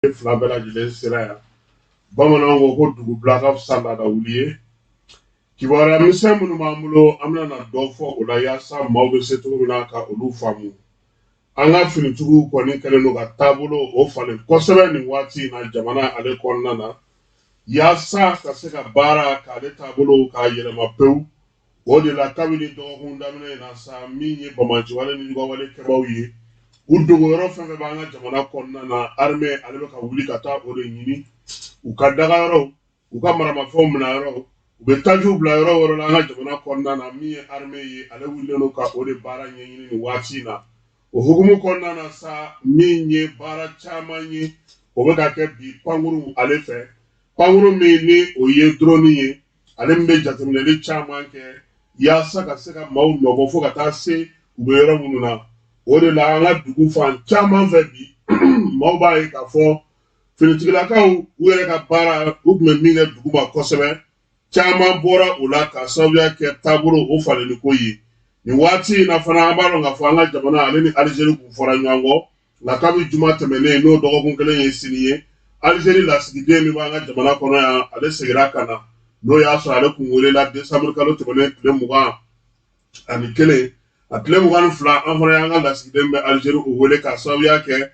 Fila bɛɛ lajɛlen sera yan. Bamananw ko ko dugubila ka fisa laada wuli ye. Kibaruya misɛn minnu b'an bolo, an bɛna na dɔ fɔ o la yaasa maaw bɛ se cogo min na ka olu faamu. An ka finitigiw kɔni kɛlen don ka taabolo o falen kosɛbɛ nin waati in na jamana ale kɔnɔna na, yaasa ka se ka baara k'ale taabolo k'a yɛlɛma pewu. O de la, kabini dɔgɔkun daminɛ in na sa, min ye banbaanciwale ni juguyawale kɛbaaw ye, u dogoyɔrɔ fɛn fɛn b'an ka jamana kɔnɔna na, armée ale bɛ ka wuli ka taa o de ɲini, u ka dagayɔrɔw, u ka maramafɛnw minɛ yɔrɔ, u bɛ tajiw bila yɔrɔ o yɔrɔ la an ka jamana kɔnɔna na. Min ye armée ye, ale wulilen don ka o de baara ɲɛɲini nin waati in na. O hukumu kɔnɔna na sa, min ye baara caman ye, o bɛ ka kɛ bi pankuru ale fɛ, pankuru min ni o ye drone ye, ale min bɛ jateminɛli caman kɛ yaasa ka se ka maaw nɔbɔ fo ka taa se u bɛ yɔrɔ minnu na. O de la, an ka dugu fan caman fɛ bi, maaw b'a ye k'a fɔ finitigilakaw, u yɛrɛ ka baara, u tun bɛ min kɛ dugu ma kosɛbɛ, caman bɔra o la k'a sababuya kɛ taabolo o falenni ko ye. Nin waati in na fana, an b'a dɔn k'a fɔ an ka jamana ale ni Alizeri kun fɔra ɲɔgɔn kɔ, nka kabi juma tɛmɛnen, n'o dɔgɔkun kelen ye sini ye, Alizeri lasigiden min b'an ka jamana kɔnɔ yan, ale seginna ka na. N'o y'a sɔrɔ ale kun welela desanburu kalo tɛmɛnen tile 21, a tile 22, an fana y'an ka lasigiden bɛ Alizeri, o wele k'a sababuya kɛ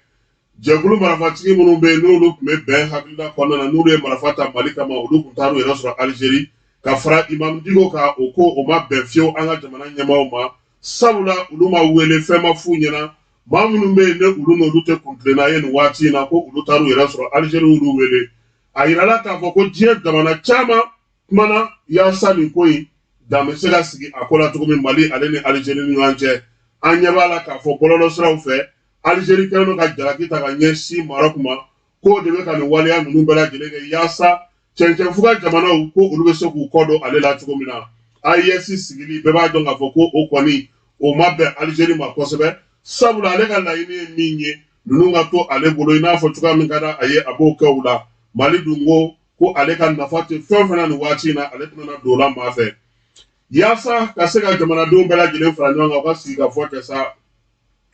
jɛkulu marifatigi minnu bɛ yen, n'olu tun bɛ bɛn hakilina kɔnɔna na, n'olu ye marifa ta Mali kama, olu tun taar'u yɛrɛ sɔrɔ Alizeri ka fara Imam Diko kan. O ko o ma bɛn fiyewu an ka jamana ɲɛmaaw ma, sabula olu ma wele, fɛn ma f'u ɲɛna. Maa minnu bɛ yen, ne olu n'olu tɛ kuntilenna ye nin waati in na, ko olu taar'u yɛrɛ sɔrɔ Alizeri, olu wele. A yirala k'a fɔ ko diɲɛ jamana caman kumana yaasa nin ko in dan bɛ se ka sigi a ko la cogo min Mali ale ni Alizeri ni ɲɔgɔn cɛ. An ɲɛ b'a la k'a fɔ bɔlɔlɔsiraw fɛ, Alizeri kɛlen don ka jalaki ta ka ɲɛsin Marɔku ma, k'o de bɛ ka nin waleya ninnu bɛɛ lajɛlen kɛ yaasa cɛncɛnfuga jamanaw, ko olu bɛ se k'u kɔ don ale la cogo min na. AES sigili, bɛɛ b'a dɔn k'a fɔ ko o kɔni o ma bɛn Alizeri ma kosɛbɛ, sabula ale ka laɲini ye min ye, ninnu ka to ale bolo i n'a fɔ cogoya min ka di a ye, a b'o kɛ u la. Mali dun ko ko ale ka nafa tɛ fɛn o fɛn na nin waati in na, ale tɛna don o la maa fɛ. Yaasa ka se ka jamanadenw bɛɛ lajɛlen fara ɲɔgɔn kan, u ka sigi ka fɔ kɛ sa,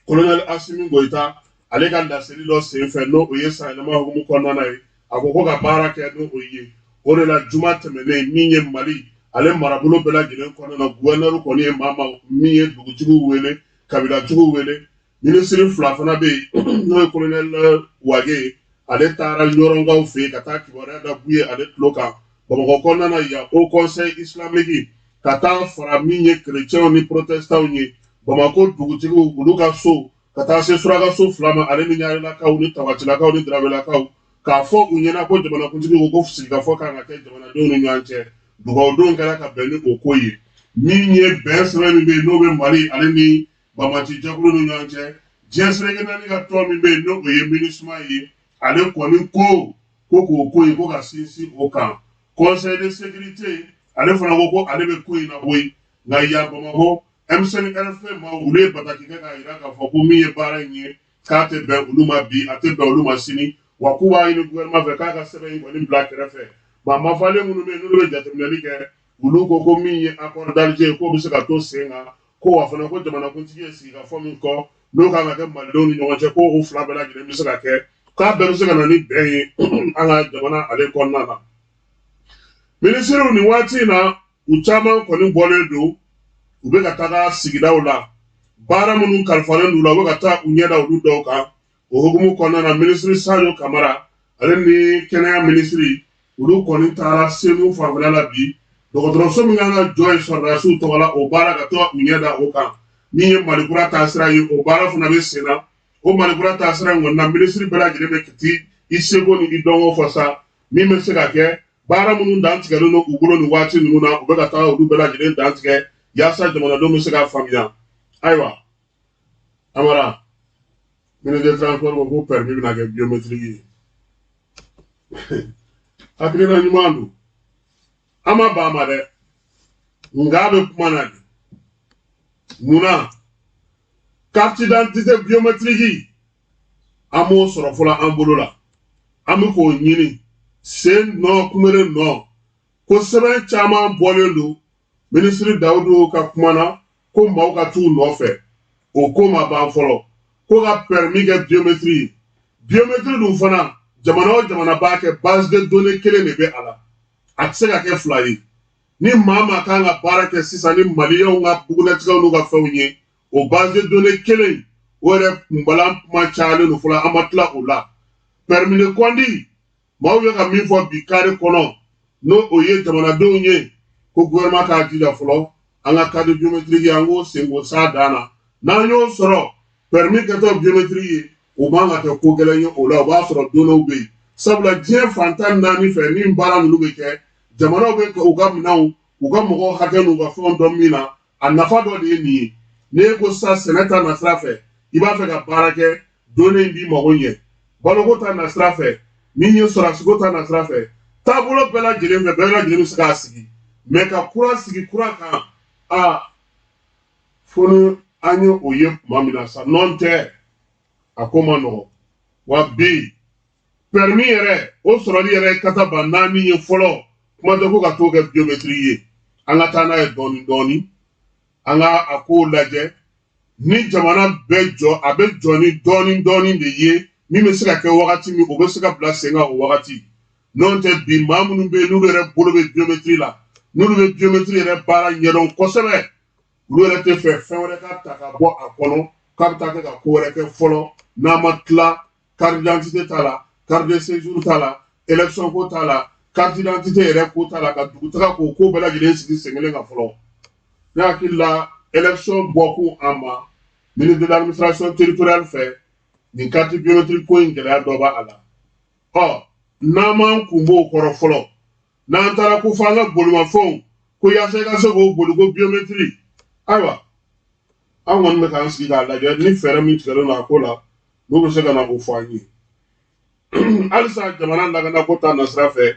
Kolonɛli Asimi Goyita ale ka laseli dɔ senfɛ, n'o o ye sanyɛlɛma hukumu kɔnɔna ye, a ko ko ka baara kɛ n'o o ye. O de la, juma tɛmɛnen, min ye Mali ale marabolo bɛɛ lajɛlen kɔnɔna na, guvɛnɛri kɔni ye maa ma min ye dugutigiw wele, kabilatigiw wele. Minisiri fila fana bɛ yen, n'o ye kolonɛli Wage ye, ale taara Ɲɔrɔnkaw fɛ yen ka taa kibaruya da Buye ale tulo kan. Bamakɔ kɔnɔna na yan, Haut Conseil islamique ka taa fara min ye kerecɛnw ni protestantw ye, Bamakɔ dugutigiw, olu ka so, ka taa se surakaso fila ma, ale ni ɲarelakaw ni tabatilakaw ni darabelakaw, k'a fɔ u ɲɛna ko jamanakuntigi ko ko sigikafɔ kan ka kɛ jamanadenw ni ɲɔgɔn cɛ. Dugawudon kɛra ka bɛn ni o ko ye. Min ye bɛn sɛbɛn min bɛ yen, n'o bɛ Mali ale ni banbaanci jɛkulu ni ɲɔgɔn cɛ, diɲɛ seleke naani ka tɔn min bɛ yen, n'o ye MINUSMA ye, ale kɔni ko ko k'o ko in ko ka sinsin o kan. Conseil de sécurité ale fana ko ko ale bɛ ko in na koyi. Nka yan Bamakɔ, M5 RFP maaw, olu ye bataki kɛ k'a jira k'a fɔ ko min ye baara in ye, k'a tɛ bɛn olu ma bi, a tɛ bɛn olu ma sini, wa k'u b'a ɲini gouvernement fɛ k'a ka sɛbɛn in kɔni bila kɛrɛfɛ. Maa mafalen minnu bɛ yen, n'olu bɛ jateminɛli kɛ, olu ko ko min ye accord d'Alger ye, k'o bɛ se ka to sen kan, ko wa fana ko jamanakuntigi ye sigikafɔ min kɔ, n'o kan ka kɛ malidenw ni ɲɔgɔn cɛ, ko o fila bɛɛ lajɛlen bɛ se ka kɛ, k'a bɛɛ bɛ se ka na ni bɛn ye an ka jamana ale kɔnɔna na. Minisiriw, nin waati in na, u caman kɔni bɔlen don, u bɛ ka taga sigidaw la, baara minnu kalifalen don u la, u bɛ ka taa u ɲɛ da olu dɔw kan. O hukumu kɔnɔna na, minisiri Sajo Kamara ale ni kɛnɛya minisiri, olu kɔni taara Senu fanfɛla la bi, dɔgɔtɔrɔso min kan ka jɔ yen sɔrɔdasiw tɔgɔ la, o baara, ka to u ɲɛ da o kan. Min ye Malikura taasira ye, o baara fana bɛ sen na. O Malikura taasira in kɔni na, minisiri bɛɛ lajɛlen bɛ k'i i seko ni i dɔnko fɔ sa, min bɛ se ka kɛ baara minnu dantigɛlen don u bolo nin waati ninnu na, u bɛ ka taa olu bɛɛ lajɛlen dantigɛ yaasa jamanadenw bɛ se k'a faamuya. Ayiwa Amara, ministre de transport ko ko permis bɛna kɛ biométrique ye. Hakilina ɲuman don, an ma ban a ma dɛ, nka a bɛ kuma na de. Munna carte d'identité biométrique, an m'o sɔrɔ fɔlɔ an bolo la, an bɛ k'o ɲini sen nɔ kunbere nɔ, ko sɛbɛn caman bɔlen don minisiri Dawudu ka kuma na ko maaw ka t'u nɔfɛ, o ko ma ban fɔlɔ, ko ka permis kɛ biométrie ye. Biométrie dun fana, Jamana o jamana b'a kɛ, base de données kelen de bɛ a la, a tɛ se ka kɛ fila ye. Ni maa maa kan ka baara kɛ sisan ni maliyɛnw ka bugunnatigɛw n'u ka fɛnw ye, o base de données kelen o yɛrɛ kunbalan kuma cayalen don fɔlɔ, an ma tila o la. Permis de conduire, maaw bɛ ka min fɔ bi kari kɔnɔ, n'o o ye jamanadenw ye, ko gouvernement k'a jija fɔlɔ an ka carte biométrique, an k'o sen k'o s'a dan na. N'an y'o sɔrɔ, permis kɛtɔ biométrique ye, o man ka kɛ ko gɛlɛn ye o la. O b'a sɔrɔ données bɛ yen, sabula diɲɛ fan 14 fɛ ni baara ninnu bɛ kɛ, jamanaw bɛ u ka minɛnw, u ka mɔgɔw hakɛ n'u ka fɛnw dɔn min na. A nafa dɔ de ye nin ye. N'e ko sisan sɛnɛ ta nasira fɛ, i b'a fɛ ka baara kɛ, données in b'i mago ɲɛ. Baloko ta nasira fɛ, min ye sɔrɔsiko ta nasira fɛ, taabolo bɛɛ lajɛlen fɛ, bɛɛ lajɛlen bɛ se k'a sigi. Mɛ ka kura sigi kura kan, aa, fo ni an ye o ye tuma min na sa, nɔn tɛ a ko ma nɔgɔ. Wa bi permis yɛrɛ, o sɔrɔli yɛrɛ ye kata ba naani ye fɔlɔ, kuma tɛ ko ka t'o kɛ biométrique ye. An ka taa n'a ye dɔɔni dɔɔni, an ka a kow lajɛ. Ni jamana bɛ jɔ, a bɛ jɔ ni dɔɔni dɔɔni de ye. Min bɛ se ka kɛ wagati min, o bɛ se ka bila sen kan o wagati. N'o tɛ, bi maa minnu bɛ yen, n'olu yɛrɛ bolo bɛ biométrie la, n'olu bɛ biométrie yɛrɛ baara ɲɛdɔn kosɛbɛ, olu yɛrɛ tɛ fɛ fɛn wɛrɛ ka ta ka bɔ a kɔnɔ k'a bɛ taa kɛ ka ko wɛrɛ kɛ fɔlɔ, n'a ma tila carte d'identité t'a la, carte de séjour t'a la, élection ko t'a la, carte d'identité yɛrɛ ko t'a la, ka dugutaga k'o ko bɛɛ lajɛlen sigi sen kelen kan fɔlɔ. Ne hakili la, élection bɔkun an ma ministre de l'administration territoriale fɛ, nin carte biométrique ko in gɛlɛya dɔ b'a la. Ɔ, n'an m'an kun b'o kɔrɔ fɔlɔ, n'an taara ko f'an ka bolimafɛnw ko yaasa i ka se k'o boli ko biométrie, ayiwa, an kɔni bɛ k'an sigi k'a lajɛ ni fɛɛrɛ min tigɛlen don a ko la, n'u bɛ se ka na o fɔ an ye. Halisa jamana lakanako ta nasira fɛ,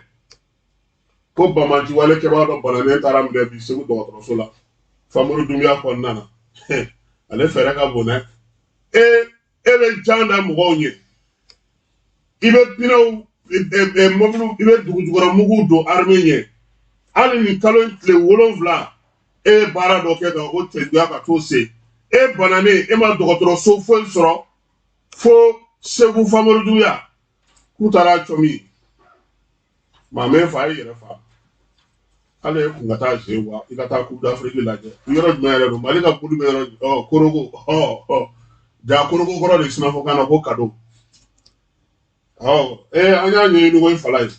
ko banbaanci wale kɛbaga dɔ bananen taara minɛ bi Segu dɔgɔtɔrɔso la Famori Dunbiya kɔnɔna na. Ale fɛɛrɛ ka bon dɛ. E bɛ jan da mɔgɔw ɲɛ, i bɛ pinɛw mɔbiliw, i bɛ dugujukɔrɔ muguw don armée ɲɛ. Hali nin kalo in tile 7, e ye baara dɔ kɛ ka o cɛjuguya ka t'o se, e bananen, e ma dɔgɔtɔrɔso foyi sɔrɔ fo Segu Famori Dunbiya k'u taara cɔmi. Maa m'e fa, e yɛrɛ fa. Hali e kun ka taa ze wa i ka taa Coupe d'Afrique lajɛ yɔrɔ jumɛn yɛrɛ don? Mali ka boli bɛ yɔrɔ ɔ Korhogo, ɔ ɔ ja Korhogo kɔrɔ de sinafɔkan na ko kado. Ɔ ee, an y'a ɲɛɲini ko fala ye.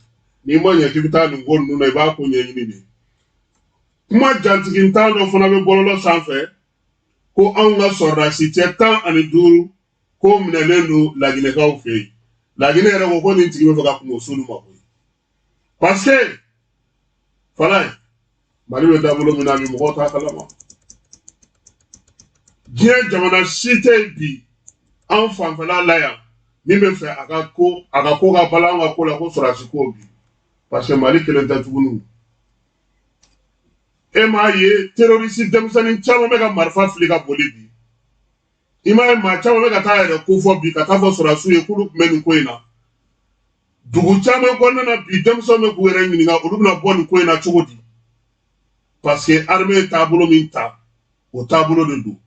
N'i ma ɲɛ k'i bɛ taa nin ko ninnu na, i b'a ko ɲɛɲini de. Kuma jantigintan dɔ fana bɛ bɔlɔlɔ sanfɛ ko anw ka sɔrɔdasi cɛ 15 ko minɛlen don Laginɛkaw fɛ yen. Laginɛ yɛrɛ ko ko nin tigi bɛ fɛ ka kungo s'olu ma koyi, parce que fala ye, Mali bɛ dabolo min na bi, mɔgɔw t'a kalama. Diɲɛ jamana si tɛ yen bi an fanfɛla la yan min bɛ fɛ a ka ko ka bala an ka ko la ko sɔrɔdasi ko bi, parce que Mali kelen tɛ tuguni. E m'a ye, terroriste denmisɛnnin caman bɛ ka marifa fili ka boli bi. I m'a ye, maa caman bɛ ka taa yɛrɛ ko fɔ bi, ka taa fɔ sɔrɔdasiw ye k'olu tun bɛ nin ko in na. Dugu caman kɔnɔna na bi, denmisɛnw bɛ k'u yɛrɛ ɲininka olu bɛna bɔ nin ko in na cogo di, parce que armée ye taabolo min ta, o taabolo de don.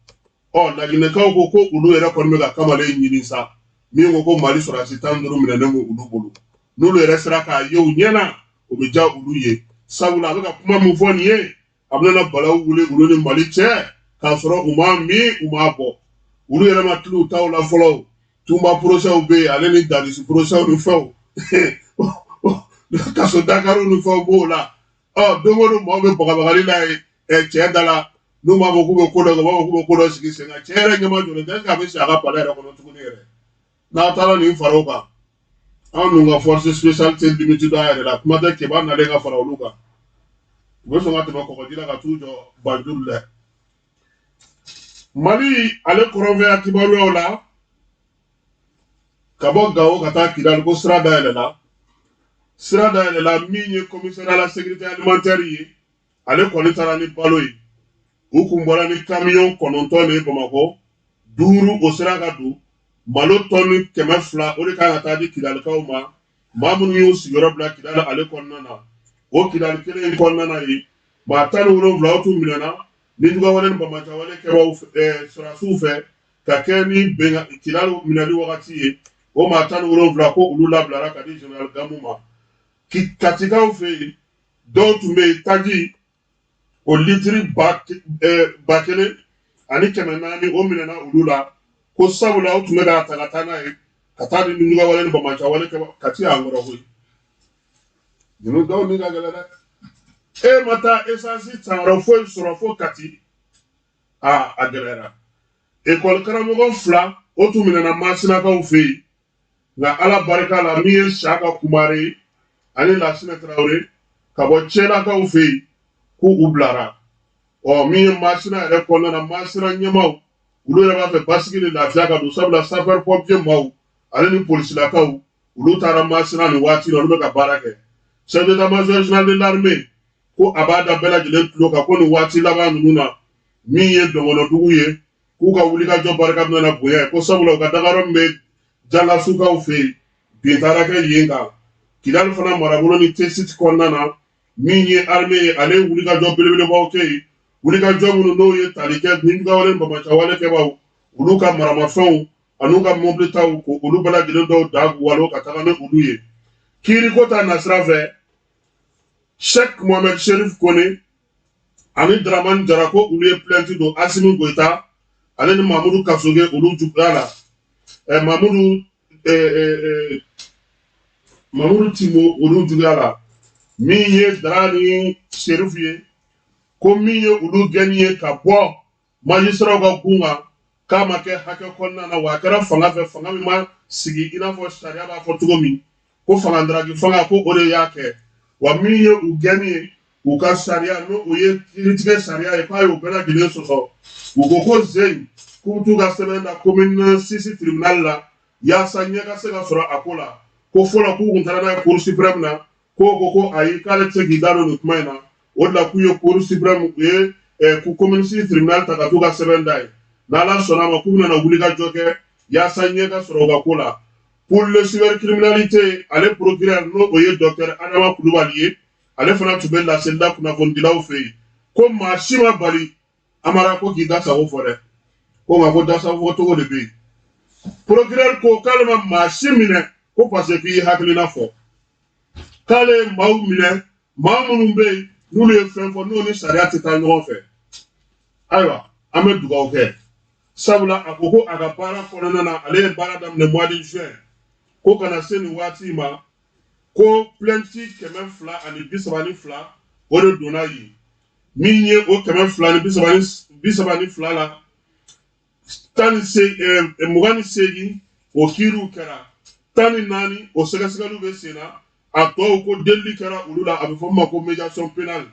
Ɔ, Laginɛkaw ko ko olu yɛrɛ kɔni bɛ ka kamalen ɲini sa, min ko ko Mali sɔrɔdasi 15 minɛnen bɛ olu bolo. N'olu yɛrɛ sera k'a ye u ɲɛna, o bɛ diya olu ye, sabula a bɛ ka kuma min fɔ nin ye, a bɛna balawu wuli olu ni Mali cɛ k'a sɔrɔ u m'a min, u m'a bɔ, olu yɛrɛ ma tila u taw la fɔlɔ. Tumba procès bɛ yen, ale ni Dadis procès ni fɛnw, kaso Dakar ni fɛnw b'o la. Ɔ, don o don maaw bɛ bagabagali la yen cɛ da la, n'u b'a fɔ k'u bɛ ko dɔ kɛ, u b'a fɔ k'u bɛ ko dɔ sigi sen kan. Cɛ yɛrɛ ɲɛma jɔlen tɛ, est-ce que a bɛ si a ka palais yɛrɛ kɔnɔ tuguni yɛrɛ? N'a taara nin fara o kan, anw dun ka force spéciale tɛ limite dɔn a yɛrɛ la, kuma tɛ Keba nalen ka fara olu kan. U bɛ sɔn ka tɛmɛ kɔgɔji la ka t'u jɔ Banjul dɛ. Mali ale kɔrɔnfɛya kibaruyaw la, ka bɔ Gawo ka taa Kidali, ko sira dayɛlɛla. Sira dayɛlɛla, min ye commissariat la sécurité alimentaire ye, ale kɔni taara ni balo ye. U kun bɔra ni kamiyɔn 9 de ye Bamakɔ, 5 o sera ka don. Malo tɔni 200, o de kan ka taa di Kidalikaw ma, maa minnu y'u sigiyɔrɔ bila Kidali ale kɔnɔna na. O Kidali kelen in kɔnɔna na yen, maa 17, o tun minɛna ni jugawale ni banbaanciwale kɛbaw sɔrɔdasiw fɛ ka kɛ ni Kidali minɛli wagati ye. O O maa 17 ko olu labilara ka di général Gamu ma. Katikaw fɛ yen, dɔw tun bɛ yen taji o litiri 1400 o minɛna olu la, ko sabula o tun bɛ k'a ta ka taa n'a ye ka taa di nujugawale ni banbaanciwale kɛ Kati y'an kɔrɔ koyi. Ninnu dɔw ni ka gɛlɛn dɛ. E ma taa esansi san wɛrɛ foyi sɔrɔ fo Kati, aa a gɛlɛyara. Ekɔli karamɔgɔ 2 o tun minɛna Masinakaw fɛ yen, nka Ala barika la min ye Saka Kumare ye ani Lasinɛ Tarawele ka bɔ Cɛlakaw fɛ yen, ko u bilara. Ɔ min ye Masina yɛrɛ kɔnɔna na, Masina ɲɛmaaw olu yɛrɛ b'a fɛ basigi ni lafiya ka don, sabula sapeur pompier maaw ale ni polisilakaw olu taara Masina nin waati la, olu bɛ ka baara kɛ. Chef d'état-major général de l'armée ko a b'a da bɛɛ lajɛlen tulo kan ko nin waati laban ninnu na, min ye dɔngɔnɔdugu ye, k'u ka wulikajɔ barika bɛna na bonya, ko sabula u ka dagayɔrɔ min bɛ Jalasukaw fɛ yen, bin taara kɛ yen kan. Kidali fana marabolo ni Tesiti kɔnɔna na, min ye armée ye, ale ye wulikajɔ belebelebaw kɛ yen, wulikajɔ minnu n'o ye tali kɛ nijugawale ni banbaanciwale kɛbaaw olu ka maramafɛnw an'u ka mɔbilitaw, ko olu bɛɛ lajɛlen dɔw da walo ka taga ni olu ye. Kiiriko ta nasira fɛ, Sheikh Mohamed Sherif Kone ani Dramane Jara ko olu ye plainte don Asimi Goyita ale ni Mamudu Kasoge olu juguya la. Mamudu Timo olu juguya la. Min ye Dara ni Sherif ye, ko min ye olu gɛnni ye ka bɔ magistratw ka gun kan, k'a ma kɛ hakɛ kɔnɔna na, wa a kɛra fanga fɛ, fanga min ma sigi i n'a fɔ sariya b'a fɔ cogo min, ko fanga daraki fanga, ko o de y'a kɛ. Wa min ye u gɛnni ye u ka sariya, n'o o ye kiiritigɛ sariya ye, k'a y'o bɛɛ lajɛlen sɔsɔ. U ko ko zen k'u bɛ t'u ka sɛbɛn da commune 6 tribunal la yaasa ɲɛ ka se ka sɔrɔ a ko la. Ko fɔlɔ k'u kun taara n'a ye cour suprême na, ko ko ko ayi, k'ale tɛ se k'i da don nin kuma in na. O de la k'u ye cour suprême, u ye ko commune 6 tribunal ta ka t'u ka sɛbɛn da yen. N'Ala sɔnna a ma, k'u bɛna wuli ka jɔ kɛ yaasa ɲɛ ka sɔrɔ u ka ko la. Pour le cybercriminalité, ale procureur, n'o o ye docteur Adama Kulubali ye, ale fana tun bɛ laselila kunnafonidilaw fɛ yen, ko maa si ma bali Amara ko k'i da sago fɔ dɛ, ko nka ko da sago fɔ cogo de bɛ yen. Procureur ko k'ale ma maa si minɛ ko parce que k'i hakilina fɔ, k'ale ye maaw minɛ, maa minnu bɛ yen n'olu ye fɛn fɔ n'o ni sariya tɛ taa ɲɔgɔn fɛ. Ayiwa, an bɛ dugawu kɛ, sabula a ko ko a ka baara kɔnɔna na, ale ye baara daminɛ mois de juin, ko ka na se nin waati ma, ko plainte 232 o de donna yen. Min ye o 232 la, 28 o kiiriw kɛra, 14 o sɛgɛsɛgɛliw bɛ sen na, a tɔw ko delili kɛra olu la, a bɛ fɔ min ma ko médiation pénale.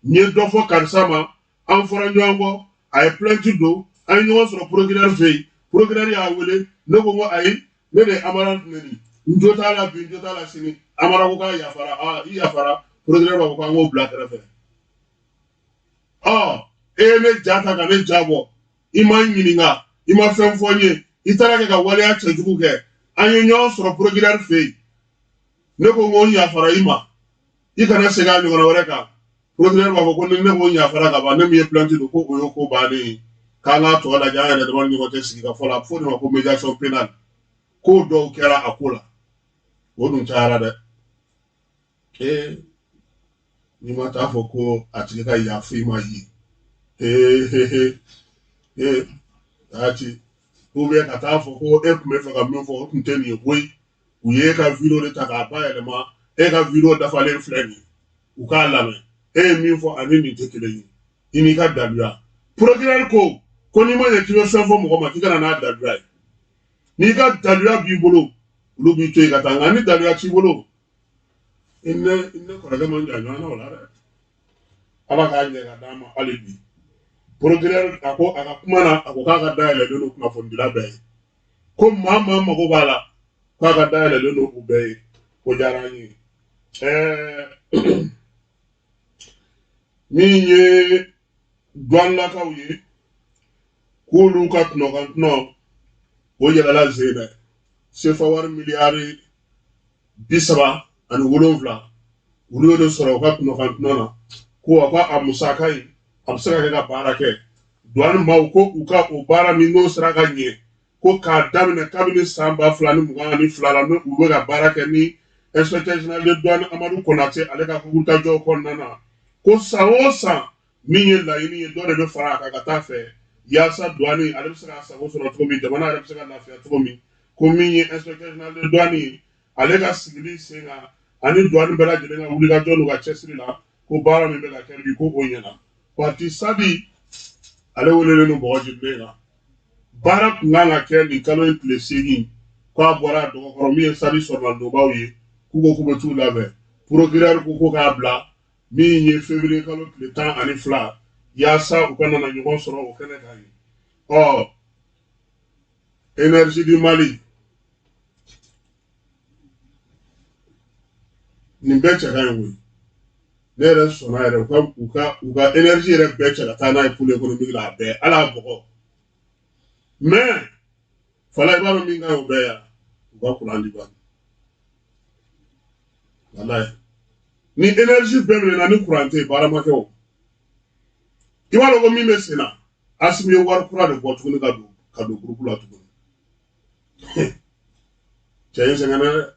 N ye dɔ fɔ karisa ma, an fɔra ɲɔgɔn kɔ, a ye plainte don, an ye ɲɔgɔn sɔrɔ procureur fɛ yen, procureur y'a wele, ne ko n ko ayi, ne de ye Amara neni, n jo t'a la bi, n jo t'a la sini. Amara ko k'a yafara, aa i yafara, procureur b'a fɔ k'an k'o bila kɛrɛfɛ. Ɔ e ye ne ja ta ka ne ja bɔ, i ma n ɲininka, i ma fɛn fɔ n ye, i taara kɛ ka waleya cɛjugu kɛ, an ye ɲɔgɔn sɔrɔ procureur fɛ yen, ne ko n ko n yafara i ma, i kana segin a ɲɔgɔnna wɛrɛ kan. Procureur b'a fɔ ko ni ne ko n yafara ka ban, ne min ye plainte don, ko o ye ko bannen ye, k'an k'a tɔ lajɛ an yɛrɛ dama ni ɲɔgɔn cɛ sigi ka fɔ la. A bɛ fɔ o de ma ko médiation pénale. Ko dɔw kɛra a ko la, o dun cayara dɛ. Ee, n'i ma taa fɔ ko a tigi ka yafa i ma ye, ee he ee a ci, ou bien ka taa fɔ ko e tun bɛ fɛ ka min fɔ o tun tɛ nin ye koyi, u ye e ka video de ta k'a bayɛlɛma, e ka video dafalen filɛ nin ye, u k'a lamɛn, e ye min fɔ ani nin tɛ kelen ye, i n'i ka daluya. Procureur ko ko n'i ma ɲɛ k'i bɛ fɛn fɔ mɔgɔ ma, k'i kana n'a daluya ye. N'i ka daluya b'i bolo, olu b'i to yen ka taa, nka ni daluya t'i bolo, i ne kɔrɔkɛ man jan ɲɔgɔn na o la dɛ. Ala k'a ɲɛ ka d'an ma hali bi. Procureur a ko a ka kuma na, a ko k'a ka dayɛlɛlen don kunnafonidila bɛɛ ye, ko maa maa mago b'a la, k'a ka dayɛlɛlen don u bɛɛ ye. O diyara an ye. Min ye douanelakaw ye, k'olu ka tɔnɔkan tɔnɔ o yɛlɛla zen dɛ, sefa wari miliyari 37 olu y'o de sɔrɔ u ka tɔnɔkan tɔnɔ na, ko a ka a musaka in a bɛ se ka kɛ ka baara kɛ. Douane maaw ko u ka o baara min n'o sera ka ɲɛ. Ko k'a daminɛ kabini san 2022 la, n'u bɛ ka baara kɛ ni inspecteur général de douane Amadu Konate ale ka wulikajɔw kɔnɔna na, ko san o san min ye laɲini ye, dɔ de bɛ fara a kan ka taa fɛ yaasa douane ale bɛ se k'a sago sɔrɔ cogo min, jamana yɛrɛ bɛ se ka lafiya cogo min. Ko min ye inspecteur général de douane ye, ale ka sigili sen kan ani douane bɛɛ lajɛlen ka wulikajɔ n'u ka cɛsiri la, ko baara min bɛ ka kɛ bi, ko o ɲɛna. Parti Sadi ale welelen don Bɔgɔjibilen kan. Baara tun kan ka kɛ nin kalo in tile 8, k'a bɔra a dɔgɔkɔrɔ min ye Sadi sɔrɔladonbaw ye, k'u ko k'u bɛ t'u labɛn. Procureur ko ko k'a bila min ye février kalo tile 12, yaasa u ka nana ɲɔgɔn sɔrɔ o kɛnɛ kan yen. Ɔ, Énergie du Mali, nin bɛɛ cɛ ka ɲi koyi. Ne yɛrɛ sɔnna yɛrɛ u ka énergie yɛrɛ bɛɛ cɛ ka taa n'a ye pôle économique la, a bɛɛ, hali a bɔgɔ. Mais fala, i b'a dɔn min ka ɲi o bɛɛ yan, u ka kuran di ban. Walayi, ni énergie bɛɛ minɛna ni kuran tɛ yen, baara ma kɛ o. I b'a dɔn ko min bɛ sen na, Asimi ye wari kura de bɔ tuguni ka don groupe la tuguni. Cɛ in sɛgɛnna dɛ.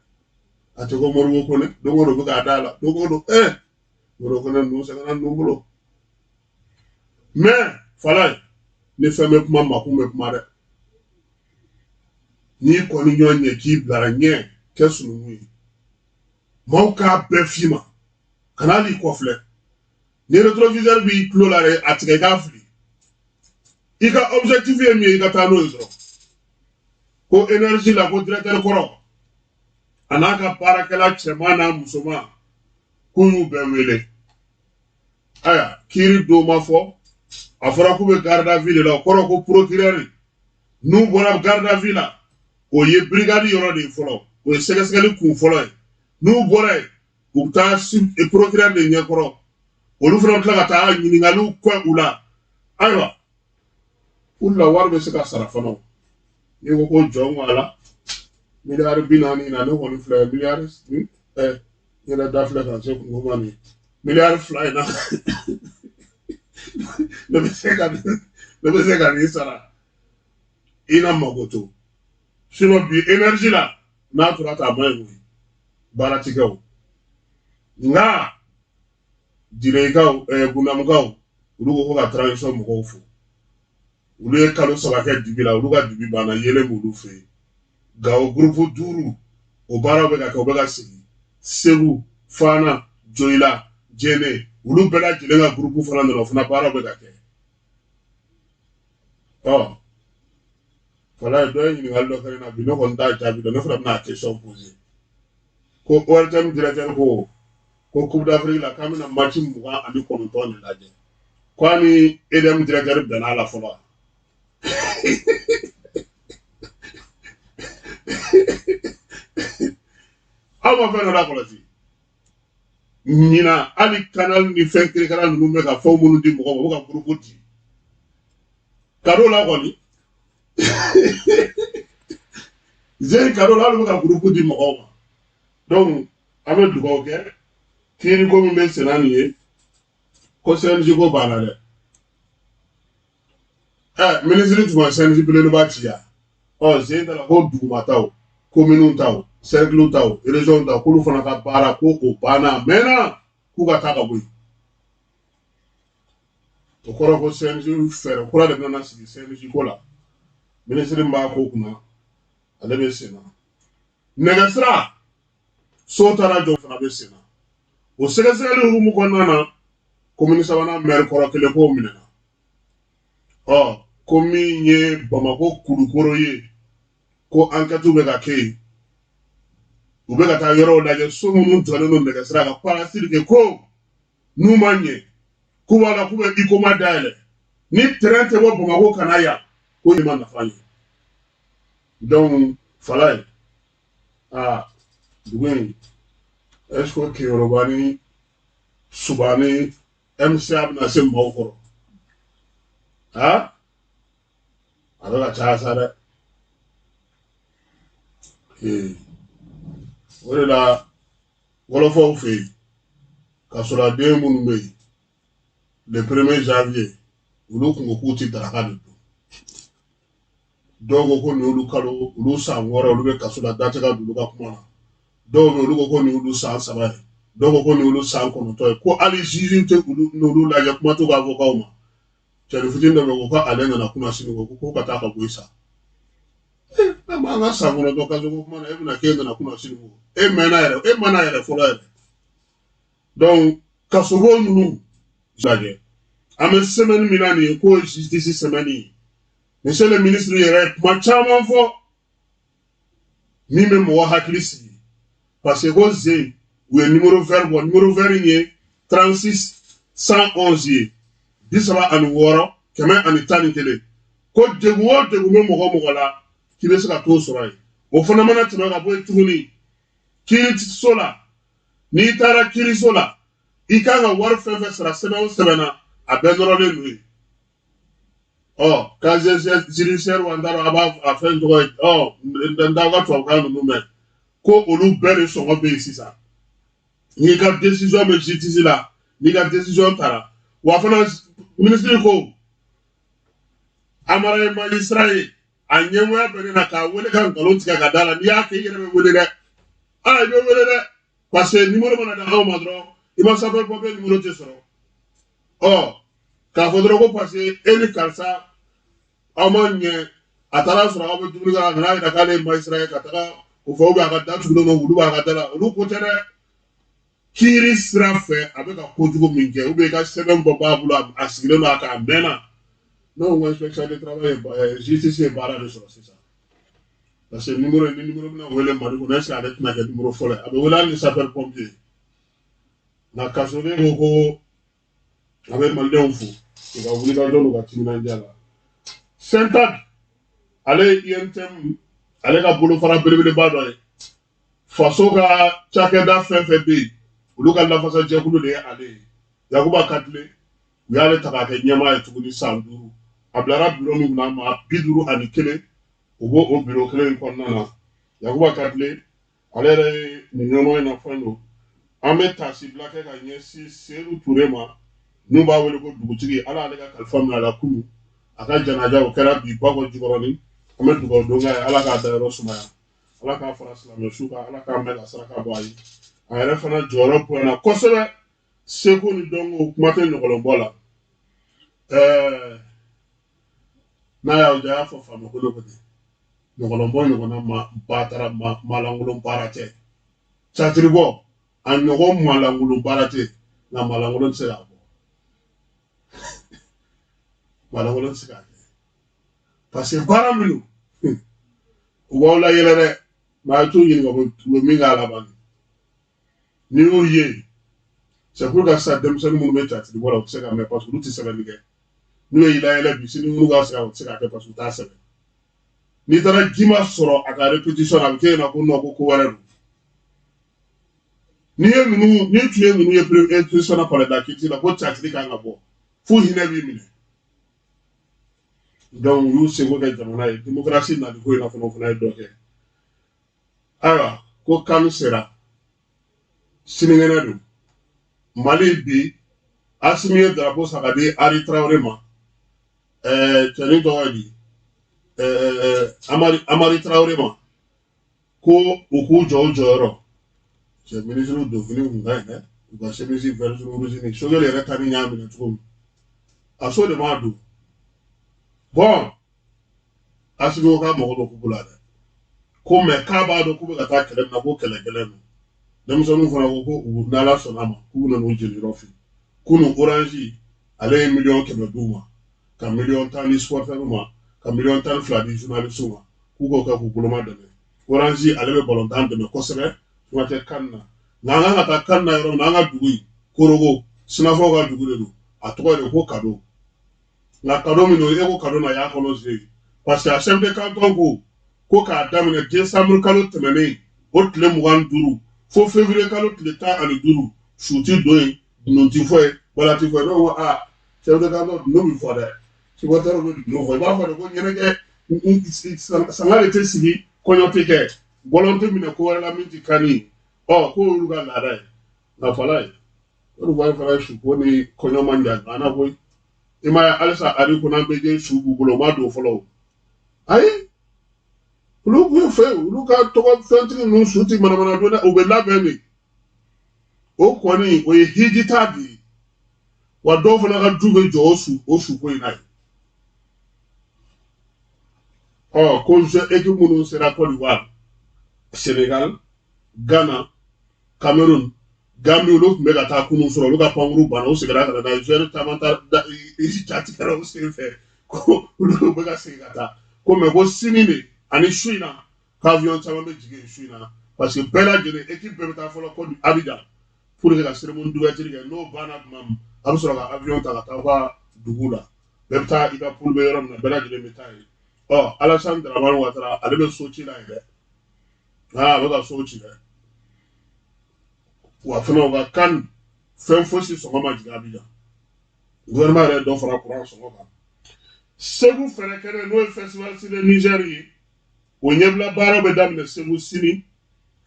A tɛ ko Moribo Kone, don o don bɛ k'a da la, don o don Moribo Kone ninnu sɛgɛnna ninnu bolo. Mais falaye, ni fɛn bɛ kuma, makun bɛ kuma dɛ. N'i kɔni ɲɔgɔn ɲɛ k'i bilara ɲɛ kɛ sununkun ye, maaw k'a bɛɛ f'i ma, kana hali i kɔfilɛ. Ni rétroviseur b'i tulo la dɛ, a tigɛ i k'a fili. I ka objectif ye min ye, i ka taa n'o ye dɔrɔn. Ko énergie la, ko directeur kɔrɔ a n'a ka baarakɛla cɛman n'a musoman, k'u y'u bɛɛ wele. Ayiwa, kiiri don ma fɔ, a fɔra k'u bɛ garde à vue de la. O kɔrɔ ko procureur, n'u bɔra garde à vue la, o ye brigade yɔrɔ de ye fɔlɔ, o ye sɛgɛsɛgɛli kun fɔlɔ ye. N'u bɔra yen, u bɛ taa procureur de ɲɛkɔrɔ, olu fana bɛ tila ka taa ɲininkaliw kɛ u la. Ayiwa, pour la wari bɛ se ka sara fana. N'i ko ko jɔn ko a la miliyari 40 na, ne kɔni filɛ miliyari n yɛrɛ da filɛ ka se kungo ma nin miliyari 2 in na, ne bɛ se ka nin sara i na mago to. Sinon bi énergie la, n'a tora tan, a ma ɲi koyi, baara ti kɛ o. Nka Jireyikaw, Gundamukaw, olu ko ko ka transition mɔgɔw fo. Olu ye kalo 3 kɛ dibi la, olu ka dibi banna, yelen b'olu fɛ yen. Gawo groupe 5, o baaraw bɛ ka kɛ, u bɛ ka segin. Segu, Fana, Joyila, Jɛnɛ, olu bɛɛ lajɛlen ka groupe fana nana, o fana baaraw bɛ ka kɛ. Ɔ fala, dɔ ye ɲininkali dɔ kɛ ne na bi, ne kɔni t'a jaabi dɔn, ne fana bɛna question poser. Ko ORTM directeur ko ko Coupe d'Afrique la, k'an bɛna match 29 de lajɛ, ko a ni EDM directeur bɛnna a la fɔlɔ. Aw ma fɛn dɔ lakɔlɔsi ɲinan, hali canal ni fɛn kirikara ninnu bɛ ka fɛn minnu di mɔgɔw ma, u bɛ ka groupe di cadeau la kɔni. Zen cadeau la, hali bɛ ka groupe di mɔgɔw ma. Donc an bɛ dugawu kɛ kiiri ko min bɛ senna nin ye, ko CNJ ko banna dɛ. Minisiri tun ma CNJ belebeleba ci yan. Ɔ, sen ta la, ko dugumataw, kominiw taw, cercle taw, région taw, k'olu fana ka baara ko o banna a mɛnna, k'u ka taa ka bɔ yen. O kɔrɔ ko CNJ fɛɛrɛ kura de bɛna sigi CNJ ko la. Minisiri min b'a ko kunna, ale bɛ sen na. Nɛgɛsira so taara jɔ fana bɛ sen na. O sɛgɛsɛgɛli hukumu kɔnɔna na, komini sabanan mɛri kɔrɔ kelen k'o minɛna. Ɔ, ko min ye Bamakɔ Kulukoro ye, ko enquête bɛ ka kɛ yen, u bɛ ka taa yɔrɔw lajɛ, so minnu jɔlen don nɛgɛsira kan, parasiri kɛ ko n'u ma ɲɛ, k'u b'a la k'u bɛ Huicoma dayɛlɛ ni train tɛ bɔ Bamakɔ ka na yan, ko nin ma nafa ɲɛ. Donc fala ye, aa, dugu in, est ce que Keyoroba ni Suba ni MCA bɛna se maaw kɔrɔ? Aa, a bɛ ka caya sa dɛ. O de la wɔlɔfɔw fɛ yen, kasoladen minnu bɛ yen, le 1er janvier, olu kun ko k'u ti daraka de dun. Dɔw ko ko nin y'olu kalo, olu san 6, olu bɛ kaso la, da tɛ ka don olu ka kuma na. Dɔw bɛ olu ko ko nin y'olu san 3 ye, dɔw ko ko nin y'olu san 9 ye, ko hali juge tɛ olu n'olu lajɛ, kuma t'u ka avocat ma. Cɛnin fitinin dɔ bɛ yen ko ale nana kunasini ko ko ka taa ka bɔ yen sa. An b'an ka san 9 kaso ko kuma na, e bɛna k'e nana kunasini ko e mɛnna yɛrɛ, e mana yɛrɛ fɔlɔ yɛrɛ. Donc kasobon ninnu lajɛ, an bɛ semaine min na nin ye, k'o ye justice semaine ye. Monsieur le ministre yɛrɛ ye kuma caman fɔ min bɛ mɔgɔ hakili sigi, parce que ko zen u ye numéro vert bɔ. Numéro vert in ye 36 111 ye, 36 111. Ko degun o degun bɛ mɔgɔ mɔgɔ la k'i bɛ se ka t'o sɔrɔ yen. O fana mana tɛmɛ ka bɔ yen tuguni, kiiriso la, n'i taara kiiriso la, i kan ka wari fɛn fɛn sara sɛbɛn o sɛbɛn na, a bɛɛ nɔrɔlen don yen. Ɔ casier judiciaire wa, n t'a dɔn a b'a a fɛn tɔgɔ ye, ɔ n t'aw ka tubabukan ninnu mɛn, ko olu bɛɛ de sɔngɔ bɛ yen sisan. N'i ka décision bɛ justice la, n'i ka décision taara, wa fana ministre ko Amara ye magistrat ye, a ɲɛngoya bɛ ne na k'a wele ka nkalon tigɛ ka da la. N'i y'a kɛ, i yɛrɛ bɛ wele dɛ, aa i bɛ wele dɛ, parce que numéro mana di anw ma dɔrɔn, i ma sapeur pompier numéro tɛ sɔrɔ. Ɔ k'a fɔ dɔrɔn ko parce que e ni karisa aw ma ɲɛ, a taara sɔrɔ aw bɛ dumuni kɛ, a nana yira k'ale ye magistrat ye ka taga o fɔ, ou bien a ka da tugulen don, wulu b'a ka da la, olu ko tɛ dɛ. Kiiri sira fɛ, a bɛ ka kojugu min kɛ, ou bien i ka sɛbɛn bɔ b'a bolo, a sigilen don a kan a mɛnna. Ne ko inspection de travail ye, justice ye baara de sɔrɔ sisan, parce que numéro ni numéro bɛna wele Mali kɔnɔ, est ce que ale tɛna kɛ numéro fɔlɔ ye? A bɛ wele hali ni sapeur pompier. Nka kasoden ko ko a bɛ malidenw fo u ka wulikajɔ n'u ka timinandiya la. CENTAD, ale ye UNTM, ale ka bolofara belebeleba dɔ ye. Faso ka cakɛda fɛn fɛn bɛ yen, olu ka lafasajɛkulu de ye ale ye. Yakuba Katile, u y'ale ta k'a kɛ ɲɛmaa ye tuguni san 5. A bilara biro min kunna, maa 51, u b'o o biro kelen in kɔnɔna na. Yakuba Katile, ale yɛrɛ ye nin ɲɔgɔn in na fɛn don. An bɛ taasibila kɛ ka ɲɛsin Seydou Ture ma, n'u b'a wele ko dugutigi. Ala y'ale ka kalifa minɛ a la kunun, a ka janaja o kɛra bi Bakɔ Jikɔrɔni. An bɛ dugawu don k'a ye, Ala k'a dayɔrɔ sumaya, Ala k'a fara silamɛ su kan, Ala k'a mɛn ka saraka bɔ a ye. A yɛrɛ fana jɔyɔrɔ bonyana kosɛbɛ seko ni dɔnko, kuma tɛ ɲɔgɔlɔnbɔ la. N'a y'aw diya, a y'a fɔ faama ko ne ko ten, ɲɔgɔlɔnbɔ ɲɔgɔnna ma batara malankolon baara tɛ. Catiribɔ a ɲɔgɔn malankolon baara tɛ, nka malankolon tɛ se k'a bɔ, malankolon tɛ se k'a kɛ, parce que baara min don, u b'aw layɛlɛ dɛ. Mɛ a ye t'u ɲininka, u bɛ min k'a laban n'i y'u ye. C'est pour que sisan denmisɛnnin minnu bɛ catiribɔ la, u tɛ se ka mɛn, parce que olu tɛ sɛbɛnni kɛ. N'u ye layɛlɛ bi, sini minnu ka sigi, u tɛ se k'a kɛ, parce que u t'a sɛbɛn. N'i taara jima sɔrɔ a ka répétition na, a bɛ k'e ɲɛna ko non, ko ko wɛrɛ don. N'i ye ninnu, n'i tun ye ninnu ye répétition na palais de la culture la, ko catiri kan ka bɔ, fo hinɛ b'i minɛ. Donc u y'u seko kɛ jamana ye démocratie nali ko in na fana, o fana ye dɔ kɛ. Ayiwa, ko CAN sera, sinikɛnɛ don. Mali bi, Asimi ye drapeau san ka di Ari Traoré ma. Cɛnin tɔgɔ ye di, Amari Traoré ma, ko u k'u jɔ u jɔyɔrɔ. Cɛ ministre donfini kun ka ɲi dɛ, u ka chemise vert rouge ni Choguel yɛrɛ ta ni y'a minɛ cogo min, a so de m'a don. Bon, Asimi ko k'a mago bɛ coupe la dɛ, ko mɛ k'a b'a dɔn k'u bɛ ka taa kɛlɛ min na, ko kɛlɛ gɛlɛn don. Denmisɛnninw fana ko ko u n'Ala sɔnna a ma, k'u bɛna n'u jeliyɔrɔ fɛ. Kunun Orange, ale ye 100 000 000 d'u ma, ka 10 000 000 di supporters ma, ka 12 000 000 di journalistes ma, k'u k'o kɛ k'u boloma dɛmɛ. Orange, ale bɛ balontan dɛmɛ kosɛbɛ, kuma tɛ CAN na. Nka an kan ka taa CAN na yɔrɔ min na, an ka dugu in Korogo, Sinafɔw ka dugu de don, a tɔgɔ de ko Kado. Nka kado min don, e ko kado na y'a kɔnɔ ze, parce que a chef de canton ko ko k'a daminɛ décembre kalo tɛmɛnen o tile 25 fo février kalo tile 15, su ti don yen, dunun ti fɔ yen, bala ti fɔ yen. Ne ko aa, chef de canton, dunun bɛ fɔ dɛ, supporter bɛ dunun fɔ. I b'a fɔ de ko ɲɛnajɛ sanga de tɛ sigi, kɔɲɔ tɛ kɛ, bɔlɔn tɛ minɛ ko wɛrɛ la min tɛ kan ye. Ɔ k'o y'olu ka laada ye. Nka fala ye o de fana su ko ni kɔɲɔ man jan ɲɔgɔn na koyi. I m'a ye halisa, ari kɔnɔ bɛ jɛ, su b'u bolo, u ma don fɔlɔ o. Ayi. Olu k'u fɛ, olu ka tɔgɔ fɛntigi ninnu su ti manamana don dɛ, u bɛ labɛn de. O kɔni o ye hiji ta de ye. Wa dɔw fana ka du bɛ jɔ o su ko in na yen. Ɔ ko équipe minnu sera Côte d'Ivoire, Sénégal, Ghana, Cameroun, Gambie, olu tun bɛ ka taa kunun sɔrɔ, olu ka pankuru banna, u seginna ka na n'a ye. Joueur caman ta ja tigɛra u sen fɛ, ko olu bɛ ka segin ka taa. Ko mais ko sini de ani su in na, k'avion caman bɛ jigin su in na, parce que bɛɛ lajɛlen équipe bɛɛ bɛ taa fɔlɔ Côte Abidjan pour que ka cérémonie d'ouverture kɛ. N'o banna tuma min, a bɛ sɔrɔ ka avion ta ka taa aw ka dugu la. Bɛɛ bɛ taa i ka poule bɛ yɔrɔ min na, bɛɛ lajɛlen bɛ taa yen. Ɔ Alassane Dramane Ouattara, ale bɛ so ci la yen dɛ. Aa, a bɛ ka so ci dɛ. Wa fana u ka kan fɛn fosi sɔngɔ ma jigin Abidjan. Gouvernement yɛrɛ ye dɔ fara courant sɔngɔ kan. Segu fɛrɛ kɛnɛ, n'o ye festival Sur le Niger ye, o ɲɛbila baaraw bɛ daminɛ Segu sini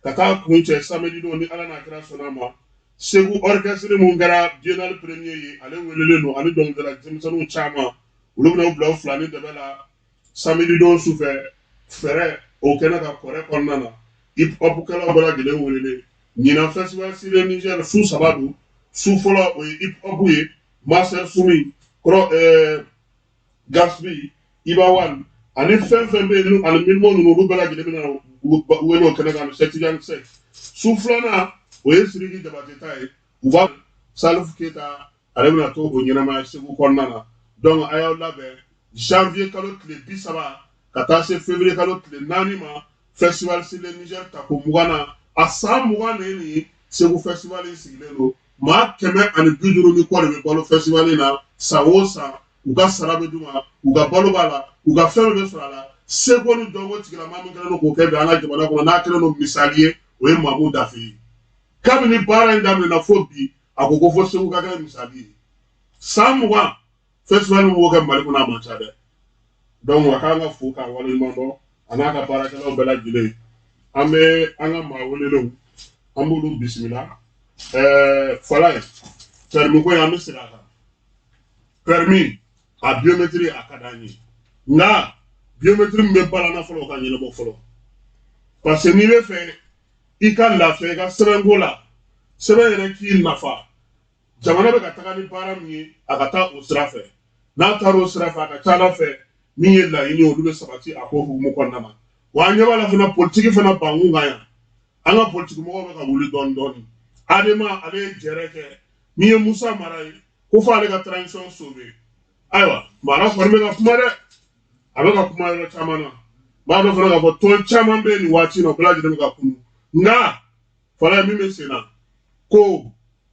ka taa kuncɛ samedi don, ni Ala n'a kira sɔnna a ma. Segu orchestre mun kɛra biennale premier ye, ale welelen don, ani dɔnkilidala denmisɛnninw caman, olu bɛna u bila u fila ni dɛbɛ la samedi don sufɛ fɛrɛ o kɛnɛ ka kɔrɛ kɔnɔna na. Hip hop kɛlaw bɛɛ lajɛlen welelen. Ɲinan festival Sur le Niger su 3 don. Su fɔlɔ o ye hip hop ye, Master Sumi kɔrɔ, Gaspi, Iba One ani fɛn fɛn bɛ yen ani Milimo ninnu, olu bɛɛ lajɛlen bɛna wele o kɛnɛ kan, Sɛtijan Sɛk. Su filanan o ye Sidiki Jabate ta ye, u b'a Salifu Keyita, ale bɛna to o ɲɛnamaya Segu kɔnɔna na. Donc a y'aw labɛn janvier kalo tile 30 ka taa se février kalo tile 4 ma, festival Sur le Niger tako 20 na. A san 20 de ye nin ye Segu festival in sigilen don. Maa 150 ni kɔ de bɛ balo festival in na san o san. U ka sara bɛ d'u ma, u ka balo b'a la, u ka fɛn bɛ sɔrɔ a la. Seko ni dɔnko tigilama min kɛlen don k'o kɛ bi an ka jamana kɔnɔ, n'a kɛlen don misali ye, o ye Mamu Dafe ye. Kabini baara in daminɛna fo bi, a ko ko fo Segu ka kɛ misali ye. San 20 festival min b'o kɛ Mali kɔnɔ, a man ca dɛ. Donc a k'an ka fo k'a waleɲuman dɔn, a n'a ka baarakɛlaw bɛɛ lajɛlen. An bɛ an ka maa welelenw, an b'olu bisimila. Falaye, permis ko in, an bɛ segin a kan. Permis a biométrie a ka d'an ye, nka biométrie min bɛ baara na fɔlɔ, o ka ɲɛnabɔ fɔlɔ, parce que n'i bɛ fɛ i ka lafiya i ka sɛbɛnko la, sɛbɛn yɛrɛ k'i nafa, jamana bɛ ka taga ni baara min ye, a ka taa o sira fɛ. N'a taara o sira fɛ, a ka ca Ala fɛ, min ye laɲini ye, olu bɛ sabati a ko hukumu kɔnɔna na. Wa an ɲɛ b'a la fana, politiki fana bankun kan yan, an ka politiki mɔgɔw bɛ ka wuli dɔɔni dɔɔni. Adema ale ye jɛrɛ kɛ min ye Musa Mara ye, ko fo ale ka transition sauver. Ayiwa, Mara kɔni bɛ ka kuma dɛ, a bɛ ka kuma yɔrɔ caman na. N b'a dɔn fana k'a fɔ tɔn caman bɛ yen nin waati in na, o bɛɛ lajɛlen bɛ ka kunu. Nka fana min bɛ sen na, ko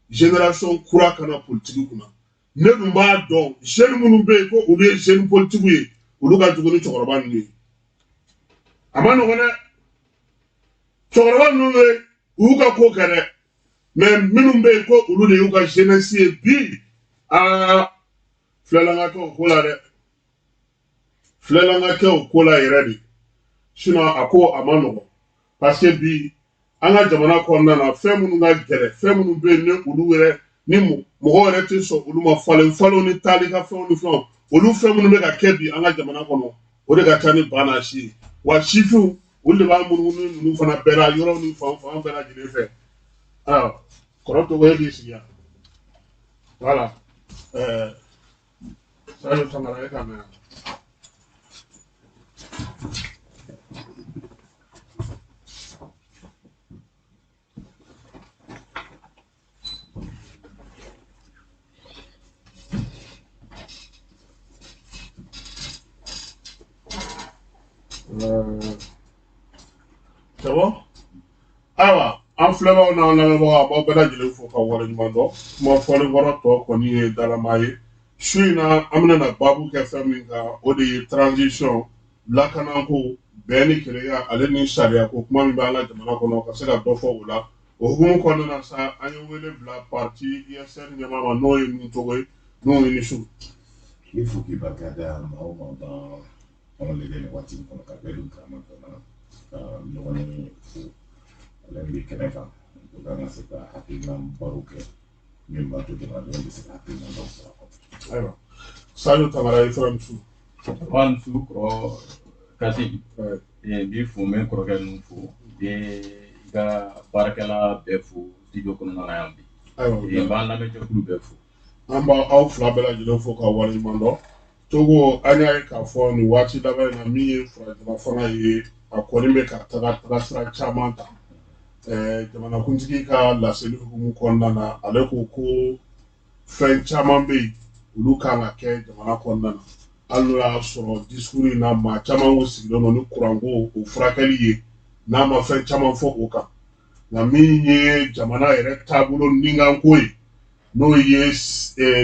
génération kura kana politiki kunna. Ne dun b'a dɔn, jeune minnu bɛ yen ko olu ye jeune politique ye, olu ka jugu ni cɛkɔrɔba ninnu ye. A ma nɔgɔn dɛ, cɛkɔrɔba ninnu ye u y'u ka ko kɛ dɛ, mais minnu bɛ yen ko olu de y'u ka jeunesse ye bi, aa, filɛlan ka kɛ o ko la dɛ, filɛlan ka kɛ o ko la yɛrɛ de. Sinon a ko a ma nɔgɔn, parce que bi an ka jamana kɔnɔna na, fɛn minnu ka gɛlɛn, fɛn minnu bɛ yen ni olu yɛrɛ ni mɔgɔw yɛrɛ tɛ sɔn olu ma, falen falenw ni taali ka fɛnw ni fɛnw, olu fɛn minnu bɛ ka kɛ bi an ka jamana kɔnɔ, o de ka ca ni ba n'a si ye. Wa sifinw, olu de b'a munumunu ninnu fana bɛɛ la, yɔrɔ ni fan fan bɛɛ lajɛlen fɛ. Ayiwa, kɔrɔ Togo, e k'i sigi yan. Voilà, Sadio Tangara, e ka na yan. C'est bon? Ayiwa, an filɛbagaw n'an lamɛnbagaw, a b'aw bɛɛ lajɛlen fo ka waleɲuman dɔn. Kuma fɔlen kɔrɔ tɔ kɔni ye dalama ye. Su in na, an bɛna na baabu kɛ fɛn min kan, o de ye transition, lakanako, bɛn ni kelenya, ale ni sariya ko kuma min bɛ an ka jamana kɔnɔ, ka se ka dɔ fɔ o la. O hukumu kɔnɔna na sa, an ye wele bila parti USR ɲɛmaa ma, n'o ye Nuhu Togo ye. Nuhu, i ni su. K'i fo k'i barika da maa o maa ban anw lajɛ nin waati in kɔnɔ, ka bɛɛ don karama kɔnɔ, ka ɲɔgɔn ye fo ale bɛ kɛnɛ kan, o kan ka se ka hakilina baro kɛ min b'a to jamanadenw bɛ se ka hakilina dɔw sɔrɔ a kɔnɔ. Ayiwa, Sadio Tangara, i fana ni su. Wa ni su, kɔrɔ Kasi. N b'i fo, n bɛ n kɔrɔkɛ ninnu fo, n bɛ i ka baarakɛla bɛɛ fo studio kɔnɔna na yan bi. Ayiwa. N b'an lamɛnjɛkulu bɛɛ fo. An b'aw fila bɛɛ lajɛlen fo ka waleɲuman dɔn. Togo, an y'a ye k'a fɔ nin waati laban in na, min ye furancɛla fanga ye, a kɔni bɛ ka taga tagasira caman ta. Jamanakuntigi ka laseli hukumu kɔnɔna na, ale ko ko fɛn caman bɛ yen, olu kan ka kɛ jamana kɔnɔna na. Hali n'o y'a sɔrɔ discours in na, maa caman ko sigilen don ni kuranko o furakɛli ye, n'a ma fɛn caman fɔ o kan. Nka min ye jamana yɛrɛ taabolo ninkanko ye, n'o ye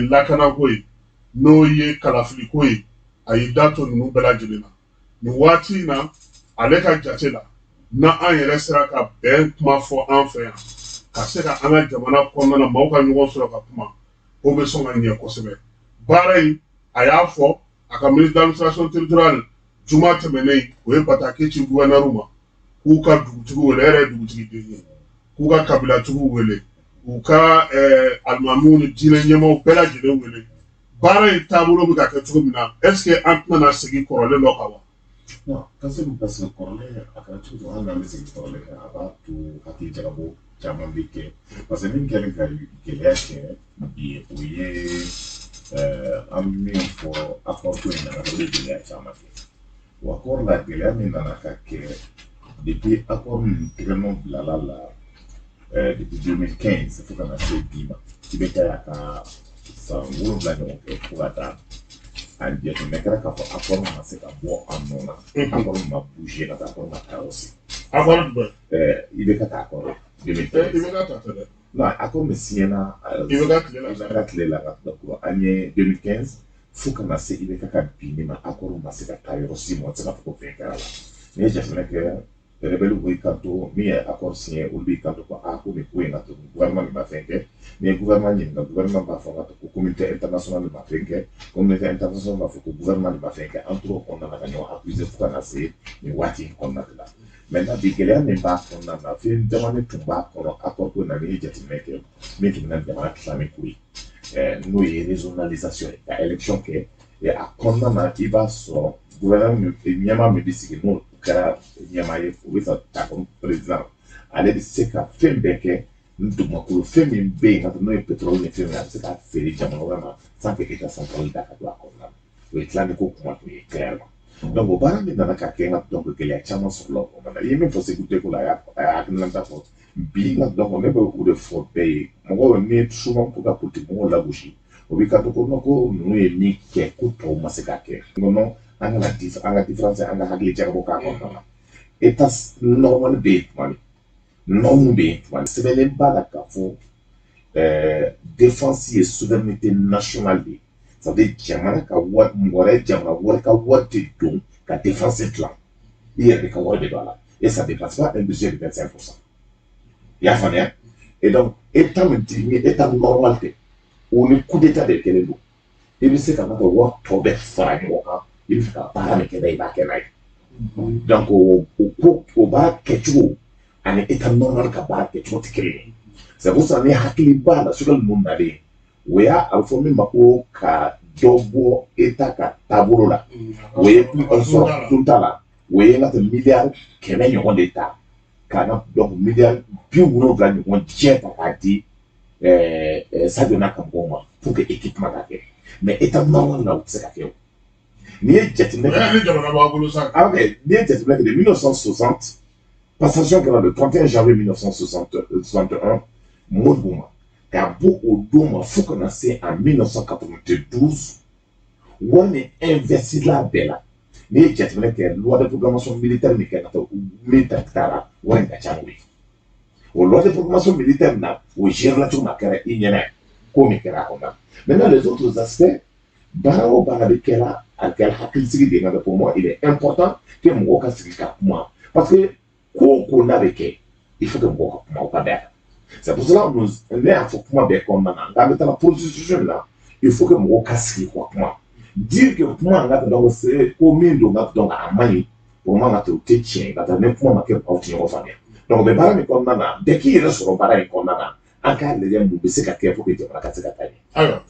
lakanako ye, n'o ye kalafiliko ye, a y'i da to ninnu bɛɛ lajɛlen na nin waati in na. Ale ka jate la, n'an yɛrɛ sera ka bɛn kuma fɔ an fɛ yan, ka se ka an ka jamana kɔnɔna na maaw ka ɲɔgɔn sɔrɔ ka kuma, o bɛ sɔn ka ɲɛ kosɛbɛ. Baara in, a y'a fɔ a ka ministre d'administration territoriale juma tɛmɛnen, o ye bataki ci gouverneur ma k'u ka dugutigiw wele, e yɛrɛ ye dugutigi den ye, k'u ka kabilatigiw wele, u ka alimamiw ni diinɛ ɲɛmaaw bɛɛ lajɛlen wele. Baara in taabolo bɛ ka kɛ cogo min na, est ce que an tɛna na segin kɔrɔlen dɔ kan wa? Non, Kasimu, parce que kɔrɔlen a kɛra cogo cogo, hali n'an bɛ segin kɔrɔlen kan, a b'a to hakili jagabɔ caman bɛ kɛ, parce que min kɛlen ka gɛlɛya kɛ bi, o ye an bɛ min fɔ accord ko in nana, o de gɛlɛya caman kɛ. O accord la, gɛlɛya min nana ka kɛ depuis accord min tɛgɛnɔ bilala la depuis 2015 fo ka na se bi ma, i bɛ taa y'a ka san 7 ɲɔgɔn kɛ, fo ka taa a jateminɛ kɛra k'a fɔ accord ma se ka bɔ a nɔ na, accord ma bouger ka taa, accord ma taa yɔrɔ si. Accord jumɛn? I bɛ ka taa accord la 2015. I bɛ ka ta tɛ dɛ. Non, accord min signé na I bɛ ka tile la. I bɛ ka tile la ka an ye 2015 fo ka na se i bɛ ka binni ma, accord ma se ka taa yɔrɔ si, mɔgɔ tɛ se k'a fɔ ko fɛn kɛra la. N'i ye jateminɛ kɛ, rebelle b'i kanto, min ye accord signé, olu b'i kanto ko aa, ko nin ko in ka to gouvernement de ma fɛn kɛ. N'i ye gouvernement ɲininka, gouvernement b'a fɔ ka to ko communauté internationale de ma fɛn kɛ, communauté internationale b'a fɔ ko gouvernement de ma fɛn kɛ. An tora o kɔnɔna na ka ɲɔgɔn accuser fo ka na se nin waati in kɔnɔna de la. Maintenant bi, gɛlɛya min b'a kɔnɔna na, fɛn damanin tun b'a kɔnɔ accord ko na, n'i ye jateminɛ kɛ, min tun bɛna jamana tila ni ko ye, n'o ye régionalisation ye, ka élection kɛ a kɔnɔna na, i b'a sɔrɔ gouvernement min, ɲɛmaa min bɛ sigi, n'o kɛra ɲɛmaa ye, o bɛ ta comme président, ale bɛ se ka fɛn bɛɛ kɛ ni dugumakolo fɛn min bɛ yen, n'o ye pétrole ni fɛn min ye, a bɛ se k'a feere jamana wɛrɛ ma sans que état central da ka don a kɔnɔna na. O ye tilali ko kuma tun ye clairement. Donc o baara min nana ka kɛ n ka, donc gɛlɛya caman sɔrɔla o kɔnɔna na. I ye min fɔ sécurité ko la, a y'a hakilinata fɔ bi n ka, donc ne bɛ o de fɔ bɛɛ ye. Mɔgɔw ni souvent ko ka politique mɔgɔw lagosi, o b'i kanto ko non, ko ninnu ye min kɛ, ko tɔw ma se k'a kɛ. N ko non, an kana an ka différence, an ka hakili jagabɔ k'a kɔnɔna na. État normal bɛ yen tuma min, norme bɛ yen tuma min, sɛbɛnlen b'a la k'a fɔ défense ye souveraineté nationale de ye. Ça veut dire jamana ka wari, mɔgɔ wɛrɛ, jamana wɛrɛ ka wari tɛ don ka défense dilan, i yɛrɛ de ka wari de don a la, et ça dépasse pas un budget de 25%. I y'a faamuya? Et donc état min ti ni état normal tɛ, o ni coup d'état de kɛlen don, i bɛ se ka n'a ka wari tɔ bɛɛ fara ɲɔgɔn kan, i bɛ fɛ ka baara min kɛ n'a ye, i b'a kɛ n'a ye. Donc o ko o baara kɛcogo ani état normal ka baara kɛcogo tɛ kelen ye. C'est pour ça ni hakili b'a la, Choguel ninnu nalen, o y'a a bɛ fɔ min ma ko ka dɔ bɔ état ka taabolo la, o ye sɔrɔ tun t'a la, o ye n ka tɛ miliyari 100 ɲɔgɔn de ta ka na, donc miliyari 70 ɲɔgɔn jɛ ta k'a di Sadio n'a ka mɔgɔw ma pour que équipement ka kɛ. Mais état normal la, o tɛ se ka kɛ. O n'i ye jateminɛ kɛ, ni jamana b'a bolo sa. Ah, ok, n'i ye jateminɛ kɛ, de 1960, passation kɛra le 31 janvier 1961 Modibo ma, ka bɔ o don ma fo ka na se en 1992, wari min investi la bɛɛ la, n'i ye jateminɛ kɛ, loi de programmation militaire min kɛ ka taa min ta taara, wari in ka ca n'o ye. O loi de programmation militaire na, o géré la cogo min, a kɛra i ɲɛna ko min kɛra a kɔnɔ. Maintenant, les autres aspects, baara o baara bɛ kɛra, a kɛra hakilisigi de ye. Nka pour moi, il est important que mɔgɔw ka sigi ka kuma, parce que ko o ko n'a bɛ kɛ, il faut que mɔgɔw ka kuma, u ka bɛn a kan. C'est pour cela nous, ne y'a fɔ kuma bɛɛ kɔnɔna na, nka an bɛ taa processus min na, il faut que mɔgɔw ka sigi ka kuma. Dire que kuma n ka donc c'est ko min don ka donc a man ɲi, o man ka to, o tɛ tiɲɛ ka taa. Ni kuma ma kɛ, aw tɛ ɲɔgɔn faamuya. Donc o bɛ baara min kɔnɔna na, bɛɛ k'i yɛrɛ sɔrɔ baara in kɔnɔna na, an k'a lajɛ mun bɛ se ka kɛ pour que jamana ka se ka taa ɲɛ. Ayiwa.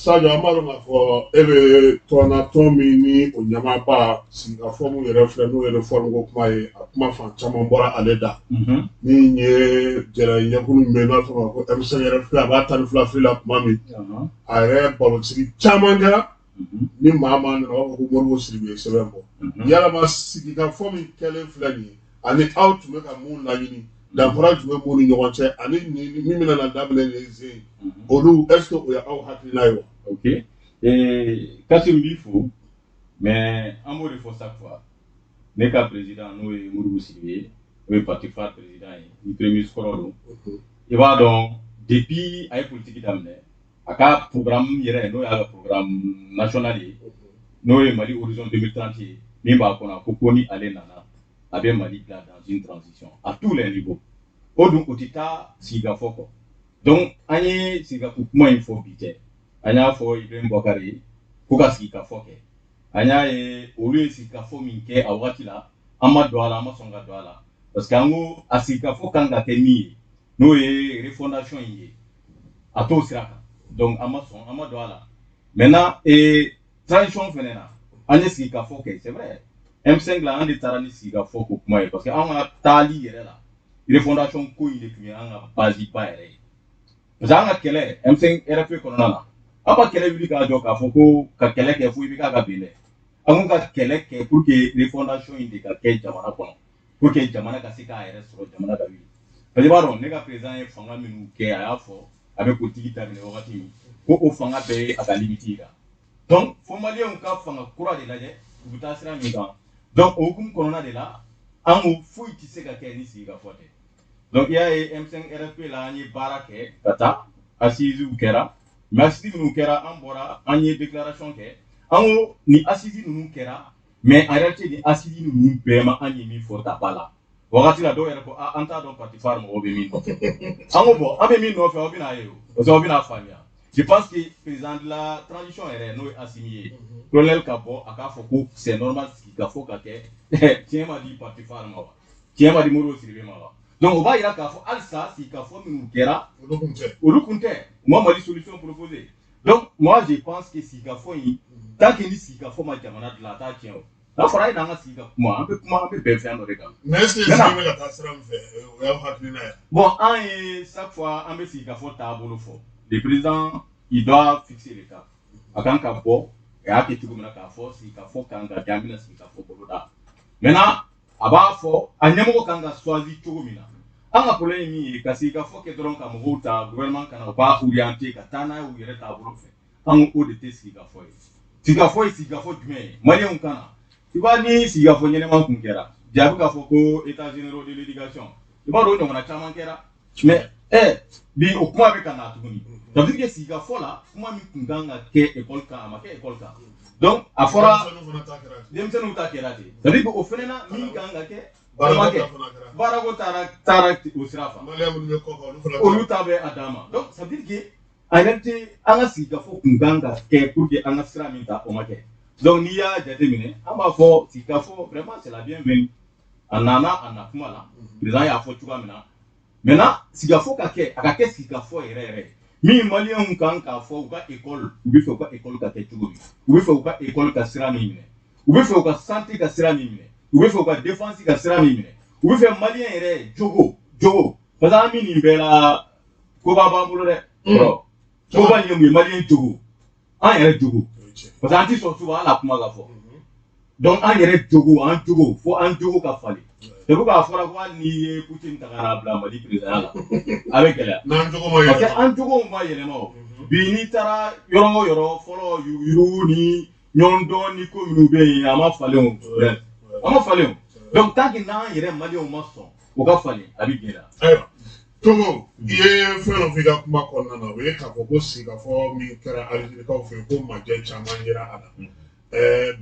Sadio, an b'a dɔn k'a fɔ e bɛ tɔn na, tɔn min ni o ɲɛmaaba sigikafɔ mun yɛrɛ filɛ, n'o ye réforme ko kuma ye, a kuma fan caman bɔra ale da. Min ye jɛrɛ ɲɛkulu min bɛ yen, n'a fɔ ma ko M5 RFP, a b'a 12 fili la tuma min, a yɛrɛ barosigi caman kɛra ni maa maa nana, u b'a fɔ ko Modibo Sidibe ye sɛbɛn bɔ. Yalama sigikafɔ min kɛlen filɛ nin ye, ani aw tun bɛ ka mun laɲini, danfara jumɛn b'u ni ɲɔgɔn cɛ, ani nin min bɛna na daminɛ nin sen ye, olu, est ce que o ye aw hakilina ye wa? Ok, Kassim b'i fo, mais an b'o de fɔ chaque fois. Ne ka président, n'o ye Modibo Sidibe ye, o ye parti phare président ye, ni premier ministre kɔrɔ don. I b'a dɔn, depuis a ye politique daminɛ, a ka programme yɛrɛ, n'o y'a ka programme national ye, n'o ye Mali Horizon 2030 ye, min b'a kɔnɔ, a ko ko ni ale nana, a bɛ Mali bila dans une transition à tous les niveaux. O dun, o tɛ taa sigikafɔ kɔ. Donc an ye sigikafɔ kuma in fɔ bi tɛ. An y'a fɔ Ibrahim Boubacar ye ko ka sigikafɔ kɛ. An y'a ye olu ye sigikafɔ min kɛ a wagati la, an ma don a la, an ma sɔn ka don a la, parce que an ko a sigikafɔ kan ka kɛ min ye, n'o ye refondation in ye, a t'o sira kan. Donc an ma sɔn, an ma don a la. Maintenant, transition fɛnɛ na, an ye sigikafɔ kɛ, c'est vrai, M5 la, an de taara ni sigikafɔ ko kuma ye, parce que an ka taali yɛrɛ la, refondation ko in de tun ye an ka base ba yɛrɛ ye. Parce que an ka kɛlɛ M5 RFP kɔnɔna na, an ma kɛlɛ wuli k'a jɔ k'a fɔ ko ka kɛlɛ kɛ fo i bɛ k'a ka bin dɛ. An ko ka kɛlɛ kɛ pour que refondation in de ka kɛ jamana kɔnɔ, pour que jamana ka se k'a yɛrɛ sɔrɔ, jamana ka wuli. Parce que i b'a dɔn, ne ka président ye fanga minnu kɛ, a y'a fɔ a bɛ politique daminɛ wagati min, ko o fanga bɛɛ ye a ka limite yira. Donc fo maliyɛnw ka fanga kura de lajɛ, u bɛ taa sira min kan. Donc o hukumu kɔnɔna de la, an ko foyi tɛ se ka kɛ ni sigikafɔ tɛ. Donc i y'a ye, M5 RFP la, an ye baara kɛ ka taa, assises kɛra. Mais assises minnu kɛra, an bɔra, an ye déclaration kɛ, an ko ni assises ninnu kɛra, mais en réalité ni assises ninnu bɛɛ ma an ye min fɔ ta ba la. Wagati la, dɔw yɛrɛ ko an t'a dɔn parti phare mɔgɔw bɛ min nɔfɛ. An ko bon, an bɛ min nɔfɛ, aw bɛna ye o, parce que aw bɛna faamuya. Je pense que président de la transition yɛrɛ, n'o ye Assimi ye, colonel, ka bɔ a k'a fɔ ko c'est normal sigikafɔ ka kɛ, tiɲɛ ma di parti phare ma wa, tiɲɛ ma di Modibo Sidibe ma wa? Donc o b'a yira k'a fɔ halisa sigikafɔ minnu kɛra, olu kun tɛ. Olu kun tɛ, u ma Mali solution proposer. Donc moi, je pense que sigikafɔ in, tant que ni sigikafɔ ma jamana dilan, a t'a tiɲɛ. O n'a fɔra a ye n'an ka sigi ka kuma, an bɛ kuma, an bɛ bɛn fɛn dɔ de kan. Mais est ce que sigi bɛ ka taa sira min fɛ, o y'aw hakilina ye? Bon, an ye chaque fois an bɛ sigikafɔ taabolo fɔ. Le président, il doit fixer le cap. A kan ka bɔ, a y'a kɛ cogo min na, k'a fɔ sigikafɔ kan ka kɛ, an bɛna sigikafɔ boloda. Maintenant, a b'a fɔ a ɲɛmɔgɔ kan ka choisir cogo min na. An ka problème ye min ye, ka sigikafɔ kɛ dɔrɔn ka mɔgɔw ta gouvernement kana u b'a orienter ka taa n'a ye u yɛrɛ taabolo fɛ, an ko o de tɛ sigikafɔ ye. Sigikafɔ ye sigikafɔ jumɛn ye maliyɛnw kan na? I b'a ni sigikafɔ ɲɛnɛma kun kɛra, jaabi k'a fɔ ko état généraux de l'éducation, i b'a dɔn o ɲɔgɔnna caman kɛra. Mais bi o kuma bɛ ka na tuguni. Ça veut dire que sigikafɔ la, kuma min kun kan ka kɛ école kan, a ma kɛ école kan. Donc a fɔra denmisɛnninw fana ta kɛra ten. Denmisɛnninw ta kɛra ten. Ça veut dire que o fɛnɛ na, min kan ka kɛ, o ma baarako kɛ. ta fana kɛra. Baarako taara o sira fɛ. Maliyɛn minnu bɛ kɔ kan, olu fana. Olu ta bɛ a dan ma. Donc ça veut dire que en réalité, an ka sigikafɔ kun kan ka kɛ pour que an ka sira min ta, o ma kɛ. Donc n'i y'a jateminɛ, an b'a fɔ sigikafɔ, vraiment, c'est la bienvenue. A nana a na kuma la, président y'a fɔ cogoya min na. Maintenant, sigikafɔ ka kɛ, a ka kɛ sigikafɔ yɛrɛ yɛrɛ ye min maliyɛnw kan k'a fɔ u ka école, u bɛ fɛ u ka école ka kɛ cogo min, u bɛ fɛ u ka école ka sira min minɛ, u bɛ fɛ u ka santé ka sira min minɛ, u bɛ fɛ u ka défense ka sira min minɛ, u bɛ fɛ maliyɛn yɛrɛ jogo jogo, parce que an bɛ nin bɛɛ la, koba b'an bolo dɛ. Kɔrɔ koba in ye mun ye? Maliyɛn jogo, an yɛrɛ jogo, parce que an ti sɔn souvent hali a kuma ka fɔ. Donc an yɛrɛ jogo, an jogo, fo an jogo ka falen. C'est pourquoi a fɔra ko hali n'i ye Poutine ta ka n'a bila Mali président la, a bɛ gɛlɛya. N'an jogo ma parce que yɛlɛma. An jogow ma yɛlɛma. O bi, n'i taara yɔrɔ o yɔrɔ, fɔlɔ yuruguyurugu ni ɲɔgɔndɔn ni ko minnu bɛ yen, a ma falen o, a ma falen o. Donc tant que n'an yɛrɛ maliyɛnw ma sɔn o ka falen, a bɛ gɛlɛya. Ayiwa Togo, i ye fɛn dɔ fɔ i ka kuma kɔnɔna na, o ye k'a fɔ ko sigikafɔ min kɛra Alizerikaw fɛ yen, ko majɛ caman yera a la.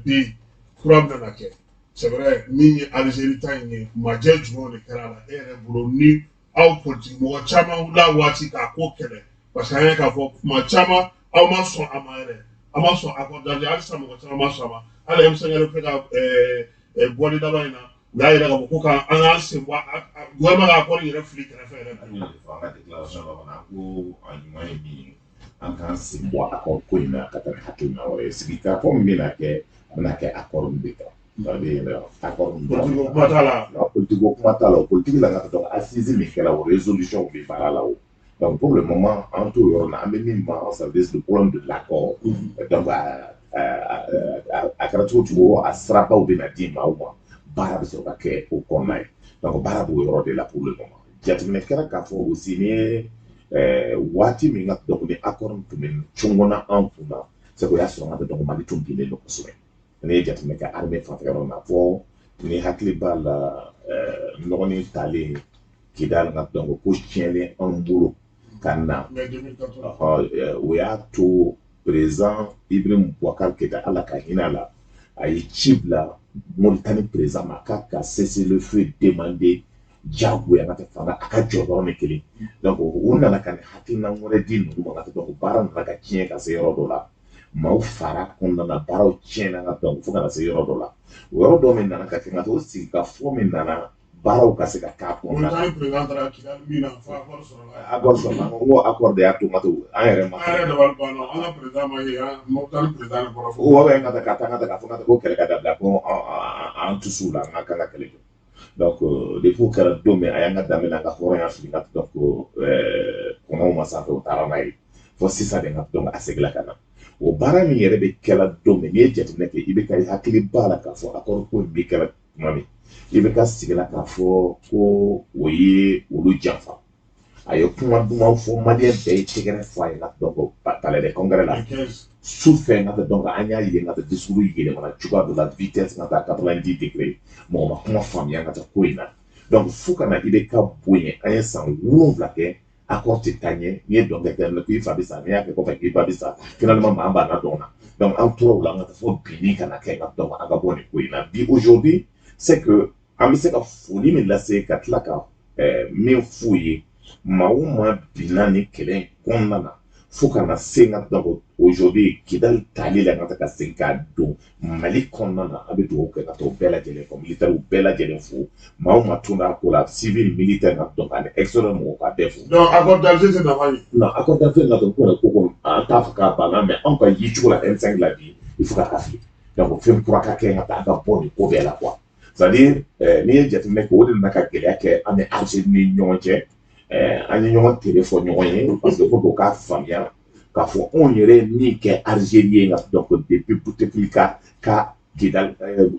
Bi kura bɛna kɛ, c'est vrai, min ye Alizeri ta in ye, majɛ jumɛnw de kɛra a la e yɛrɛ bolo, ni aw politiki mɔgɔ caman wulila waati k'a ko kɛlɛ? Parce que an ye k'a fɔ kuma caman, aw ma sɔn a ma yɛrɛ, aw ma sɔn accord d'Alger, halisa mɔgɔ caman ma sɔn a ma. Hali M5 RFP ka bɔli laban in na, u y'a yira k'a fɔ ko ka an k'an sen bɔ gouvernement ka accord yɛrɛ fili kɛrɛfɛ yɛrɛ. An y'o de fɔ an ka déclaration dɔ kɔnɔ, ko a ɲuman ye min ye. An k'an sen bɔ accord ko in na ka taa ni hakilina wɛrɛ ye. Sigikafɔ min bɛna kɛ, a bɛna kɛ accord min de kan, c'est-à-dire accord min. Politique kuma t'a la. Non, politique ko kuma t'a la. O politique la ka, donc assise min kɛra, o résolution bɛ baara la. O donc pour le moment, an t'o yɔrɔ la. An bɛ min ma, ça veut dire le problème de l'accord. Donc a kɛra cogo cogo, a sirabaw bɛ na di maaw ma, baara bɛ sɔrɔ ka kɛ o kɔnɔna ye. Donc baara b'o yɔrɔ de la pour le moment. Jateminɛ kɛra k'a fɔ aussi, ni ye waati min ka, donc ni accord min tun bɛ cɔngɔnna an kun na, c'est que o y'a sɔrɔ an ka, donc Mali tun binnen don kosɛbɛ. N'i ye jateminɛ kɛ armée fanfɛ yɔrɔ la, fɔ ni hakili b'a la, nɔgɔnin talen Kidali ka, donc ko tiɲɛlen anw bolo ka na. Mais 2014. O y'a to président Ibrahim Boubacar Keïta, Ala ka hinɛ a la, a ye ci bila Mauritanie président ma k'a ka cessez-le-feu demander diyagoya ka tɛ fanga a ka jɔ dɔrɔn kelen. Donc u nana ka nin hakilina wɛrɛ di ninnu ma ka tɛ, donc baara nana ka tiɲɛ ka se yɔrɔ dɔ la, maaw fara kɔnɔna na, baaraw tiɲɛna ka, donc fo ka na se yɔrɔ dɔ la. O yɔrɔ dɔ min nana ka kɛ ka o sigi ka fɔ min nana, baaraw ka se ka k'a kɔnɔna na. Mauritanie président taara Kidali min na fo accord sɔrɔla. Accord sɔrɔla, n ko accord de y'a to n ka to an yɛrɛ ma. An yɛrɛ dabali banna, an ka président ma ye, an Mauritanie président de kɔrɔ fɔ. O bɛ ka taa ka taa ka taa ka fɔ ka taa ko kɛlɛ ka dabila, ko an tusu la, an ka kan ka kɛlɛ jɔ. Donc depuis o kɛra don min, a y'an ka daminɛ, an ka hɔrɔnya fili ka, donc kɔnɔw ma sanfɛ, u taara n'a ye fo sisan de ka, donc a seginna ka na. O baara min yɛrɛ bɛ kɛla don min, n'i ye jateminɛ kɛ, i bɛ ka i hakili b'a la k'a fɔ accord ko in bɛ kɛla tuma min, i bɛ ka sigila k'a fɔ ko o ye olu janfa. A ye kuma duman fɔ, maliyɛn bɛɛ ye tɛgɛrɛ fɔ a ye nka, donc palais des congrès la. Le 15. Su fɛ n ka, donc an y'a ye n ka discours yɛlɛmana cogoya dɔ la, vitesse ka taa 90 degré, mɔgɔ ma kuma faamuya ka taa ko in na. Donc fo ka na i bɛ ka bonya, an ye san 7 kɛ, accord tɛ taa ɲɛ. N'i ye dɔn kɛ k'i fa bɛ sa, n'i y'a kɛ kɔfɛ k'i ba bɛ sa, finalement maa banna dɔn na. Donc an tora o la an ka taa fɔ binni ka na kɛ nka, donc an ka bɔ nin ko in na bi. Aujourd'hui, c'est que an bɛ se ka foli min lase ka tila ka min f'u ye, maa o maa binna nin kɛlɛ in kɔnɔna na fo ka na se n ka, donc aujourd'hui Kidali tali la, ka taa ka segin k'a don Mali kɔnɔna na, an bɛ dugawu kɛ ka t'o bɛɛ lajɛlen kɔ, militaires bɛɛ lajɛlen fo, maa o maa tun b'a ko la, civil, militaire ka, donc ani extérieur mɔgɔw ka bɛɛ fo. Donc accord d'Alger tɛ nafa ɲɛ. Non, accord d'Alger na, donc ko an t'a fɔ k'a banna, mais anw ka yicogo la M5 la bi, il faut ka fili. Donc fɛn kura ka kɛ ka taa an ka bɔ nin ko bɛɛ la quoi. C'est à dire n'i ye jateminɛ kɛ, o de nana ka gɛlɛya kɛ an ni Algérie ni ɲɔgɔn cɛ. An ye ɲɔgɔn tere fɔ ɲɔgɔn ye parce que faut que u k'a faamuya k'a fɔ anw yɛrɛ ye min kɛ Algérie ye nka, donc depuis Bouteflika ka Kidal,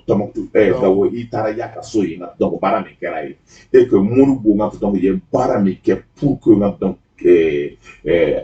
Tombouctou, Gawo, i taara y'a ka so yen nka, donc baara min kɛra yen et que Modibo nka, donc ye baara min kɛ pour que nka, donc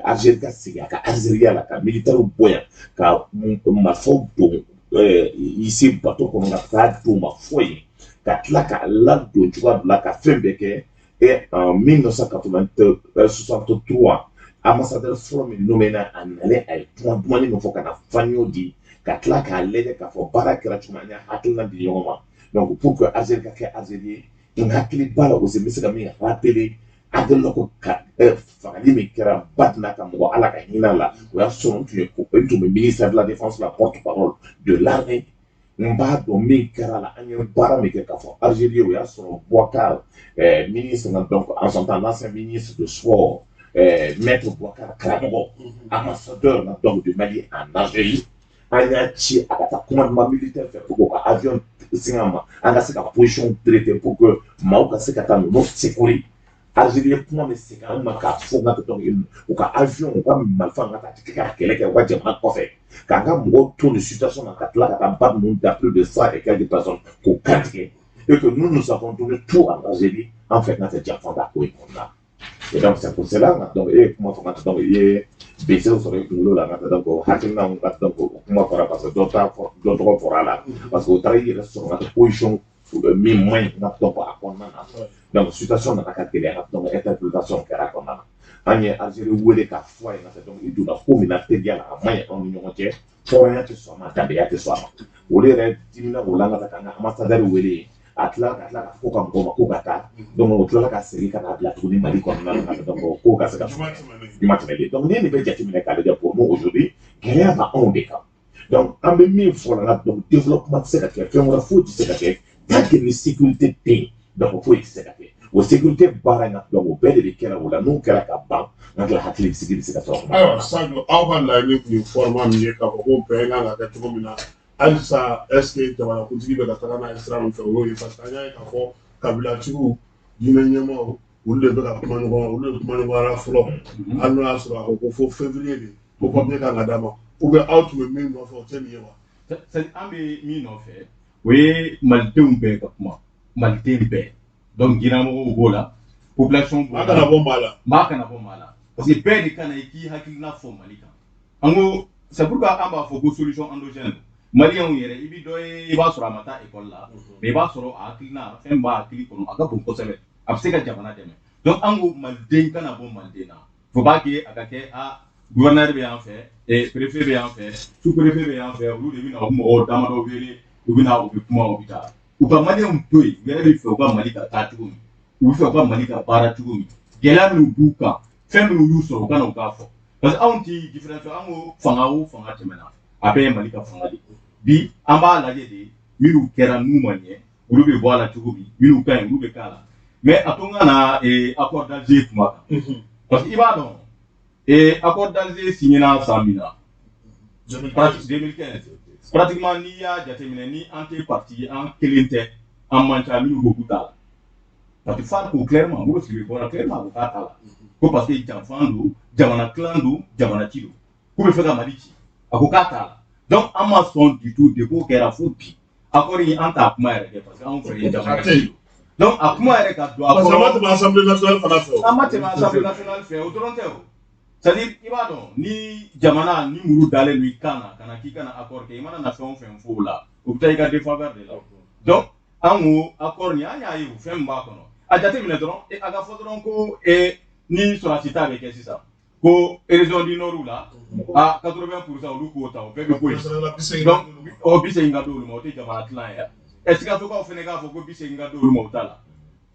Algérie ka segin a ka Algérie la, ka militaires bɔ yan, ka marifaw don i se bateau kɔnɔ ka taa d'u ma fɔ yen, ka tila k'a ladon cogoya dɔ la, ka fɛn bɛɛ kɛ. Et en 1963, ambassadeur fɔlɔ min nommé na, a nalen, a ye kuma dumani min fɔ ka na faniyo di, ka tila k'a lajɛ k'a fɔ baara kɛra cogo min, an ye hakilina di ɲɔgɔn ma, donc pour que Algérie ka kɛ Algérie ye. N hakili b'a la aussi, n bɛ se ka min rappeler, Aguelhok ka fagali min kɛra Batna ka mɔgɔ, Ala ka hinɛ la, o y'a sɔrɔ n tun ye n tun bɛ ministère de la défense la, porte-parole de l'armée. N b'a dɔn min kɛra la, an ye baara min kɛ k'a fɔ Algérie, o y'a sɔrɔ Boubacar ministre, donc en son temps l'ancien ministre de sport, maître Boubacar Karamɔgɔ, ambassadeur donc du Mali en Algérie, an y'a ci a ka taa commandement militaire fɛ pour que u ka avion sin an ma, an ka se ka position traiter pour que maaw ka se ka taa ninnu secourir. Algérie ye kuma min segin an ma k'a fɔ n ka, donc u ka avion, u ka marifa ka taa kɛ ka kɛlɛ kɛ u ka jamana kɔfɛ, k'an ka mɔgɔw to nin situation na, ka tila ka taa ba ninnu da, plus de 100 et quelques personnes k'o kantigɛ, et que nous nous avons donné tout en Algérie en fait n'a tɛ janfa da ko in kɔnɔna. Et donc c'est pour cela, donc e ye kuma fɔ ka, donc i ye bese sɔrɔ i kunkolo la ka, donc hakilina ka, donc o kuma fɔra parce que dɔ ta fɔ, dɔ tɔgɔ fɔra a la parce que o taara i yɛrɛ sɔrɔ ka position min man ɲi ka, donc a kɔnɔna na, donc situation nana ka gɛlɛya, donc interprétation kɛra a kɔnɔna na. An ye Algérie wele k'a fɔ a ye ka, donc i donna ko min na teriya la, a man ɲi anw ni ɲɔgɔn cɛ, hɔrɔnya tɛ sɔn a ma, danbeya tɛ sɔn a ma. Olu yɛrɛ dimina o la ka taa k'an ka ambassadeur wele, a tila ka tila ka fɔ ka mɔgɔw ma ko ka taa, donc o tilala ka segin ka n'a bila tuguni Mali kɔnɔna na, donc ko ka se ka Juma tɛmɛnen. Juma tɛmɛnen. Donc n'i ye nin bɛɛ jateminɛ k'a lajɛ, pour nous aujourd'hui, gɛlɛya b'anw de kan. Donc an bɛ min fɔ la, donc développement tɛ se ka kɛ, fɛn wɛrɛ foyi tɛ se ka kɛ tant que ni sécurité tɛ yen. Donc foyi tɛ se ka kɛ. O sécurité baara in na, donc o bɛɛ de bɛ kɛra o la. N'o kɛra ka ban, n hakili hakili sigi bɛ se ka sɔrɔ. Ayiwa Sadio, aw ka laɲini tun ye format min ye k'a fɔ ko bɛn kan ka kɛ cogo min na, halisa est ce que jamanakuntigi bɛ ka taga n'a ye sira min fɛ, o y'o ye? Parce que an y'a ye k'a fɔ kabilatigiw, diinɛ ɲɛmaaw, olu de bɛ ka kuma ɲɔgɔn, olu de kuma ɲɔgɔnyara fɔlɔ, hali n'o y'a sɔrɔ a ko ko fo février de ko papier kan ka d'a ma. Ou bien aw tun bɛ min nɔfɛ, o tɛ nin ye wa? An bɛ min nɔfɛ, o ye malidenw bɛɛ ka kuma, maliden bɛɛ. Donc diinɛmɔgɔw b'o la, population b'o la. Maa kana bɔ maa la. Maa kana bɔ maa la, parce que bɛɛ de ka na i k'i hakilina fɔ Mali kan. An ko c'est pourquoi an b'a fɔ ko solution endogène. Maliyɛnw yɛrɛ, i bi dɔ ye, i b'a sɔrɔ a ma taa école la, mais i b'a sɔrɔ a hakilina fɛn b'a hakili kɔnɔ, a ka bon kosɛbɛ, a bɛ se ka jamana dɛmɛ. Donc an ko maliden kana bɔ maliden na. Faut pas que a ka kɛ a gouverneur bɛ yan fɛ, préfet bɛ yan fɛ, sous préfet bɛ yan fɛ, olu de bɛ na u mɔgɔw damadɔ wele, u bɛ na, u bɛ kuma, u bɛ taa. U ka maliyɛnw to yen, u yɛrɛ bɛ fɛ u ka Mali ka taa cogo min, u bɛ fɛ u ka Mali ka baara cogo min, gɛlɛya minnu b'u kan, fɛn minnu y'u sɔrɔ, u ka na u k'a fɔ. Parce que anw ti différence, an ko fanga o fanga tɛmɛna, a bɛɛ ye Mali ka fanga de ye. Bi an b'a lajɛ de, minnu kɛra n'u ma ɲɛ, olu bɛ bɔ a la cogo min, minnu ka ɲi, olu bɛ k'a la. Mais a to n ka na accord d'Alger kuma kan, parce que i b'a dɔn, accord d'Alger signé na san min na, 2015 pratiquement, n'i y'a jateminɛ, ni an tɛ parti, an kelen tɛ, an man ca minnu ko k'u t'a la. Parce que FARE ko clairement, Modibo Sidibe bɔra clairement, a ko k'a t'a la, ko parce que janfan don, jamana tilan don, jamana ci don, k'u bɛ fɛ ka Mali ci, a ko k'a t'a la. Donc an ma sɔn du tout. Depuis o kɛra fo bi, accord in, an t'a kuma yɛrɛ kɛ, parce que anw fɛ yen jamana ci don. Donc a kuma yɛrɛ ka don a kɔnɔ. Parce que a ma tɛmɛ Assemblée nationale fana fɛ o. A ma tɛmɛ Assemblée nationale fɛ, o dɔrɔn tɛ o. C'est à dire, i b'a dɔn, ni jamana ni muru dalen don i kan na, ka na k'i kana accord kɛ, i mana na fɛn o fɛn fɔ o la, o bɛ taa i ka défaveur de la. Donc an ko accord nin, an y'a ye o fɛn min b'a kɔnɔ, a jateminɛ dɔrɔn, a ka fɔ dɔrɔn ko ni sɔrɔdasi ta bɛ kɛ sisan, ko région du nord la, a 80% olu k'o ta, o bɛɛ bɛ bɔ yen. Donc o 80 ka d'olu ma, o tɛ jamana tilan ye. Ɛ, Sikasokaw fana k'a fɔ ko 80 ka d'olu ma, o t'a la.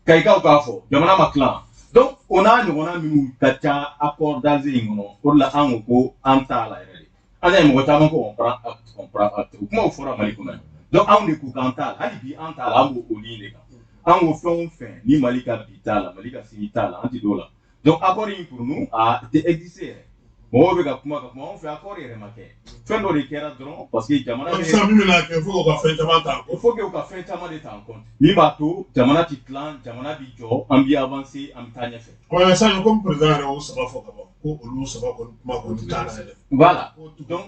Kayikaw k'a fɔ jamana ma tilan. Donc o n'a ɲɔgɔnna minnu ka ca accord d'Alger in kɔnɔ, o de la an ko ko an t'a la yɛrɛ de. An y'a ye mɔgɔ caman ko on prend acte, on prend acte, o kumaw fɔra Mali kɔnɔ yan. Donc anw de ko k'an t'a la, hali bi an t'a la, an b'o o ligne de kan. An ko fɛn o fɛn ni Mali ka bi t'a la, Mali ka sini t'a la, an ti d'o la. Donc accord in, pour nous, a tɛ exister yɛrɛ. Mɔgɔw bɛ ka kuma ka kuma, anw fɛ accord yɛrɛ ma kɛ, fɛn dɔ de kɛra dɔrɔn, parce que jamana bɛ sisan min bɛna kɛ, fo k'u ka fɛn caman ta en compte. Il faut que u ka fɛn caman de ta en compte min b'a to jamana ti tilan, jamana bi jɔ, an bi avancer, an bɛ taa ɲɛfɛ. Ouais, Sadio, comme président yɛrɛ y'o saba fɔ ka ban, ko olu saba kɔni kuma kɔni t'a la yɛrɛ. Voilà. Donc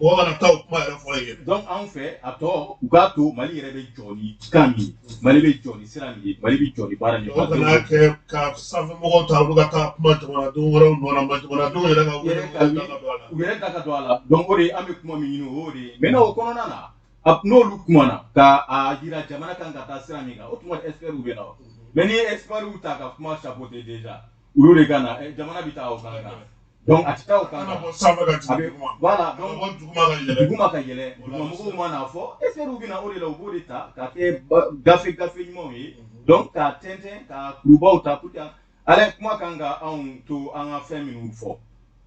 mɔgɔ kana taa o kuma yɛrɛ fɔ yen. Donc anw fɛ, a tɔ u k'a to Mali yɛrɛ bɛ jɔ ni kan min ye, Mali bɛ jɔ ni sira min ye, Mali bɛ jɔ ni baara min ye. O kana kɛ ka sanfɛmɔgɔw ta, olu ka taa kuma jamanadenw wɛrɛw nɔ na, jamanadenw yɛrɛ ka wele da ka don a la. U yɛrɛ da ka don a la. Donc o de an bɛ kuma min ɲini, o de ye. Maintenant o kɔnɔna na, n'olu kumana ka a jira jamana kan ka taa sira min kan, o tuma experts bɛ na o. Mais ni ye experts ta ka kuma chapeauter déjà, olu de ka na, jamana bɛ taa o kan kan. Donc a tɛ taa o kan kan. Sanfɛ ka jigin duguma. Voilà, donc duguma ka yɛlɛ. Duguma ka yɛlɛ. Dugumamɔgɔw ma n'a fɔ, experts bɛ na o de la, u b'o de ta ka kɛ gafe gafe ɲumanw ye. Donc k'a tɛntɛn ka kurubaw ta pour que ale kuma kan ka anw to an ka fɛn minnu fɔ.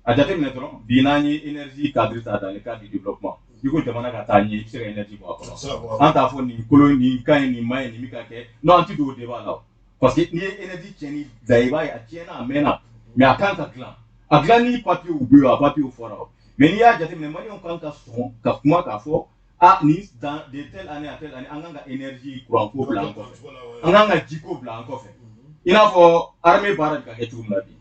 A jateminɛ dɔrɔn, bi n'an ye énergie cadre ta dans le cadre du développement, i ko jamana ka taa ɲɛ, i bɛ se ka énergie bɔ a kɔnɔ. An t'a fɔ nin kolo nin ka ɲi, nin ma ɲi, nin bɛ ka kɛ. Non, an ti don o débat la o. Parce que n'i ye énergie tiɲɛni da, i b'a ye a tiɲɛna, a mɛnna, mais a kan ka dilan. A dilanni papier bɛ yen, a papier fɔra o. Mais n'i y'a jateminɛ, maliyɛnw kan ka sɔn ka kuma k'a fɔ a nin dans de telle année à telle année, an kan ka énergie courant ko bila an kɔfɛ, an kan ka ji ko bila an kɔfɛ. I n'a fɔ armée baara bɛ ka kɛ cogo min na bi,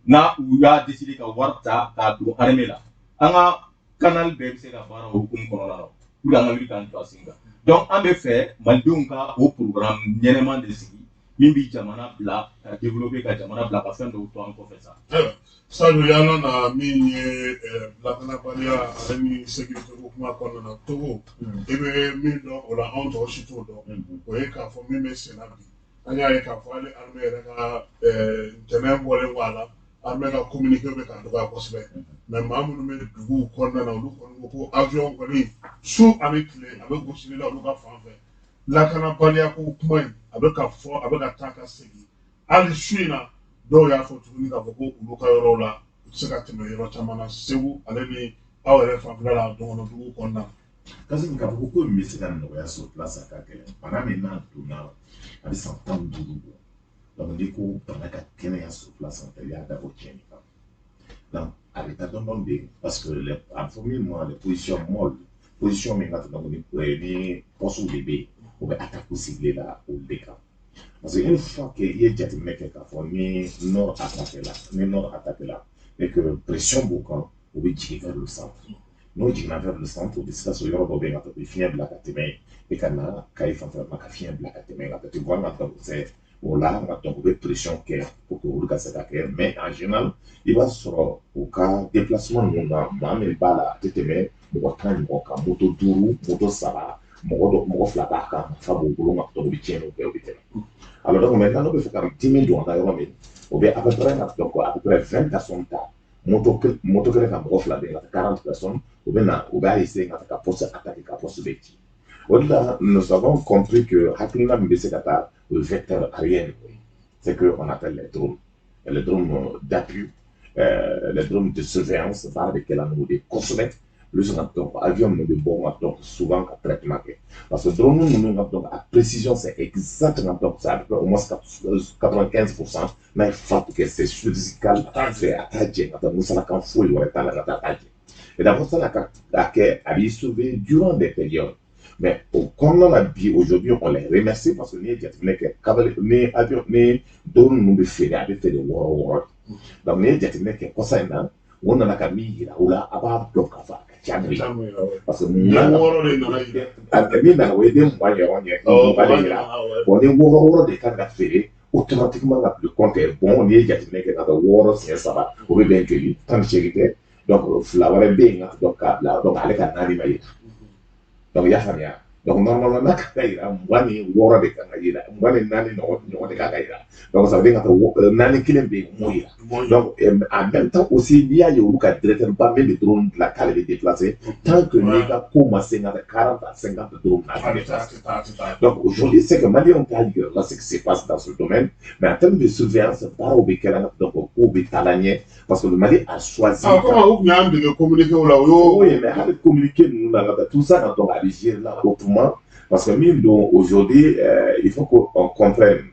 n'a u y'a décidé ka wari ta k'a don armée la, an ka canal bɛɛ bɛ se ka baara o hukumu kɔnɔna la, pour que an ka wuli k'an jɔ a sen kan. Donc an bɛ fɛ malidenw ka o programme ɲɛnɛman de sigi min bɛ jamana bila ka développer, ka jamana bila ka fɛn dɔw to an kɔfɛ sa. Ayiwa Sadio, yala na min ye lakanabaliya ale ni sécurité ko kuma kɔnɔna na, Togo, i bɛ min dɔn o la, anw tɔw si t'o dɔn, o ye k'a fɔ min bɛ sen na bi, an y'a ye k'a fɔ hali armée yɛrɛ ka dɛmɛ bɔlen kɔ a la, armée ka communiqué bɛ ka dɔgɔya kosɛbɛ. Mais maa minnu bɛ duguw kɔnɔna na, olu kɔni ko ko avion kɔni su ani tile a bɛ gosili la olu ka fan fɛ. Lakanabaliya ko kuma in, a bɛ ka fɔ, a bɛ ka taa ka segin. Hali su in na, dɔw y'a fɔ tuguni k'a fɔ ko olu ka yɔrɔw la, u tɛ se ka tɛmɛ yɔrɔ caman na, Segu ale ni aw yɛrɛ fanfɛla la, dɔgɔnɔdugu kɔnɔna na. Kasi k'a fɔ ko min bɛ se ka nɔgɔya sur place, a ka gɛlɛn. Bana min n'a donna, a bɛ san 15 bɔ. Donc n'i ko bana ka kɛnɛya sur place, i y'a dabɔ tiɲɛni kama. Donc a bɛ taa dɔɔni dɔɔni de, parce que a bɛ fɔ min ma les positions molles, position min ka donc ni poste de bɛ yen, o bɛ attaque ciblée la olu de kan. Parce que une fois que i ye jateminɛ kɛ k'a fɔ ni nord attaqué la, ni nord attaqué la et que pression b'u kan, u bɛ jigin vers le centre. N'o jiginna vers le centre, u bɛ Sikaso yɔrɔ dɔ bɛ yen ka taa, u bɛ fiɲɛ bila ka tɛmɛ i ka na Kayi fanfɛla ma, ka fiɲɛ bila ka tɛmɛ ka taa, tu vois, nka donc c'est o la nka donc u bɛ pression kɛ pour que olu ka se ka kɛ. Mais en général, i b'a sɔrɔ u ka déplacement ninnu na, maa min b'a la, a tɛ tɛmɛ mɔgɔ 10 ɲɔgɔn kan, moto duuru, moto saba, mɔgɔ dɔ, mɔgɔ fila b'a kan, marifa b'u bolo, nka donc u bɛ tiɲɛniw kɛ, u bɛ tɛmɛ. Alors donc maintenant, n'u bɛ fɛ ka dimi don an na yɔrɔ min, o bɛ à peu près donc à peu près 20 personnes ta, moto kelen ka mɔgɔ fila bɛ yen, ka 40 personnes, u bɛ na, u b'a essayer ka poste attaquer, ka poste bɛ ci. O de la, nous avons compris que hakilina min bɛ se ka taa, o ye vecteur aérien, c'est que on appelle les drones, les drones d'appui, les drones de surveillance. Baara bɛ kɛla n'o de ye kosɛbɛ plus nka donc avion ninnu bɛ bɔ nka donc souvent ka traitement kɛ, parce que drone ninnu nka donc a précision, c'est exact, nka donc c'est à peu près au moins 95%. N'a ye frappe kɛ, c'est chirurgical, c'est a t'a jɛ ka taa musalakan foyi wɛrɛ t'a la ka taa a t'a jɛ. Et d'abord ça ka a kɛ, a b'i sauver durant des périodes. Mais o kɔnɔna na bi, aujourd'hui, on les remercie, parce que n'i ye jateminɛ kɛ, kabali ni avion ni drone ninnu bɛ feere, a bɛ feere wɔɔrɔ wɔɔrɔ. Donc n'i ye jateminɛ kɛ kɔsa in na, o nana ka min yira o la, a b'a dɔn k'a fɔ a ka ca n'o ye, parce que den 6 de nana yira. Min nana, o ye den 20 ɲɔgɔn ye, 20 de yira. Bon, ni wɔɔrɔ wɔɔrɔ de kan ka feere, automatiquement ka le compte est bon. N'i ye jateminɛ kɛ ka taa wɔɔrɔ siɲɛ saba, o bɛ bɛn joli? 18 tɛ? Donc fila wɛrɛ bɛ yen ka donc k'a bila, donc ale ka naani ma yira. Donc i y'a faamuya? Donc normalement, n'a ka yira, 26 de kan ka yira, 24 ɲɔgɔn de kan ka yira. Donc ça veut dire ka taa naani kelen bɛ yen, m'o yira. Donc en même temps aussi, n'i y'a ye olu ka directeur ba min bɛ drone dilan k'ale bɛ déplacer, tant que n'i ka ko ma se ka 40 à 50 drone na, a bɛ déplacer. Donc aujourd'hui, c'est que Maliens t'a yira la ce qui se passe dans ce domaine, mais en termes de surveillance, baaraw bɛ kɛla, donc kow bɛ taa la ɲɛ, parce que le Mali a choisi. Ah, comment u tun y'an dege communiqué la, o y'o. Oui, mais hali communiqué ninnu na, ka tout ça, donc a bɛ gérer la autrement, parce que min don, aujourd'hui, il faut qu'on comprenne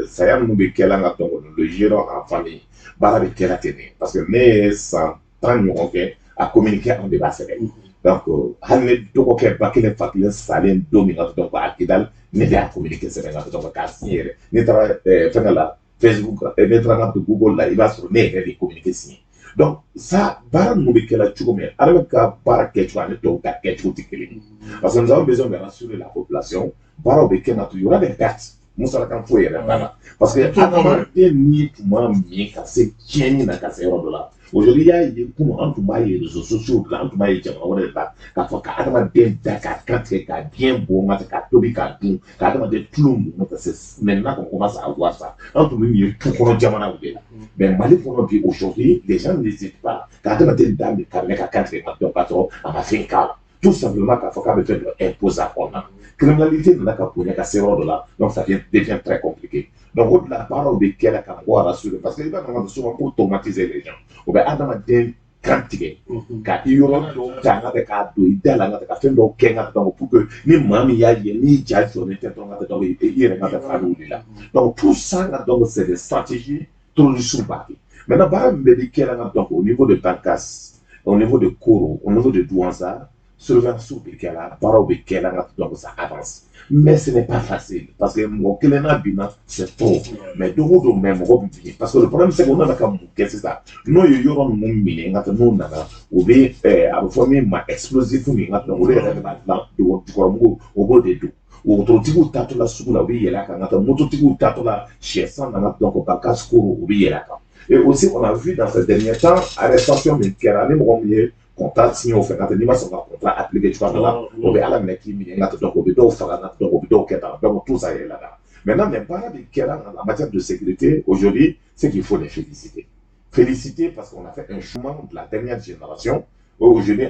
saya minnu bɛ kɛla, nka donc le gérons en famille. Baara bɛ kɛla ten de, parce que ne ye san 10 ɲɔgɔn kɛ a communiqué, anw de b'a sɛbɛn. Donc hali ne dɔgɔkɛ ba kelen fa kelen salen don min na, donc a Kidal, ne de y'a communiqué sɛbɛn ka donc k'a signé yɛrɛ. Ne taara fɛnkɛ la, Facebook, ne taara ka Google la, i b'a sɔrɔ ne yɛrɛ de ye communiqué signé. Donc ça, baara ninnu bɛ kɛla cogo min, armée ka baara kɛcogo ani tɔw ta kɛcogo tɛ kelen ye, parce que nous avons besoin de rassurer la population. Baaraw bɛ kɛ na, il y aura des pertes, musalakan foyi yɛrɛ t'a la, parce que adamaden ni tun ma min ka se tiɲɛni na ka se yɔrɔ dɔ la. Aujourd'hui, i y'a ye kunun, an tun b'a ye réseaux sociaux la, an tun b'a ye jamana wɛrɛ de la, k'a fɔ ka adamaden da k'a kan tigɛ, k'a biyɛn bɔ ka k'a tobi k'a dun, ka adamaden tulo mun ka se. Maintenant qu'on commence à voir ça, an tun bɛ nin ye tu kɔnɔ jamanaw de la, mais Mali kɔnɔ bi, aujourd'hui, les gens n'hésitent pas ka adamaden da minɛ ka minɛ ka kan tigɛ ka dɔn k'a sɔrɔ a ma fɛn k'a la, tout simplement k'a fɔ k'a bɛ fɛn dɔ imposer a kɔnɔna na. Criminalité nana ka bonya ka se yɔrɔ dɔ la, donc ça devient très compliqué. Donc o de la, baaraw bɛ kɛ la ka mɔgɔw rassurer, parce que i b'a dɔn souvent ko traumatiser les gens, o bɛ adamaden kan tigɛ ka i yɔrɔ dɔw ta n ka k'a don i da la, n ka fɛn dɔw kɛ n ka donc pour que ni maa min y'a ye, n'i ja jɔlen tɛ dɔrɔn, ka donc i yɛrɛ ka fa bɛ wuli la. Donc tout ça, nka donc c'est des stratégies terroristes b'a kɛ. Maintenant, baara min bɛ di kɛ la, nka donc au niveau de Bankass, au niveau de Koro, au niveau de Douentza, surveillance bɛ kɛ la, baaraw bɛ kɛ la, nka donc ça avance, mais ce n'est pas facile, parce que mɔgɔ kelen n'a binna, c'est trop. Mais don o don, mais mɔgɔ bɛ bin, parce que le problème, c'est que u nana ka mun kɛ sisan? N'o ye yɔrɔ ninnu minɛ, nka n'u nana, u bɛ a bɛ fɔ min ma explosif min, nka donc olu yɛrɛ de b'a dilan jukɔrɔmugu, o b'o de don. Wotorotigiw taatɔ la sugu la, u bɛ yɛlɛ a kan, ka taa mototigiw taatɔ la sɛ san nana, donc Bankass, Koro, u bɛ yɛlɛ a kan. Et aussi, on a vu dans ces derniers temps, arrestation min kɛra, ni mɔgɔ min ye contrat signé o fɛ, ka n'i ma sɔn ka contrat appliquer cogoya dɔ la, o bɛ Ala minɛ k'i minɛ, nka donc o bɛ dɔw faga, nka donc o bɛ dɔw kɛ tan. Donc tout ça yɛlɛla. Maintenant, mais baara de kɛra en matière de sécurité aujourd'hui, c'est qu'il faut les féliciter, féliciter, parce qu'on a fait un chemin de la dernière génération. Aujourd'hui,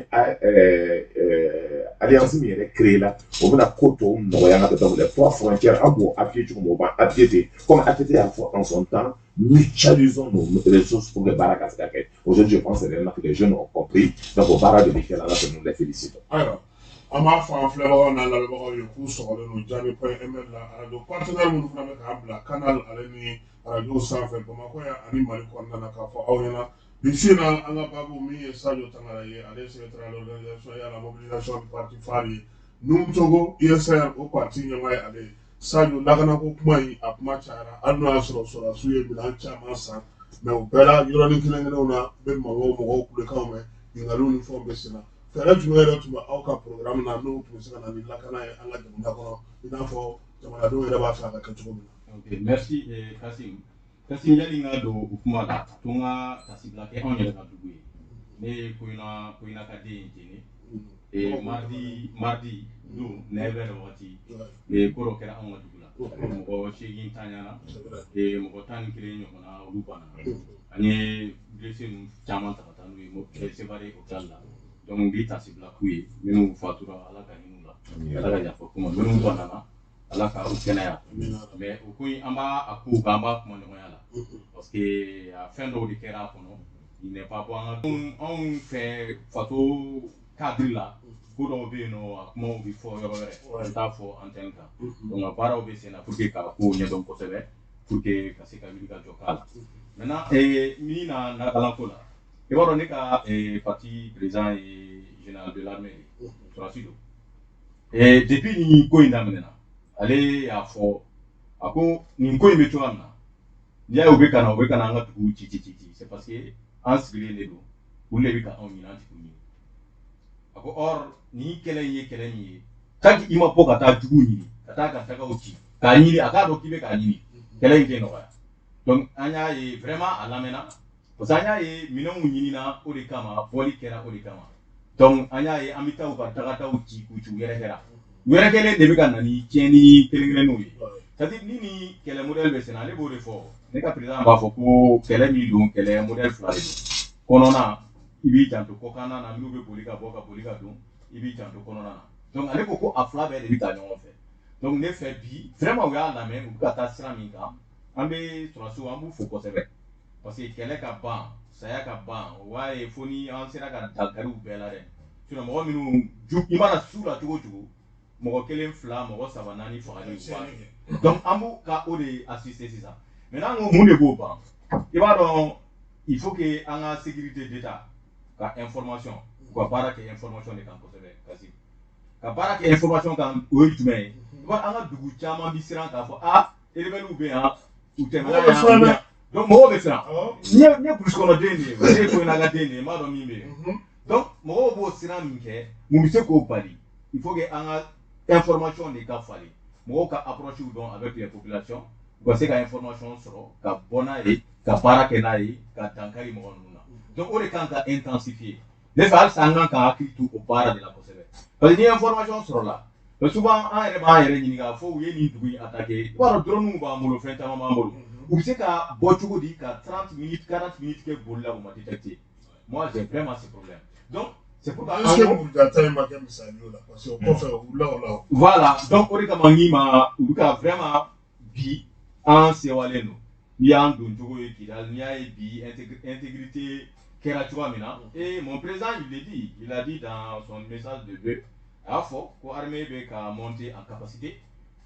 alliance min yɛrɛ créé la, o bɛna ko tɔw nɔgɔya ka donc les trois frontières, an b'o appuyer cogo min, o b'an appuyer ten, comme ATT y'a fɔ en son temps, mutualisons nos ressources pour que baara ka se ka kɛ. Aujourd'hui, je pense réellement que les jeunes ont compris. Donc o baara de bɛ kɛ la, que nous les félicitons. Ayiwa. An b'a fɔ an filɛbagaw n'an lamɛnbagaw ye k'u sɔgɔlen don Jami.ml la, arajo partenaire minnu fana bɛ k'an bila canal ale ni arajo sanfɛ Bamakɔ yan ani Mali kɔnɔna na, k'a fɔ aw ɲɛna bi su in na, an ka baabu min ye Sadio Tangara ye, ale ye secrétaire à l'organisation et à la mobilisation du parti phare ye Nouhoum Togo USR, o parti ɲɛmaa ye ale ye. Sadio, lakanako kuma in, a kuma cayara, hali n'o y'a sɔrɔ sɔrɔdasiw ye minɛn caman san, mais o bɛɛ la, yɔrɔnin kelen kelenw na, bɛ mankanw, mɔgɔw kulekanw mɛn, binkanniw ni fɛnw bɛ sen na. Fɛɛrɛ jumɛn yɛrɛ tun bɛ aw ka programme na, n'o tun bɛ se ka na ni lakana ye an ka jamana kɔnɔ, i n'a fɔ jamanadenw yɛrɛ b'a fɛ a ka kɛ cogo min na? Ok, merci Kassim. Kassim, yani n ka don o kuma la, to n ka tasibila kɛ anw yɛrɛ ka dugu ye. Ne ye Koyina, Koyina ka den ye Jene. Mardi don 9h wagati, ko dɔ kɛra anw ka dugu la. Mɔgɔ 8 tanyana, mɔgɔ 11 ɲɔgɔnna olu banna. An ye blessé ninnu caman ta ka taa n'u ye Sevare hôpital la. Donc n b'i tasibila k'u ye, minnu fatura, Ala ka hinɛ u la, Ala ka yafa k'u ma, minnu banana, Ala ka u kɛnɛya. Mais o ko in, an b'a a kow kan, an b'a kuma ɲɔgɔnya la, parce que a fɛn dɔw de kɛra a kɔnɔ, il n'est pas bon an ka anw fɛ faso cadre la. Ko dɔw bɛ yen nɔ, a kumaw bɛ fɔ yɔrɔ wɛrɛ, an t'a fɔ antenne kan. Donc a baaraw bɛ sen na pour que k'a kow ɲɛdɔn kosɛbɛ, pour que ka se ka wuli ka jɔ k'a la. Maintenant, min na nakalanko la, i b'a dɔn ne ka parti président ye général de l'armée ye, sɔrɔdasi don. Depuis nin ko in daminɛna, ale y'a fɔ, a ko nin ko in bɛ cogoya min na, n'i y'a ye u bɛ ka na an ka duguw ci ci ci ci, c'est parce que an sigilen de don, olu de bɛ ka anw ɲini, an tɛ k'u ɲini. A ko or nin kɛlɛ in ye kɛlɛ min ye, tant que i ma bɔ ka taa jugu ɲini, ka taa ka tagaw ci k'a ɲini, a k'a dɔn k'i bɛ k'a ɲini, kɛlɛ in tɛ nɔgɔya. Donc an y'a ye vraiment a lamɛnna, parce que an y'a ye minɛnw ɲinina o de kama, bɔli kɛra o de kama. Donc an y'a ye an bɛ taa u ka tagadaw ci k'u ci, u yɛrɛ kɛra u yɛrɛ kɛlen de bɛ ka na ni tiɲɛni kelen kelenninw ye. C'est à dire ni kɛlɛ modèle bɛ sen na, ale b'o de fɔ. Ne ka président b'a fɔ ko kɛlɛ min don, kɛlɛ modèle fila de don. Kɔnɔna, i b'i janto kɔkanna na, minnu bɛ boli ka bɔ ka boli ka don, i b'i janto kɔnɔna na. Donc ale ko ko a fila bɛɛ de bɛ taa ɲɔgɔn fɛ. Donc ne fɛ bi, vraiment u y'a lamɛn, u bɛ ka taa sira min kan, an bɛ sɔrɔdasiw, an b'u fo kosɛbɛ, parce que kɛlɛ ka ban, saya ka ban, o b'a ye fo ni an sera ka dankari u bɛɛ la dɛ. Sinon mɔgɔ minnu ju, i mana su la cogo o cogo, mɔgɔ kelen, fila, mɔgɔ saba, naani fagali, u b'a kɛ. Donc an b'u ka o de assister sisan. Maintenant, ko mun de b'o ban? I b'a dɔn, il faut que an ka sécurité d'État ka information, u ka baara kɛ information de kan kosɛbɛ. Kasi ka baara kɛ information kan, o ye jumɛn ye? I b'a an ka dugu caman bi siran k'a fɔ a rebelle bɛ yan, u tɛmɛna yan, u bɛ yan. Donc mɔgɔw bɛ siran. Ne ye brousse kɔnɔ den de ye, ne ye Koyina ka den de ye, n b'a dɔn min bɛ yen. Donc mɔgɔw b'o siran min kɛ, mun bɛ se k'o bali? Il faut que an ka information de ka falen, mɔgɔw ka approche dɔn avec les populations, u ka se ka information sɔrɔ ka bɔ n'a ye, ka baara kɛ n'a ye, ka dankari mɔgɔ ninnu na. Donc o de kan ka intensifier. Ne fɛ halisa an kan ka hakili to o baara de la kosɛbɛ, parce que ni information sɔrɔla, mais souvent an yɛrɛ b'an yɛrɛ ɲininka fo u ye nin dugu in attaquer. I b'a dɔn drone b'an bolo, fɛn caman b'an bolo, u bɛ se ka bɔ cogo di ka 30 minutes, 40 minutes kɛ boli la, u ma détecter? Moi, j'ai vraiment ce problème. Donc c'est pourquoi Est-ce que Buruja ta in ma kɛ misali ye o la? Parce que o kɔfɛ, u wulila o la o. Voilà, donc o de kama n k'i ma, u bɛ ka vraiment bi an sewalen don. N'i y'an don cogo ye Kidali, n'i y'a ye bi intégrité kɛra cogoya min na. Et mon président, il le dit, il a dit dans son message de vœux, a y'a fɔ ko armée bɛ ka monter en capacité,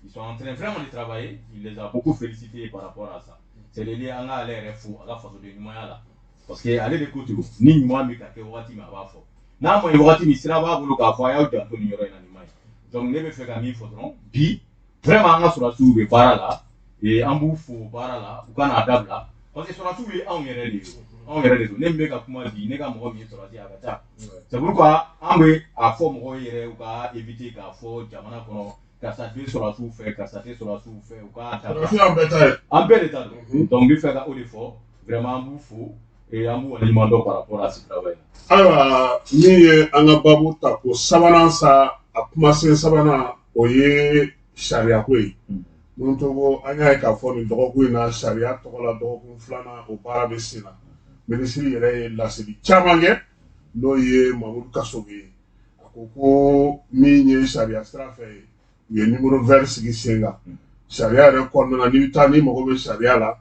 ils sont en train vraiment de travailler. Il les a beaucoup félicités par rapport à ça. C'est le lieu an k'ale yɛrɛ fo a ka fasoden ɲumanya la, parce que ale de ko ten, ni ɲuman bɛ ka kɛ wagati min, a b'a fɔ, n'a ma ɲi wagati min, sira b'a bolo k'a fɔ a y'aw janto nin yɔrɔ in na, nin ma ɲi. Donc ne bɛ fɛ ka min fɔ dɔrɔn bi, vraiment an ka sɔrɔdasiw bɛ baara la et an b'u fo baara la, u ka n'a dabila, parce que sɔrɔdasiw ye anw yɛrɛ de ye, anw yɛrɛ de don. Ne min bɛ ka kuma bi, ne ka mɔgɔ min ye sɔrɔdasi ye, a ka ca. C'est pourquoi an bɛ a fɔ mɔgɔw yɛrɛ u ka éviter k'a fɔ jamana kɔnɔ karisa bɛ sɔrɔdasiw fɛ, karisa tɛ sɔrɔdasiw fɛ, u k'a dabila. Sɔrɔdasi y'an bɛɛ ta ye. An bɛɛ de ta don. Donc n bɛ fɛ ka o de fɔ, vraiment an b'u fo et an b'u waleɲuman dɔn par rapport à ce travail. Ayiwa, min ye an ka baabu ta ko sabanan sa, a kumasen sabanan, o ye sariyako ye. Mun togo, an y'a ye k'a fɔ nin dɔgɔkun in na, sariya tɔgɔ la dɔgɔkun filanan, o baara bɛ sen na. Minisiri yɛrɛ ye laseli caman kɛ, n'o ye Mamudu Kasoge ye. A ko ko min ye sariya sira fɛ ye, u ye numéro vert sigi sen kan. Sariya yɛrɛ kɔnɔna na, n'i bɛ taa, n'i mago bɛ sariya la,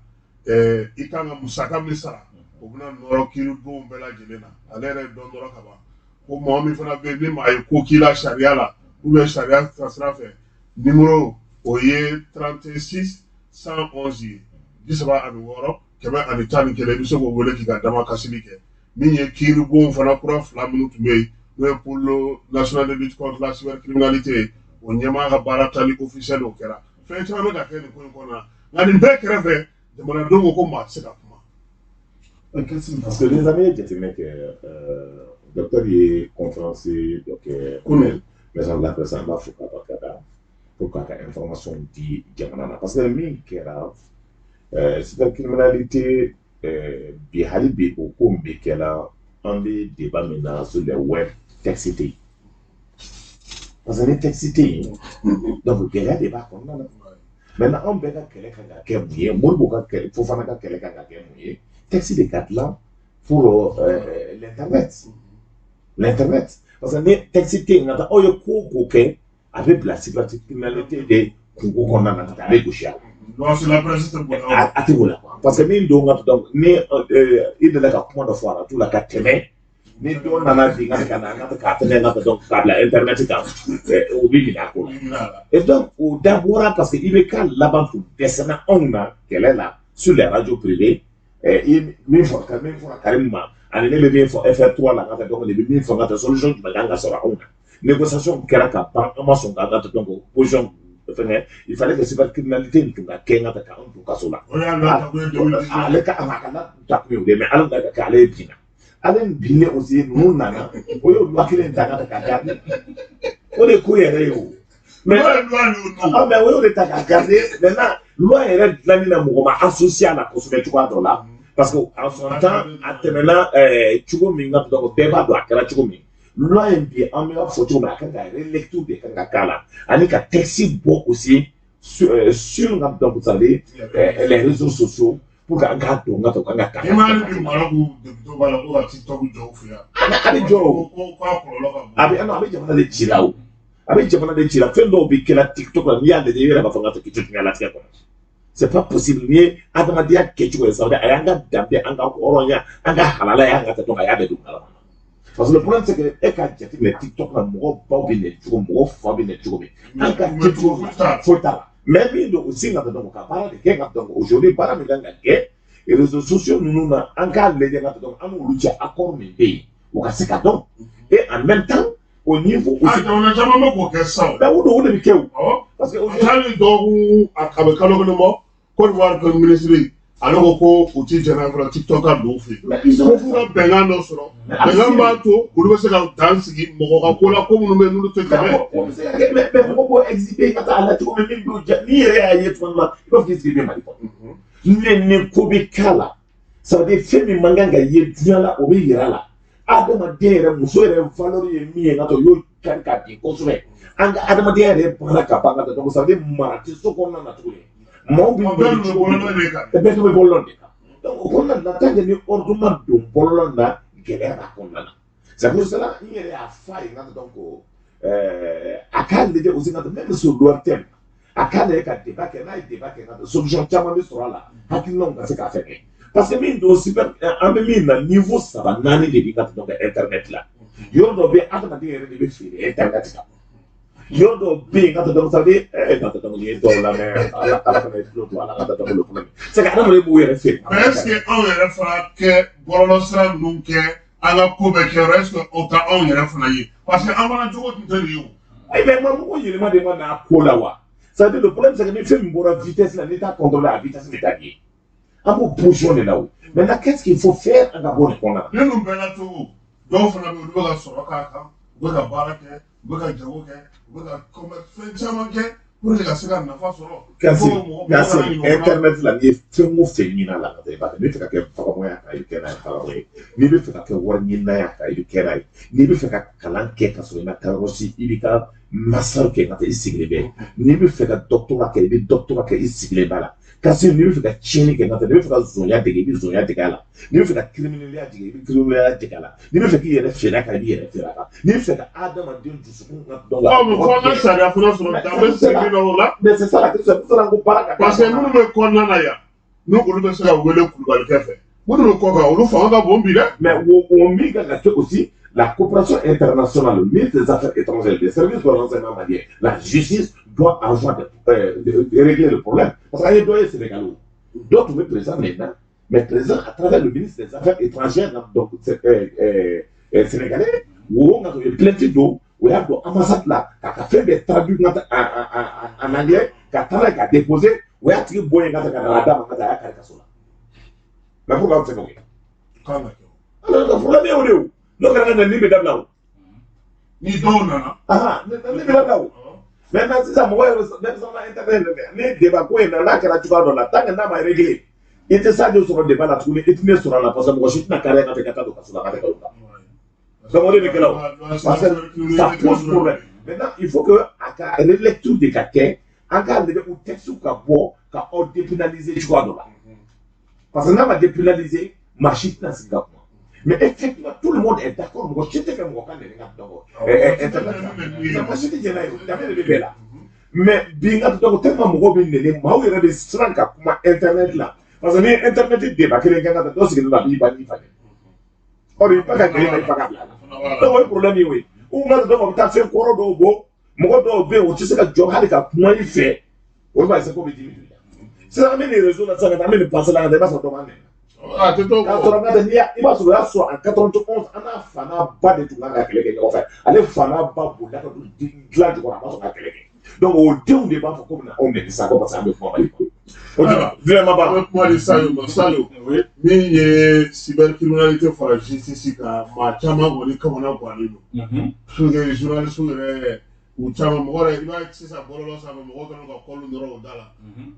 i kan ka musaka min sara, o bɛna nɔrɔ kiiribonw bɛɛ lajɛlen na. Ale yɛrɛ ye dɔ nɔrɔ ka ban. Ko mɔgɔ min fana bɛ yen ni maa ye ko k'i la sariya la ou bien sariya taasira fɛ, numéro o ye 36 111 ye, 36 111. I bɛ se k'o wele k'i ka damakasili kɛ. Min ye kiiribon fana kura fila minnu tun bɛ yen, n'o ye Pôle national de lutte contre la cybercriminalité ye, o ɲɛmaa ka baara tali officiel, o kɛra. Fɛn caman bɛ ka kɛ nin ko in kɔnɔna na, nka nin bɛɛ kɛrɛfɛ, jamanadenw ko ko maa tɛ se ka kuma. Parce que les amis ye jateminɛ kɛ, docteur ye conférence dɔ kɛ kunun maison de la presse. An b'a fɔ k'a barika da pour k'a ka information di jamana na, parce que min kɛra cybercriminalité bi, hali bi o ko min bɛ kɛla, an bɛ débat min na sur les web, texte tɛ yen. Parce que ni texte tɛ yen, donc gɛlɛya de b'a kɔnɔna na. Maintenant, anw bɛɛ ka kɛlɛ kan ka kɛ mun ye? Modibo ka kɛlɛ, Fofana ka kɛlɛ kan ka kɛ mun ye? Texte de ka dilan pour l'internet, parce que ni texte tɛ yen ka taa, aw ye ko o ko kɛ, a bɛ bila cybercriminalité de kungo kɔnɔna na ka taa, a bɛ gosi a la. Loi sur la presse tɛ bonya o. A tɛ bonya, parce que min don ka, donc ni i delila ka kuma dɔ fɔ arajo la ka tɛmɛ, ni dɔ nana bi ka na an ka k'a fɛngɛ ka, donc k'a bila internet kan, o bɛ minɛ a ko la. Et donc o dabɔra parce que i bɛ ka laban tun dɛsɛra anw na kɛlɛ la sur les radios privées. I ye min fɔ, ka min fɔra Karim ma, ani ne bɛ min fɔ FR3 la ka taa, donc ne bɛ min fɔ ka taa, solution jumɛn kan ka sɔrɔ anw na? Négociation kɛra ka ban, an ma sɔn k'an ka donc position fɛngɛ. Il fallait que cybercriminalité in tun ka kɛ n ka taa k'anw to kaso la. O y'a la takun ye 2019. Ale ka a ka la takun ye o de, mais ala ka kɛ ale ye binna, ale binnen aussi, ninnu nana, o y'o loi kelen ta ka taa k'a garder. O de ko yɛrɛ ye o, mais N'o ye loi ninnu. Ah, mais o y'o de ta k'a garder. Maintenant, loi yɛrɛ dilanni na, mɔgɔ ma associé a la kosɛbɛ cogoya dɔ la, parce que en son temps a tɛmɛna cogo min ka, donc bɛɛ b'a dɔn a kɛra cogo min. Loi in bi, an bɛ fɔ cogo min, a kan ka relecture de kan ka k'a la, ani ka texte bɔ aussi sur nka, donc ça veut dire les réseaux sociaux, pour que an k'a dɔn ka to kan ka I m'a ye bi Maroc député b'a la ko ka TikTok jɔ u fɛ yan. A bɛ jɔ o. Ko k'a kɔlɔlɔ ka bon. A bɛ, non, a bɛ jamana de ci la o, a bɛ jamana de ci la. Fɛn dɔw bɛ kɛla TikTok la, n'i y'a lajɛ, i yɛrɛ b'a fɔ n ka to k'i to diɲɛlatigɛ kɔnɔ, c'est pas possible. N'i ye adamadenya kɛcogo ye, ça veut dire a y'an ka danbe, an ka hɔrɔnya, an ka halalaya, an ka tɛ, donc a y'a bɛɛ don kalama. Parce que le problème, c'est que e ka jateminɛ TikTok la, mɔgɔ baw bɛ nɛ cogo, mɔgɔ fa bɛ nɛ cogo min, an ka kɛcogo foyi t'a la. Foyi t'a la. Mais min don aussi, ka donc ka baara de kɛ ka, donc aujourd'hui baara min kan ka kɛ réseaux sociaux ninnu na, an k'a lajɛ ka, donc an n'olu cɛ accord min bɛ yen, o ka se ka dɔn, et en même temps au niveau A aussi. jamana caman bɛ k'o kɛ sisan o. Mais o de bɛ kɛ o. Awɔ. Parce que A aujourd'hui taali dɔgɔkun, a bɛ kalo kelen bɔ, Côte d'Ivoire premier ministre ale ko ko u ti jɛn n'a ye fɔlɔ TikTok ka don u fɛ yen. Mais ils Ko ont f'u ka bɛnkan dɔ sɔrɔ. Bɛnkan b'a to olu bɛ se ka dan sigi mɔgɔ ka ko la, ko minnu bɛ yen n'olu tɛ tɛmɛ. O bɛ se ka kɛ, mais mɔgɔ b'o exhiber ka taa a la cogo min, min b'o ja, n'i yɛrɛ y'a ye tuma dɔ la, i b'a fɔ k'i sigilen bɛ Mali kɔnɔ. Ni ko bɛ k'a la, ça veut dire fɛn min man kan ka ye diɲɛ la, o bɛ yira la. Adamaden yɛrɛ, muso yɛrɛ valeur ye min ye, ka to o y'o kari ka bin kosɛbɛ. An ka adamadenya yɛrɛ banna ka ban ka taa, donc ça veut dire mara tɛ so kɔnɔna na tuguni. Maaw bɛ Bɛɛ dun bɛ bɔlɔlɔ de kan. Bɛɛ tun bɛ bɔlɔlɔ de kan. Donc o kɔnɔna na, tant que ni ordre ma don bɔlɔlɔ na, gɛlɛya b'a kɔnɔna na. C'est pour cela n yɛrɛ y'a f'a ye n ka, donc a k'a lajɛ aussi ka, même sur l'ORTM, a k'a lajɛ ka débat kɛ. N'a ye débat kɛ ka, solution caman bɛ sɔrɔ a la, hakilinaw ka se k'a fɛn kɛ. Parce que min don super, an bɛ min na, niveau saba naani de b'i ka, donc internet la, yɔrɔ dɔ bɛ yen, adamaden yɛrɛ de bɛ feere internet kan. Yɔrɔ dɔw bɛ yen ka taa, donc ça veut dire ka taa, donc n'i ye dɔw lamɛn, ala ala kana tulo to ala ka taa, donc le problème, c'est que adamaden b'u yɛrɛ feere. Mais est ce que anw yɛrɛ fana kɛ bɔlɔlɔ sira ninnu kɛ an ka ko bɛɛ kɛ yɔrɔ, est ce que o ta anw yɛrɛ fana ye? Parce que an fana cogo tun tɛ nin ye o. Ayi, mais ma mɔgɔ yɛlɛma de ma n'a ko la wa. Ça veut dire le problème, c'est que ni fɛn min bɔra vitesse la, n'i t'a contrôler, a vitesse bɛ taa di an b'o position de la o. Maintenant, qu'est-ce qu'il faut faire an ka bɔ nin kɔnɔna na? Ne ninnu bɛɛ la cogo, dɔw fana bɛ yen, olu bɛ ka sɔrɔ k'a kan, u bɛ ka baara kɛ, u bɛ ka jago kɛ, u bɛ ka commerce, fɛn caman kɛ pour que ka se ka nafa sɔrɔ. Kasi Fo mɔgɔ kasi mɔgɔ kana ɲinɛ o fana. Internet la, n'i ye fɛn o fɛn ɲini a la ka taa, i b'a kɛ. N'i bɛ fɛ ka kɛ vagabond ye a kan, i bɛ kɛ n'a ye vagabond ye. N'i bɛ fɛ ka kɛ wari ɲinina ye a kan, i bɛ kɛ n'a ye. N'i bɛ fɛ ka kalan kɛ ka sɔrɔ i ma taa yɔrɔ si, i b'i ka master kɛ ka taa i sigilen bɛ. N'i bɛ fɛ ka doctorat kɛ, i bɛ doctorat kɛ i sigilen b'a la. Kasi n'i bɛ fɛ ka tiɲɛni kɛ ka taa, n'i bɛ fɛ ka zonya dege, i bɛ zonya dege a la. N'i bɛ fɛ ka criminalité dege, i bɛ criminalité dege a la. N'i bɛ fɛ k'i yɛrɛ feere a kan, i b'i yɛrɛ feere a kan. N'i bɛ fɛ ka adamaden dusukun ka dɔn. Ɔ, mais fo an ka sariya fana sɔrɔ, dan bɛ sigi min na o la. Mais c'est ça la question, c'est pour cela ko baara ka Parce que minnu bɛ kɔnɔna na yan, n'u olu bɛ se ka wele kulubalikɛ fɛ, minnu bɛ kɔ kan, olu fanga ka bon bi dɛ. Mais o min kan ka kɛ aussi, La coopération internationale, le ministre des Affaires étrangères, les services de renseignement malien, la justice doit avoir de régler le problème. Parce qu'il y a des Sénégalais. D'autres bɛ président maintenant, mais président à travers le ministre des Affaires étrangères, donc sénégalais, wo nka o ye plainte don, o y'a don ambassade la k'a ka fɛn bɛɛ traduit en anglais ka taa n'a ye ka déposer. O y'a tigi bɔ yen ka ta ka na d'a ma ka taa a y'a kari kaso la. Mais pourquoi aw tɛ se k'o kɛ? Kan ka kɛ. Alors que problème ye o de ye o. N'o kɛra ka nɛni bɛ dabila o. Ni dɔw nana. Ahan, nɛni bɛ dabila o. Maintenant sisan mɔgɔ yɛrɛ denmisɛnnin na internet de fɛ ni débat ko in na n'a kɛra cogoya dɔ la, tant que n'a ma réglé, i tɛ Sadio sɔrɔ débat la tuguni, i tɛ ne sɔrɔ a la, parce que mɔgɔ si tɛna kariya ka fɛ ka taa don kaso la ka tɛ kalo la. Donc o de bɛ kɛ la o. Parce que ça pose problème. Maintenant, il faut que a ka relecture de ka kɛ, an k'a lajɛ o texte ka bɔ ka aw dépénaliser cogoya dɔ la. Parce que n'a ma dépénaliser, maa si tɛna sigi ka kuma. Mais effectivement, tout le monde est d'accord, mɔgɔ si tɛ fɛ mɔgɔ ka nɛni ka dɔn internet kan. Mɔgɔ si tɛ jɛn n'a ye o, danbe de bɛ bɛɛ la. Mais bi n ka dɔn tellement mɔgɔw bɛ nɛni, maaw yɛrɛ bɛ siran ka kuma internet la. Parce que ni internet débat kelen kɛ ka taa dɔ sigilen don a b'i ba n'i fa nɛni. Or i ba ka gɛlɛn i fa ka bila a la. Donc o ye problème ye o ye. U ka dɔn o bɛ taa fɛn kɔrɔ dɔw bɔ, mɔgɔ dɔw bɛ yen o tɛ se ka jɔ hali ka kuma i fɛ, olu b'a essayer k'o bɛ dimi don i la. Sisan an bɛ nin réseau la sisan ka taa an bɛ nin passer la ka taa i b'a sɔrɔ dɔ b'an nɛni. A tɛ to. K'a sɔrɔ n ka tɛ n'i y'a i b'a sɔrɔ o y'a sɔrɔ en 91 an n'a fa n'a ba de tun kan ka kɛlɛ kɛ ɲɔgɔn fɛ. Ale fa n'a ba bolila ka don dilan jukɔrɔ, a ma sɔn ka kɛlɛ kɛ. Donc o denw de b'a fɔ ko bɛna anw nɛni sa ko parce que an bɛ kuma Mali kɔnɔ. O tɛ vraiment An ba. bɛ kuma di Sadio ma. Sadio, min ye cybercriminalité fara justice kan, maa caman kɔni kamana gannen don. Parce que journaliste yɛrɛ u caman mɔgɔ yɛrɛ i b'a ye sisan bɔlɔlɔ sanfɛ mɔgɔw kɛlen don ka kɔli nɔrɔ o da la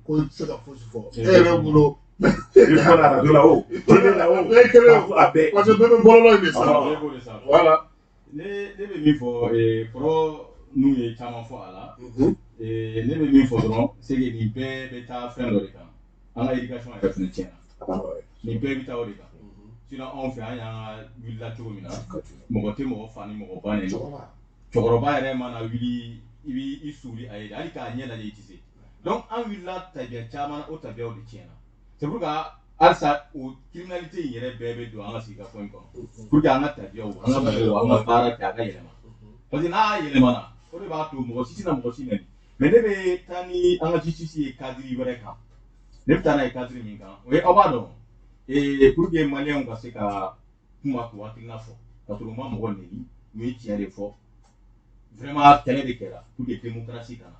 ko i tɛ se ka fosi fɔ e yɛrɛ bolo. I bɛ kuma radio la o, télé la o, A bɛɛ ye kelen ye. A bɛɛ. Parce que bɛɛ bɛ bɔlɔlɔ in de sanfɛ. Bɛɛ b'o de sanfɛ. Voilà. Ne bɛ min fɔ, kɔrɔ n'u ye caman fɔ a la. Ne bɛ min fɔ dɔrɔn, c'est que nin bɛɛ bɛ taa fɛn dɔ de kan. An ka éducation yɛrɛ fɛnɛ tiɲɛna. Nin bɛɛ bɛ taa o de kan. Sinon anw fɛ an y'an ka wulila cogo min na, mɔgɔ tɛ mɔgɔ fa ni mɔgɔ ba nɛni. Cɛkɔrɔba yɛrɛ mana wuli i b'i suuli a ye de, hali k'a ɲɛ lajɛ i tɛ se. Donc an wulila tabiya caman na, o tabiyaw de tiɲɛna. C'est pour que halisa o criminalité in yɛrɛ bɛɛ bɛ don an ka sigikafɔ in kɔnɔ. Pour que an ka tabiyaw, an ka mɔgɔw, an ka baara kɛ a ka yɛlɛma. Parce que n'a yɛlɛmana, o de b'a to mɔgɔ si tɛna mɔgɔ si nɛni. Mais ne bɛ taa ni an ka justice ye cadre wɛrɛ kan. Ne bɛ taa n'a ye cadre min kan, o ye aw b'a dɔn, pour que maliyɛnw ka se ka kuma k'u hakilina fɔ, ka sɔrɔ u ma mɔgɔ nɛni, u ye tiɲɛ de fɔ. Vraiment kɛlɛ de kɛra pour que démocratie ka na.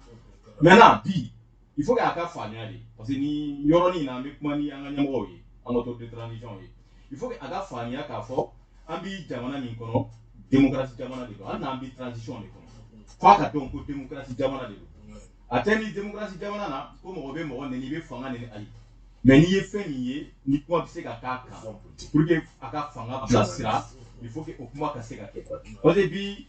Maintenant bi, il faut que a ka faamuya de, parce que ni yɔrɔnin in na an bɛ kuma ni an ka ɲɛmɔgɔw ye, an ka autorité de transition ye. Il faut que a ka faamuya k'a fɔ an bi jamana min kɔnɔ, démocratie jamana de don, hali n'an bi transition de kɔnɔ. F'a ka dɔn ko démocratie jamana de don. A tɛ ni démocratie jamana na ko mɔgɔ bɛ mɔgɔ nɛni, i bɛ fanga nɛni, ayi. Mais n'i ye fɛn min ye, ni kuma bɛ se ka k'a kan pour que a ka fanga bilasira, il faut que o kuma ka se ka kɛ. Parce que bi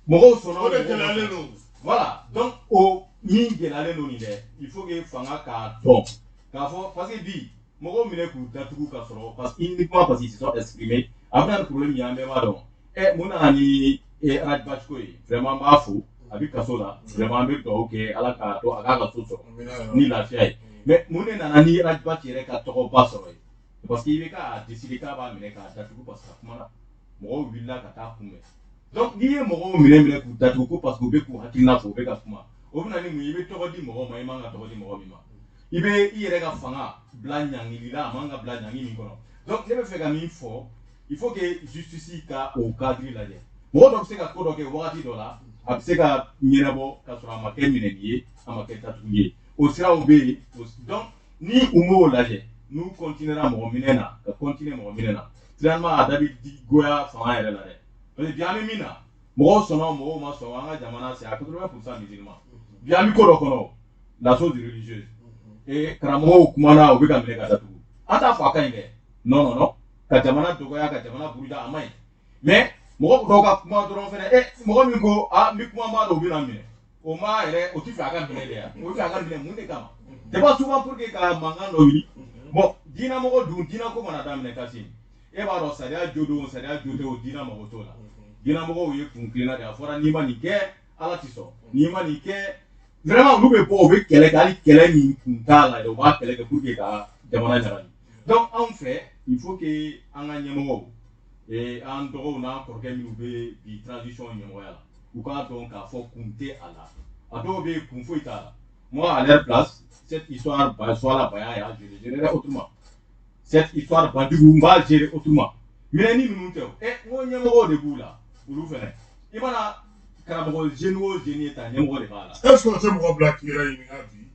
mɔgɔw sɔnna. O de gɛlɛyalen don. Voilà, donc o min gɛlɛyalen don nin dɛ, il faut que fanga k'a dɔn k'a fɔ, parce que bi mɔgɔw minɛ k'u datugu ka sɔrɔ parce que uniquement parce qu'ils se sont exprimés, a bɛna ni problème ye, an bɛɛ b'a dɔn. Mun nana ni Ras Bath ko ye? Vraiment n b'a fo, a bɛ kaso la, vraiment an bɛ dugawu kɛ Ala k'a to a k'a ka so sɔrɔ ni lafiya ye. Mais mun de nana ni Ras Bath yɛrɛ ka tɔgɔba sɔrɔ ye? Parce que i bɛ k'a décider k'a b'a minɛ k'a datugu parce que a kumana, mɔgɔw wulila ka taa kunbɛn. Donc n'i ye mɔgɔw minɛ k'u datugu ko parce que u bɛ k'u hakilina fɔ, u bɛ ka kuma, o bɛ na ni mun ye? I bɛ tɔgɔ di mɔgɔw ma i man ka tɔgɔ di mɔgɔ min ma, i bɛ i yɛrɛ ka fanga bila ɲangili la, a man ka bila ɲangi min kɔnɔ. Donc ne bɛ fɛ ka min fɔ, il faut que justice ka o cadre lajɛ. Mɔgɔ dɔ bɛ se ka ko dɔ kɛ wagati dɔ la, a bɛ se ka ɲɛnabɔ ka sɔrɔ a ma kɛ minɛni ye, a ma kɛ datuguli ye, o siraw bɛ yen. Donc ni u m'o lajɛ, n'u continuera mɔgɔ minɛ na, ka continuer mɔgɔ minɛ na, finalement a da bɛ goya fanga yɛrɛ la dɛ. Parce que bi an bɛ min na, mɔgɔw sɔnna o, mɔgɔw ma sɔn, an ka jamana c'est à 80% musulman. Bi an bɛ ko dɔ kɔnɔ, la chose religieuse, et karamɔgɔw kumana, u bɛ ka minɛ ka datugu. An t'a fɔ a ka ɲi dɛ, non non non, ka jamana dɔgɔya, ka jamana buruja, a man ɲi. Mais mɔgɔ dɔw ka kuma dɔrɔn fɛnɛ, mɔgɔ min ko a n bɛ kuma, n b'a dɔn u bɛna minɛ, o ma yɛrɛ o ti fɛ a ka minɛ de yan, o bɛ fɛ a ka minɛ mun de kama? C'est pas souvent pour que ka mankan dɔ wuli. Bon, diinɛmɔgɔ dun, diinɛ ko mana daminɛ kasi, e b'a dɔn sariya jo don, sariya jo tɛ o, diinɛ mago t'o la. Diinɛmɔgɔw ye kun kilenna de, a fɔra n'i ma nin kɛ Ala ti sɔn, n'i ma nin kɛ, vraiment olu bɛ bɔ u bɛ kɛlɛ kɛ, hali kɛlɛ min kun t'a la yɛrɛ u b'a kɛlɛ kɛ pour que ka jamana ɲagami. Donc anw fɛ, il faut que an ka ɲɛmɔgɔw An dɔgɔw n'an kɔrɔkɛ minnu bɛ bi transition ɲɛmɔgɔya la, u k'a dɔn k'a fɔ kun tɛ a la. A dɔw bɛ yen, kun foyi t'a la. Moi, à leur place, cette histoire Soala Baya, je le gérerais autrement. Cette histoire Bandiou, n b'a gérer autrement. Minɛni ninnu tɛ o. N ko ɲɛmɔgɔw de b'u la, olu fɛnɛ. I mana karamɔgɔ jeune o jeune ye ta, ɲɛmɔgɔ de b'a la. Est ce que o tɛ mɔgɔ bila k'i yɛrɛ ɲininka bi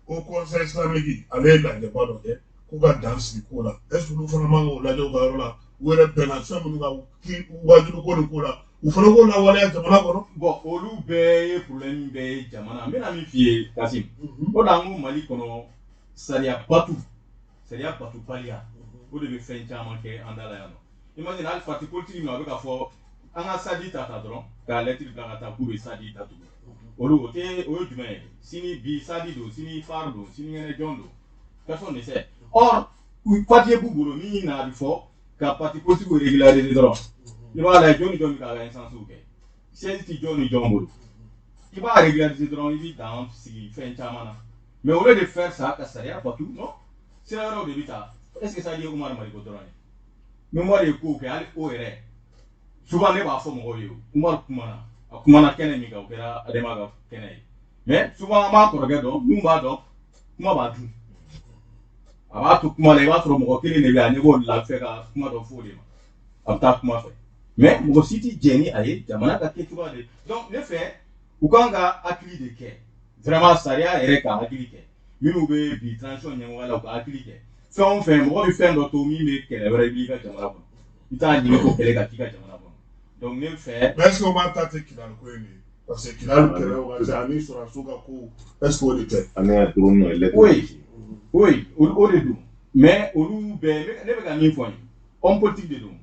ko Conseil islamique ale ye lajɛba dɔ kɛ k'u ka dan sigi ko la, est ce que olu fana man k'o lajɛ u ka yɔrɔ la, u yɛrɛ bɛnna fɛn minnu kan k'i wajibi ko nin ko la, u fana k'o lawaleya jamana kɔnɔ? Bon, olu bɛɛ ye problème bɛɛ ye jamana. N bɛna min f'i ye, Kasim, o de la n ko Mali kɔnɔ, sariya batu, sariya batubaliya, o de bɛ fɛn caman kɛ an da la yan nɔ. Imagine, hali parti politique min a bɛ ka fɔ an ka SADI ta dɔrɔn ka lettre bila ka taa k'u bɛ SADI datugu, olu o tɛ, o ye jumɛn ye? Sini bi SADI don, sini FARE don, sinikɛnɛ jɔn don, personne ne sait. Or papier b'u bolo min na a bɛ fɔ ka parti politique régulariser dɔrɔn. I b'a lajɛ, jɔn ni jɔn bɛ k'a ka instance kɛ, siège ti jɔn ni jɔn bolo. I b'a régulariser dɔrɔn, i b'i dan sigi fɛn caman na. Mais au lieu de faire ça, ka sariya batu, non, sira wɛrɛw de bɛ taa. Est ce que SADI ye Umaru Mariko dɔrɔn ye? Ni Umaru ye kow kɛ, hali o yɛrɛ, souvent ne b'a fɔ mɔgɔw ye, Umaru kumana, a kumana kɛnɛ min kan, o kɛra Adema ka kɛnɛ ye. Mais souvent an b'a kɔrɔkɛ dɔn, mun b'a dɔn, kuma b'a dun, a b'a to kuma la. I b'a sɔrɔ mɔgɔ kelen de bɛ yen, a ɲɛ b'o de la fɛ ka kuma dɔ fɔ o de ma, a bɛ taa kuma fɛ. Mais mɔgɔ si ti jɛn ni a ye jamana ka kɛ cogoya de. Donc ne fɛ, u kan ka hakili de kɛ vraiment, sariya yɛrɛ ka hakili kɛ. Minnu bɛ bi transition ɲɛmɔgɔya la, u ka hakili kɛ. Fɛn o fɛn, mɔgɔ bɛ fɛn dɔ to min bɛ kɛlɛ wɛrɛ b'i ka jamana kɔnɔ, i t'a ɲini ko kɛlɛ ka k'i ka jamana kɔnɔ. Donc ne fɛ. Mais est ce que o b'a ta tɛ Kidali ko in de ye? Parce que Kidali kɛlɛ wagati ani sɔrɔdasiw ka ko, est ce que o de tɛ? An ka drone nɔ lettre. Oui, o de don. Mais olu bɛɛ, ne bɛ ka min fɔ nin ye, homme politique de don.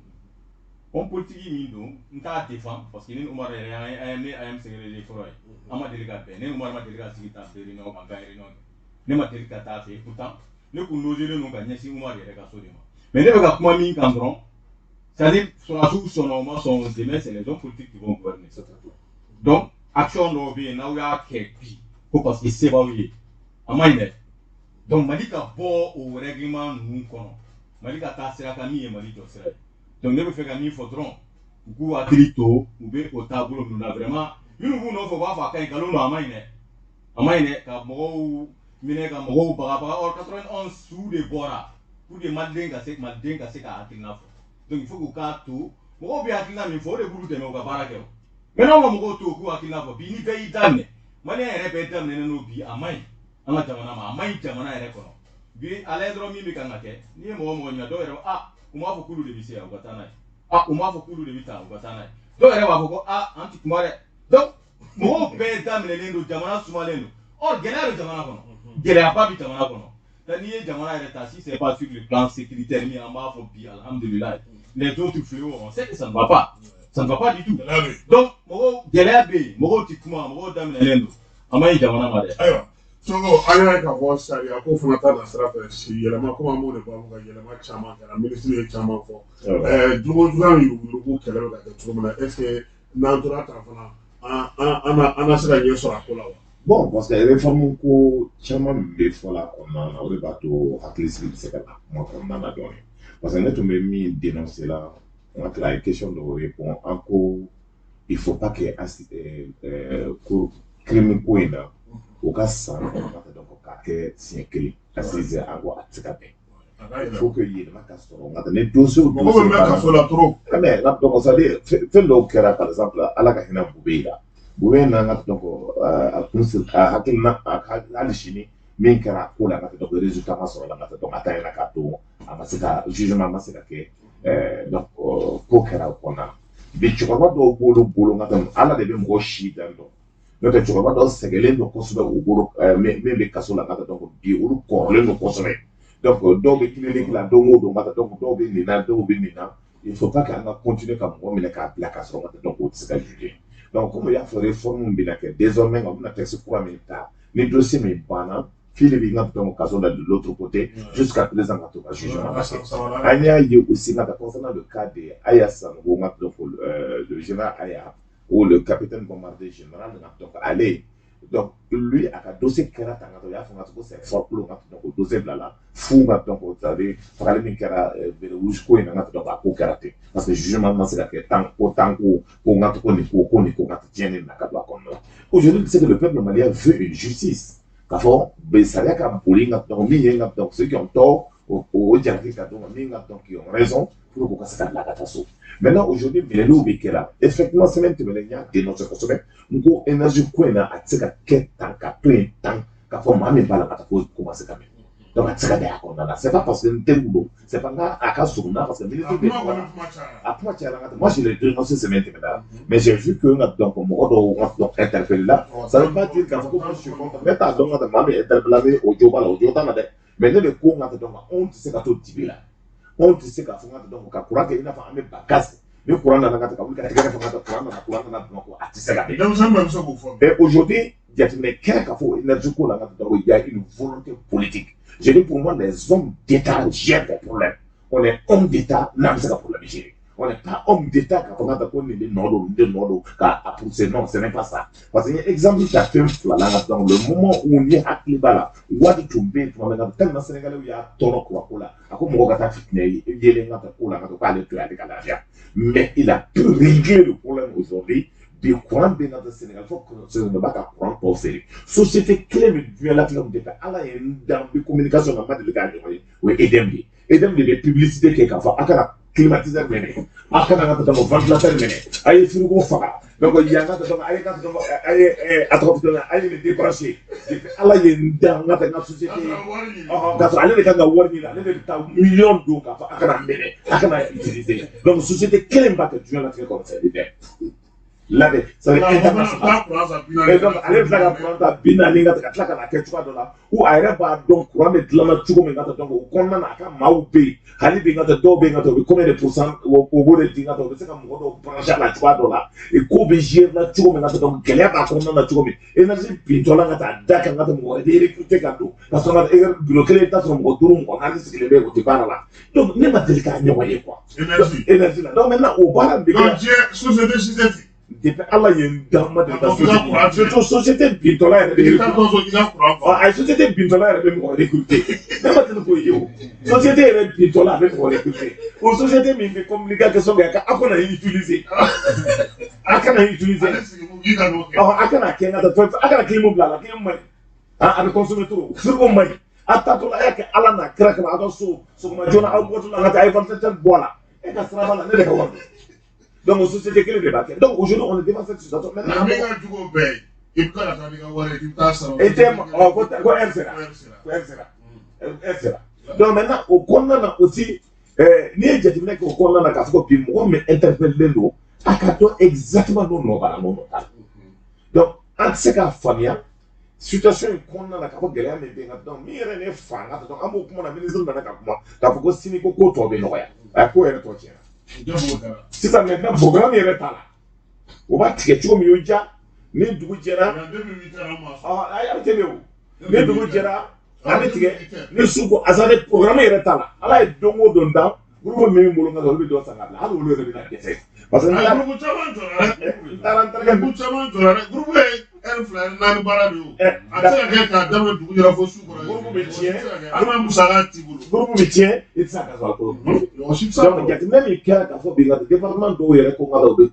Homme politique min don, n t'a défend parce que ne ni Umaru yɛrɛ, an ye ne AM secrétaire kɔrɔ ye, an ma deli ka bɛn. Ne ni Umaru ma deli ka sigi ta réunion kan ka réunion kɛ. Ne ma deli ka taa fɛ yen. Pourtant ne kun logelen don ka ɲɛsin Umaru yɛrɛ ka so de ma. Mais ne bɛ ka kuma min kan dɔrɔn, c'est à dire sɔrɔdasiw sɔnna o ma sɔn, demain c'est les hommes politiques qui vont gouverner. Donc action dɔw bɛ yen, n'aw y'a kɛ bi ko parce que se b'aw ye, a ma ɲi dɛ. Donc Mali ka bɔ o règlement ninnu kɔnɔ, Mali ka taa sira kan min ye Mali jɔ sira ye. Donc ne bɛ fɛ ka min fɔ dɔrɔn, u k'u hakili to u bɛ o taabolo ninnu na vraiment. Minnu b'u nɔfɛ, u b'a fɔ a ka ɲi, nkalon don, a ma ɲi dɛ, a ma ɲi dɛ, ka mɔgɔw minɛ, ka mɔgɔw bagabaga. Or 91 su de bɔra pour que Maliden ka se ka hakilina fɔ. Donc il faut k'u k'a to mɔgɔw bɛ hakilina min fɔ, o de b'u dɛmɛ u ka baara kɛ. O mais n'anw ka mɔgɔw to u k'u hakilina fɔ bi, ni bɛɛ y'i daminɛ, Maliyɛn yɛrɛ bɛɛ daminɛnen don bi, a ma ɲi an ka jamana ma, a ma ɲi jamana yɛrɛ kɔnɔ bi. A lajɛ dɔrɔn, min bɛ kan ka kɛ, n'i ye mɔgɔ mɔgɔ ɲininka, dɔw yɛrɛ a u m'a fɔ k'olu de bɛ se yan, u ka taa n'a ye. A u m'a fɔ k'olu de bɛ taa, u ka taa n'a ye. Dɔw yɛrɛ b'a fɔ ko a an ti kuma dɛ. Donc mɔgɔw bɛɛ daminɛlen don, jamana sumalen don. Or gɛlɛya bɛ jamana kɔnɔ, gɛlɛyaba bɛ jamana kɔnɔ. N'i ye jamana yɛrɛ ta, si c'est pas sur le plan sécuritaire min an b'a fɔ bi, alhamdulilayi, les autres fléaux, on sait que ça ne va pas, ça ne va pas du tout. Donc mɔgɔw, gɛlɛya bɛ yen, mɔgɔw ti kuma, mɔgɔw daminɛlen don, a ma ɲi jamana ma dɛ. Ayiwa Soko, an y'a ye k'a fɔ sariya ko fana ta na sira fɛ, si yɛlɛma, komi an b'o de baabu kan, yɛlɛma caman kɛra, minisiri ye caman fɔ. Jogo juguya ni yuruguyurugu kɛlɛ bɛ ka kɛ cogo min na, est ce que n'an tora tan fana, an na se ka ɲɛ sɔrɔ a ko la wa? Bon, parce que réforme ko caman min bɛ fɔ la kɔnɔna na, o de b'a to hakilisigi bɛ se ka na kuma kɔnɔna na dɔɔnin. Parce que ne tun bɛ min dénoncer la, n ka tila a ye question dɔw répond, an ko il faut pas que ko crime ko in na, o ka san kɔnɔ, donc k'a kɛ siɲɛ kelen assise, an ko a tɛ se ka bɛn. Il faut que yɛlɛma ka sɔrɔ nka ni dossier o Mɔgɔ bɛ mɛn kaso la trop. Mais donc ça veut dire fɛn dɔw kɛra, par exemple Ala ka hinɛ Bube la, Bube n'an ka donc a kun a hakilina hali sini min kɛra a ko la, ka donc résultat ma sɔrɔ la, ka donc a ta ɲɛna k'a to a ma se ka jugement ma se ka kɛ. Donc ko kɛra o kɔnɔna na bi, cɛkɔrɔba dɔw b'olu bolo, nka Ala de bɛ mɔgɔ si dan dɔn, n'o tɛ cɛkɔrɔba dɔw sɛgɛnlen don kosɛbɛ u bolo min bɛ kaso la, ka donc bi olu kɔrɔlen don kosɛbɛ. Donc dɔw bɛ clinique la don o don, ka donc dɔw bɛ nin na, dɔw bɛ nin na. Il faut pas qu'an ka continuer ka mɔgɔ minɛ k'a bila k'a sɔrɔ ka donc o tɛ se ka juger. Donc comme i y'a fɔ, réforme bɛna kɛ désormais, u bɛna texte kura min ta, ni dossier min banna, fili bɛ ka donc kaso la de l'autre côté jusqu'à présent ka to ka jugement ma kɛ. An y'a ye aussi nka concernant le cas de Aya Sanogo, nka donc le général Aya ou le capitaine bombardier général, nka donc ale Donc lui a ka dossier kɛra tan ka to, u y'a fɔ ka ko c'est forclos ka donc o dossier bilala fu ka donc c'est à dire fagali min kɛra béret rouge ko in na ka donc a ko kɛra ten parce que jugement ma se ka kɛ tan ko tan ko ko n ka ko nin ko ko nin ko ka tiɲɛni na ka don a kɔnɔna la. Aujourd'hui, c'est que le peuple malien veut une justice k'a fɔ bɛ sariya ka boli ka donc min ye ka donc ceux qui ont tort o jalaki ka d'u ma, min ka donc qui ont raison pour que u ka se ka bila ka taa so. Maintenant, aujourd'hui, minɛliw bɛ kɛ la. Effectivement, semaine tɛmɛnen n y'a dénoncé kosɛbɛ, n ko énergie ko in na, a tɛ se ka kɛ tan ka to yen tan k'a fɔ maa min b'a la ka taa ko ko ma se ka minɛ. Donc a tɛ se ka da a kɔnɔna na. C'est pas parce que n teriw don, c'est pas n ka a ka surun na parce que ministre bɛ kuma kɔni kuma cayara. A kuma cayara n ka, moi je l'ai dénoncé semaine tɛmɛna, mais j'ai vu que n ka donc mɔgɔ dɔw ka donc interpellé la. Ça veut pas dire k'a fɔ ko moi je suis contre. Ne t'a dɔn ka maa min interpellé la, o jo b'a la, o jo t'a la dɛ. Mais ne de ko n ka donc anw tɛ se ka to dibi la, anw tɛ se k'a fɔ n ka donc ka courant kɛ i n'a fɔ an bɛ ba gaz ni courant nana ka ka wuli ka tɛgɛrɛ fɔ ka courant nana, courant nana Bamakɔ, a tɛ se ka kɛ. Denmisɛnnin bɛɛ bɛ se k'o fɔ. Mais aujourd'hui, jateminɛ kɛra k'a fɔ énergie ko la ka donc il y a une volonté politique. Je dis, pour moi, les hommes d'État gèrent des problèmes. On est homme d'État n'an bɛ se ka problème gérer. On n'est pas homme d'État k'a fɔ ka ko nin de nɔ don, nin de nɔ don k'a pousser. Non, ce n'est pas ça. Parce que n ye exemple ta fɛn fila la ka donc le moment où ni hakili b'a la, waati tun bɛ yen tuma min na tellement Sénégalais y'a tɔɔrɔ courant ko la, a ko mɔgɔ ka taa fitinɛ yelen ka taa ko la ka to k'ale to yen, ale ka lafiya. Mais il a pu régler le problème. Aujourd'hui, bi courant bɛ na Sénégal fo Sénégal b'a ka courant tɔ feere. Société kelen min diɲɛ latigɛ min tɛ fɛ, Ala ye n dan bi communication na, n ma deli k'a ɲɔgɔn ye, o ye EDM de ye. EDM de bɛ publicité kɛ k'a fɔ a kana climatiseur minɛ, a kana ka taa ventilateur minɛ, a ye frigo faga. Donc yan ka taa a ye ka taa a ye a tɔgɔ fɔ a ye nin débranché. Depuis Ala ye n dan n ka taa n ka société, k'a sɔrɔ ale de kan ka wari ɲini, ale de bɛ taa miliyɔn don k'a fɔ a kana minɛ, a kana utiliser. Donc société kelen b'a kɛ diɲɛ latigɛ kɔnɔ, c'est EDM là de, ça veut dire international. Et donc ale bɛ tila ka courant ta 40 ka tila ka na kɛ cogoya dɔ la ou a yɛrɛ b'a dɔn courant bɛ dilanna cogo min ka taa donc o kɔnɔna na, a ka maaw bɛ yen hali bi ka taa dɔw bɛ yen ka taa u bɛ combien de pourcent o b'o de di ka taa u bɛ se ka mɔgɔ dɔw brancher a la cogoya dɔ la et ko bɛ gérer la cogo min ka taa donc gɛlɛya b'a kɔnɔna na cogo min, énergie bintɔla ka taa da kan ka taa mɔgɔ wɛrɛ de recruter ka don ka sɔrɔ ka bureau kelen i bɛ taa sɔrɔ mɔgɔ duuru, mɔgɔ naani sigilen bɛ yen, o tɛ baara la. Donc ne ma deli k'a ɲɔgɔn ye quoi. Énergie. Énergie la. Donc maintenant o baara bɛ kɛ. Donc diɲɛ société si tɛ ten. Depuis Ala ye n dan, ma deli ka société, surtout société bintɔla yɛrɛ bɛ I ka tɔn so k'i ka courant faga. A ye société bintɔla yɛrɛ bɛ mɔgɔ recruter, ne ma deli k'o ye. O société yɛrɛ bintɔla a bɛ mɔgɔ recruter, o société min bɛ communication kɛ a kana utiliser, a kana utiliser. Ale sigi ko k'i ka n'o kɛ. A kana kɛ n ka taa fɛn a kana clim bila a la, clim man ɲi, a bɛ consommer trop, frigo man ɲi. A taatɔ la a y'a kɛ Ala n'a kira kama, a ka so sɔgɔma joona aw bɔtɔ la ka taa a ye ventilateur bɔ a la, e ka sira b'a la, ne de ka wari don. Donc société kelen de b'a kɛ. Donc aujourd'hui, on est devant cette situation maintenant. Nka min ka jugu o bɛɛ ye, i bɛ taa ka taa n'i ka wari ye k'i bɛ taa sara. E tɛ ɔ ko ko heure sera, ko heure sera, heure sera. Donc maintenant o kɔnɔna na aussi, n'i ye jateminɛ kɛ o kɔnɔna na k'a fɔ ko bi mɔgɔ min interpellé don, a ka dɔn exactement n'o nɔ b'a la, n'o nɔ t'a la. Donc an tɛ se k'a faamuya situation in kɔnɔna na k'a fɔ gɛlɛya min bɛ yen ka donc min yɛrɛ ne fa ka donc an b'o kuma na, ministre nana ka kuma k'a fɔ ko sini ko ko tɔ bɛ nɔgɔya, a ko yɛrɛ tɔ tiɲɛna. Sisan maintenant programme yɛrɛ t'a la, o b'a tigɛ cogo min y'o ja ni dugu jɛra, a bɛ ten de o, ni dugu jɛra a bɛ tigɛ ni su ko asa programme yɛrɛ t'a la. Ala ye don o don dan groupe min bɛ n bolo n ka olu bɛ dɔ san ka bila, hali olu yɛrɛ bɛ na dɛsɛ parce que n taara Groupe caman jɔra dɛ. n taara n terikɛ Groupe caman jɔra dɛ. Groupe ye heure 2, heure 4 baara de ye o. A tɛ se ka kɛ k'a daminɛ dugu jɛra fo su kɔrɔ. Groupe bɛ tiɲɛ. Hali n'a musaka t'i bolo. Groupe bɛ tiɲɛ, i tɛ se ka sɔrɔ a kɔrɔ. Mɔgɔ si tɛ se a Donc kɔrɔ. jateminɛ min kɛra k'a fɔ bi nka département dɔw yɛrɛ ko n ka u bɛ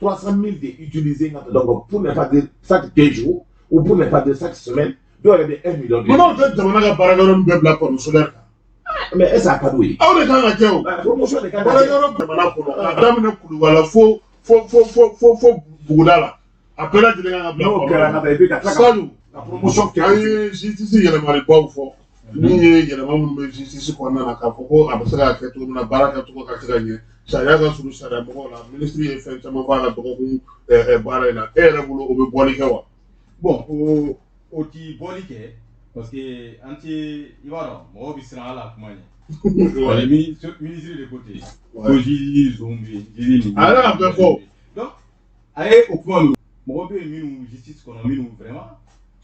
300 000 de utiliser nka donc pour ne pas dire chaque 2 jours ou pour ne pas dire chaque semaine, dɔw yɛrɛ bɛ 1 million de. Munna tɛ jamana ka baarakɛyɔrɔ min bɛɛ bila panneau solaire kan? Mais est-ce que a ka d'o ye? Aw de kan ka kɛ o. Promotion de kan ka kɛ. Baarakɛyɔrɔ jamana kɔnɔ k'a daminɛ Kulubala fo fo fo fo fo fo buguda la, a bɛɛ lajɛlen kan ka bila N'o kɛra ka taa i bɛ ka tila ka Saliou, ka promotion kɛ. An ye justice yɛlɛmalibaw fɔ min ye yɛlɛma minnu bɛ justice kɔnɔna na k'a fɔ ko a bɛ se ka kɛ cogo min na, baara kɛcogo ka se ka ɲɛ, sariya ka surun sariya mɔgɔw la. Minisiri ye fɛn caman fɔ a ka dɔgɔkun baara in na. E yɛrɛ bolo, o bɛ bɔli kɛ wa? Bon, o ti bɔli kɛ parce que an ti, i b'a dɔn mɔgɔw bɛ siran hali a kuma ɲɛ. Parce que ministre de ko ten ko juge zon bɛ yen, juge nin. A yɛrɛ y'a bɛɛ fɔ. Donc a ye o kuma ninnu, mɔgɔ bɛ yen minnu justice kɔnɔ minnu vraiment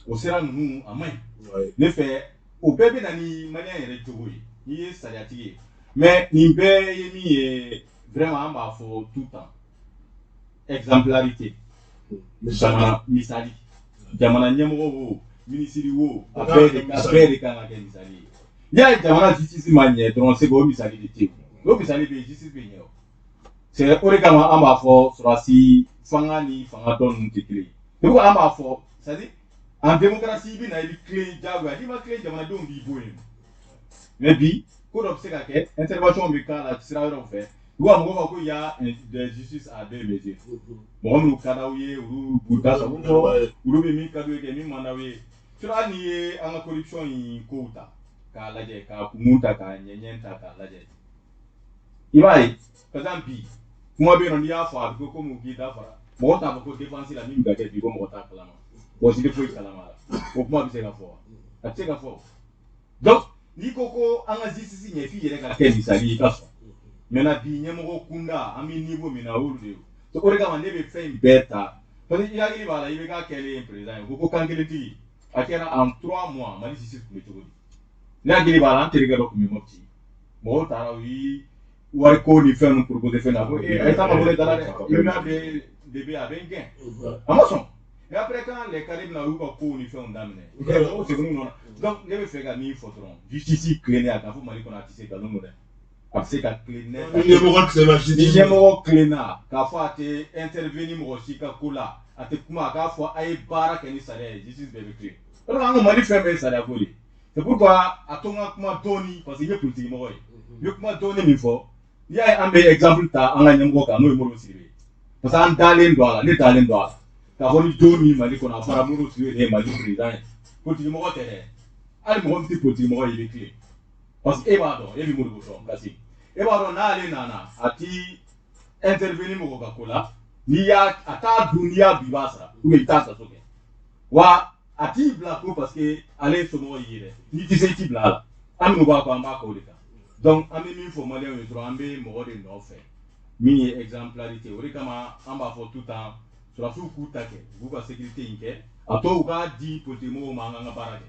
o sira ninnu a man ɲi. Ne fɛ o bɛɛ bɛ na ni malien yɛrɛ jogo ye n'i ye sariyatigi ye. Mais nin bɛɛ ye min ye, vraiment an b'a fɔ tout le temps, exemplarité. Misali. Jamana misali. Jamana ɲɛmɔgɔ wo, minisiri wo, a bɛɛ de kan ka kɛ misali ye. N'i y'a ye jamana justice ma ɲɛ dɔrɔn, c'est que o misali de tɛ yen. N'o misali bɛ yen, justice bɛ ɲɛ o. C'est o de kama an b'a fɔ sɔrɔdasi fanga ni fanga dɔ ninnu tɛ kelen ye. C'est pourquoi an b'a fɔ, c'est à dire en démocratie, i bɛ na, i bɛ tilen diyagoya, n'i ma tilen, jamanadenw b'i bɔ yen. Mais bi, ko dɔ bɛ se ka kɛ, intervention bɛ k'a la sira wɛrɛw fɛ. U ka mɔgɔw b'a fɔ ko y a des justice à deux mesures. Mɔgɔ minnu ka d'aw ye, olu b'u da sago fɔ, olu bɛ min ka d'u ye kɛ, min man d'aw ye. Sinon hali n'i ye an ka corruption in kow ta k'a lajɛ, k'a kun ta k'a ɲɛɲɛ ta k'a lajɛ, i b'a ye, par exemple bi, kuma bɛ yen nɔ, n'i y'a fɔ a bɛ kɛ komi u k'i da fara. Mɔgɔ t'a fɔ ko défense la min bɛ ka kɛ bi, ko mɔgɔ t'a kalama. Mɔgɔ si tɛ foyi kalama la. O kuma bɛ se ka fɔ wa? A tɛ se ka fɔ. Donc n'i ko ko an ka justice ɲɛ, f'i yɛrɛ ka kɛ misali ye, i ka sɔn. Maintenant bi, ɲɛmɔgɔ kunda, an bɛ niveau min na, o y'olu de ye. O de kama ne bɛ fɛn in bɛɛ ta, parce que i hakili b'a la, i bɛ k'a kɛlen président ye, ko kan kelentigi a kɛra en 3 mois, Mali justice tun bɛ cogo di? Ne hakili b'a la, an terikɛ dɔ tun bɛ Mopti, mɔgɔw taara, u yi wariko ni fɛn ninnu proposé fɛn na, ko ee, a ye taa ka bɔ ne da la dɛ, i bɛna de bɛ a bɛ n gɛn, a ma sɔn. Et après, quand les cadres bɛna, u y'u ka kow ni fɛnw daminɛ, mɔgɔw seginn'u nɔ na. Donc ne bɛ fɛ ka min fɔ dɔrɔn, justice tilennenya, k'a fɔ Mali kɔnɔ, a tɛ se, nkalon don dɛ. A bɛ se ka tilen. Ni ɲɛmɔgɔ tilenna, ni justice. Ɲɛmɔgɔ tilenna, k'a fɔ a tɛ intervenir mɔgɔ si ka ko la, a tɛ kuma, a k'a fɔ a ye baara kɛ ni sariya ye, justice bɛɛ bɛ tilen. O de la an ka Mali fɛn bɛɛ ye sariya ko de ye. C'est pourquoi a to n ka kuma dɔɔni, parce que n ye politique mɔgɔ ye. N bɛ kuma dɔɔni min fɔ, n'i y'a ye an bɛ exemple ta an ka ɲɛmɔgɔ kan, n'o ye Modibo Sidibe ye, parce que an dalen don a la, ne dalen don a la k'a fɔ ni don min Mali kɔnɔ a fɔra Modibo Sidibe de ye Mali président ye, politique mɔgɔ tɛ dɛ, hali mɔgɔ min tɛ politique mɔgɔ ye, i bɛ tilen, parce que e b'a dɔn, e bɛ Modibo dɔn, kasi e b'a dɔn n'ale nana, a ti intervenir mɔgɔ ka ko la, n'i y'a a t'a dun, n'i y'a dun, i b'a sara, ou bien i t'a kaso kɛ, wa a t'i bila ko parce que ale ye somɔgɔ y'i ye dɛ, n'i tɛ se, i t'i bila a la. An minnu b'a kɔ, an b'a kɛ o de kan. Donc an bɛ min fɔ maliyɛnw ye dɔrɔn, an bɛ mɔgɔ de nɔfɛ min ye exemplarité. O de kama an b'a fɔ tout temps, sɔrɔdasiw k'u ta kɛ, u k'u ka sécurité in kɛ, a to u k'a di politique mɔgɔw ma, an k'an ka baara kɛ.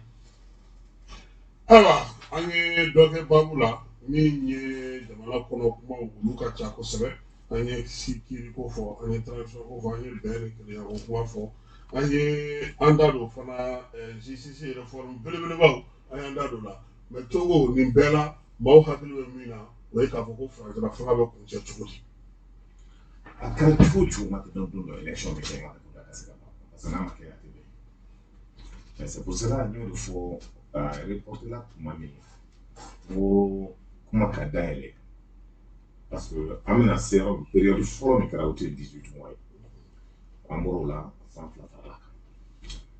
Ayiwa, an ye dɔ kɛ baabu la min ye jamana kɔnɔ kumaw, olu ka ca kosɛbɛ. An ye si kiiri ko fɔ, an ye transition ko fɔ, an ye bɛn ni kelenya ko kuma fɔ, an ye an da don fana justice réforme belebelebaw, an y'an da don la. Mais Togo, nin bɛɛ la, maaw hakili bɛ min na, o ye k'a fɔ ko furancɛla fanga bɛ kuncɛ cogo di? A kɛra cogo o cogo, ma tɛ dɔn, don dɔ élection bɛ kɛ, ka ka se ka ban, parce que n'a ma kɛ, a tɛ bɛn. Mais c'est pour cela n y'o de fɔ a reporter la tuma min, n ko kuma ka dayɛlɛ, parce que an bɛna se yɔrɔ min, période fɔlɔ min kɛra, o tun ye 18 mois ye. An bɔr'o la, san 2 farala kan,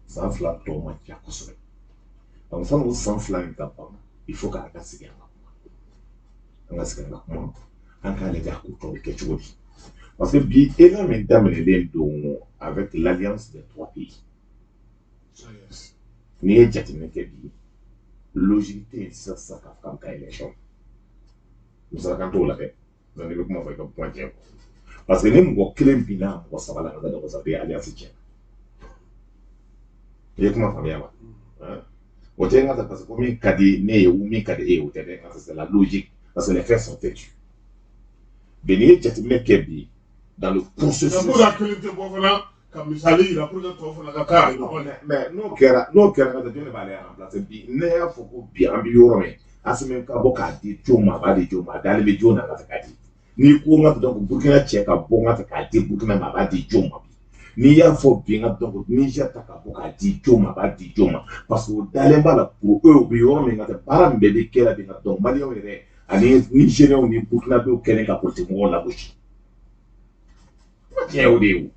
san 2 tɔ ma ca kosɛbɛ. Donc sani o san 2 in ka ban, il faut k'an ka sigi an ka kuma, an ka sigi an ka kuma, an k'a lajɛ a ko tɔ bɛ kɛ cogo di, parce que bi élan min daminɛlen don avec l'alliance des trois pays, n'i ye jateminɛ kɛ bi, logique tɛ yen sisan sisan k'a fɔ k'an bɛ taa élection. Musalakan t'o la dɛ, n'i bɛ kuma fɔ, i ka kuma tiɲɛ fɔ, parce que ni mɔgɔ kelen binna mɔgɔ saba la ka taa dɔgɔ saba, alliance tiɲɛ. I ye kuma faamuya wa? O tɛ n ka, parce que ko min ka di ne ye, min ka di e ye, o tɛ dɛ. N ka, c'est la logique, parce que les faits sont têtus. Mais n'i ye jateminɛ kɛ bi, dans le processus. Pour que kelen tɛ bɔ fana ka misali yira pour que tɔw fana ka k'a ye. Mais n'o kɛra ka taa, jɔn de b'ale remplacer bi? Ne y'a fɔ ko bi an bɛ yɔrɔ min, Asimi ka bɔ k'a di jo ma, a b'a di jo ma, a dalen bɛ jo na ka k'a di. N'i ko n ka, donc Burukina cɛ ka bɔ n ka k'a di Burukina ma, a b'a di jo ma bi. N'i y'a fɔ bi n ka, donc Niger ta ka bɔ k'a di jo ma, a b'a di jo ma, parce que o dalen b'a la. Pour eux, u bɛ yɔrɔ min ka taa, baara min bɛɛ bɛ kɛ la bi ka, donc maliyɛnw yɛrɛ ani Nigériens ni Burkinabéw kɛlen ka politique mɔgɔw lagosi, kuma tiɲɛ o de ye o.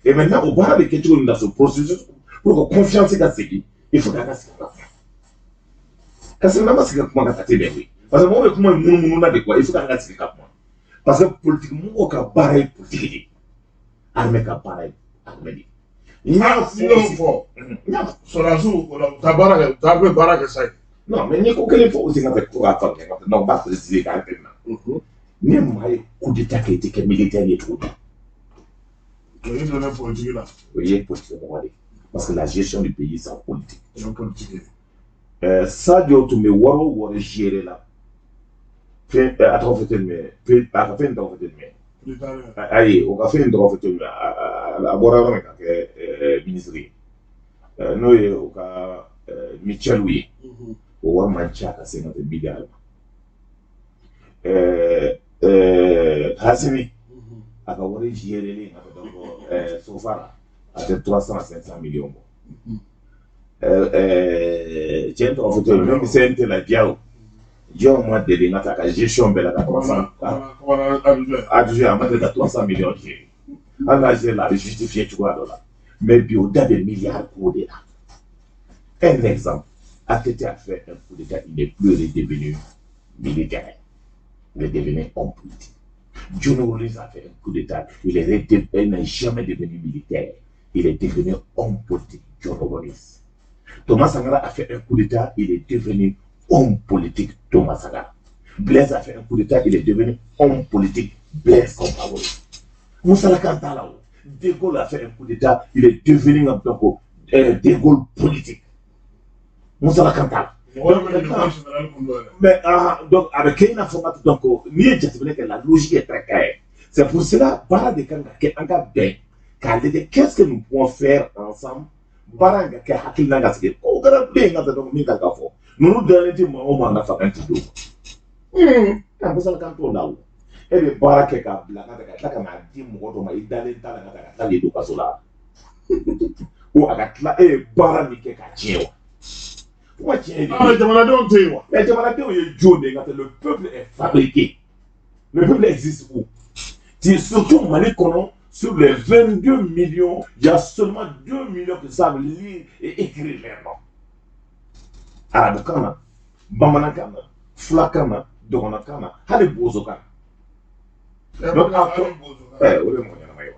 Et maintenant, o baara bɛ kɛ cogo min na, ce processus, pour que confiance ka segin, il faut k'an ka sigi ka kuma. Ka sigi, n'an ma sigi ka kuma ka taa tɛ bɛn koyi, parce que mɔgɔw bɛ kuma munumunu na de quoi. Il faut k'an ka sigi ka kuma, parce que politique mɔgɔw ka baara ye politique de ye, armée ka baara ye armée de ye. N y'a fɔ, sɔrɔdasiw o la, u taa baara kɛ, u taa bɛ baara kɛ sa ye. Non, mais n'i ko kelen fɔ aussi, ka tɛ ko k'a faamuya, non, n b'a préciser k'a tɛmɛ na. Ni maa ye coup d'état kɛ, i tɛ kɛ militaire ye cogo di? O ye donna politique la. O ye politique mɔgɔ de ye, parce que la gestion du pays, c'est en politique. O ye politique ye. Sadio tun bɛ wari o wari gérer la, fɛn a tɔgɔ fɔ tɛ jumɛn, a ka fɛn tɔgɔ fɔ tɛ jumɛn? Ayi, o ka fɛn tɔgɔ fɔ tɛ jumɛn? A bɔra yɔrɔ min ka kɛ ministre ye. N'o ye u ka mutuelle ye, o wari man ca ka se ka tɛ miliyari ma. Hasimi a ka wari géré ka donc SOFARA a tɛ 300 500 millions bɔ. Cɛ tɔgɔ fɔ cogo min CNT la, Diaw Diaw ma deli ka taa ka gestion bɛɛ la ka 300 adjoint, a ma deli ka 300 millions gérer. Hali n'a géré la, a bɛ justifier cogoya dɔ la, mais bi o da bɛ milliard ko de la. Un exemple, ATT a fait un coup d'État, il n'est plus redevenu militaire, il est devenu homme politique. John Rawlings a fait un coup d'État, il n'est jamais devenu militaire, il est devenu homme politique, John Rawlings. Thomas Sankara a fait un coup d'État, il est devenu homme politique, Thomas Sankara. Blaise a fait un coup d'État, il est devenu homme politique, Blaise Compaoré. Moussa Kantala, De Gaulle a fait un coup d'État, il est devenu donc, De Gaulle politique. Moussa Kantala. Mais donc, avec un informateur, donc, la logique est très claire. C'est pour cela, baara de kan ka kɛ an ka bɛn k'a lajɛ, qu'est-ce que nous pouvons faire ensemble. Baara in ka kɛ hakilina ka sigi ko kɛra bɛ yen ka taa, donc min kan ka fɔ ninnu dalen tɛ maa o maa ka fanga ti d'o ma. An bɛ kan t'o la, o e bɛ baara kɛ k'a bila ka taa ka tila ka n'a di mɔgɔ dɔ ma, i dalen t'a la, ka taa ka tila k'i don kaso la, o a ka tila e ye baara min kɛ k'a tiɲɛ wa? Kuma tiɲɛ de. Ah, jamanadenw tɛ yen wa? Mais jamanadenw ye jɔn de ye? Ka taa, le peuple est fabriqué. Le peuple existe où? Surtout Mali kɔnɔ, sur les 22 millions, il y a seulement 2 millions qui savent lire et écrire leur nom. Arabukan na, bamanankan na, fulakan na, dɔgɔnɔkan na, hali bozokan na. Donc, a tɔ o de ye mɔgɔ ɲɛnama ye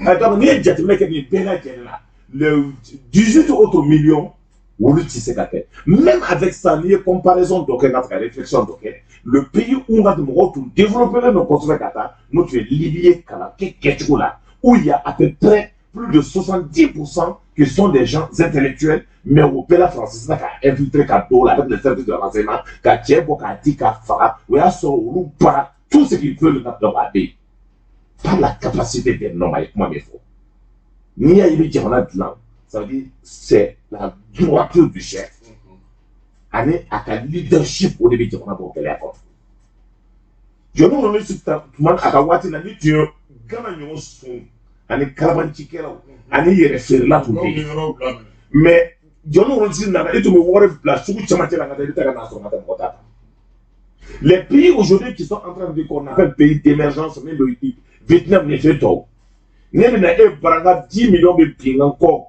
wa? Donc n'i ye jateminɛ kɛ nin bɛɛ lajɛlen na, les 18 autres millions, olu tɛ se ka kɛ. Même avec ça, n'i ye comparaison dɔ kɛ ka réflexion dɔ kɛ, le pays où n ka mɔgɔw tun développé don kosɛbɛ ka taa, n'o tun ye Libye ye kalan kɛ kɛcogo la, où il y a à peu près plus de 70% qui sont des gens intellectuels, mais o bɛɛ la France sisan ka infiltrer ka don o la avec les services de renseignement, ka cɛ bɔ k'a di k'a faga. O y'a sɔrɔ olu bara tout ce qu'ils veulent donc a bɛ yen par la capacité des noms. A ye kuma min fɔ, n'i y'a ye i bɛ jamana dilan, ça veut dire c'est la droiture du chef ani a ka leadership, o de bɛ jamana bɔ gɛlɛya kɔnɔ. Jɔnni kɔni tuma a ka waati la, ni tun ye Gana ɲɔgɔn sun ani karabancikɛlaw ani yɛrɛ feerela tun bɛ yen, mais jɔnni kɔni nana, e tun bɛ wari bila sugu camancɛ la ka taa, i bɛ taa ka n'a sɔrɔ ka taa mɔgɔ t'a ta. Les pays aujourd'hui qui sont en train de dire qu'on appelle pays d'émergence, min bɛ Vietnam ni fɛn tɔw, ne bɛna e bara n ka 10 millions bɛ bin n kɔ,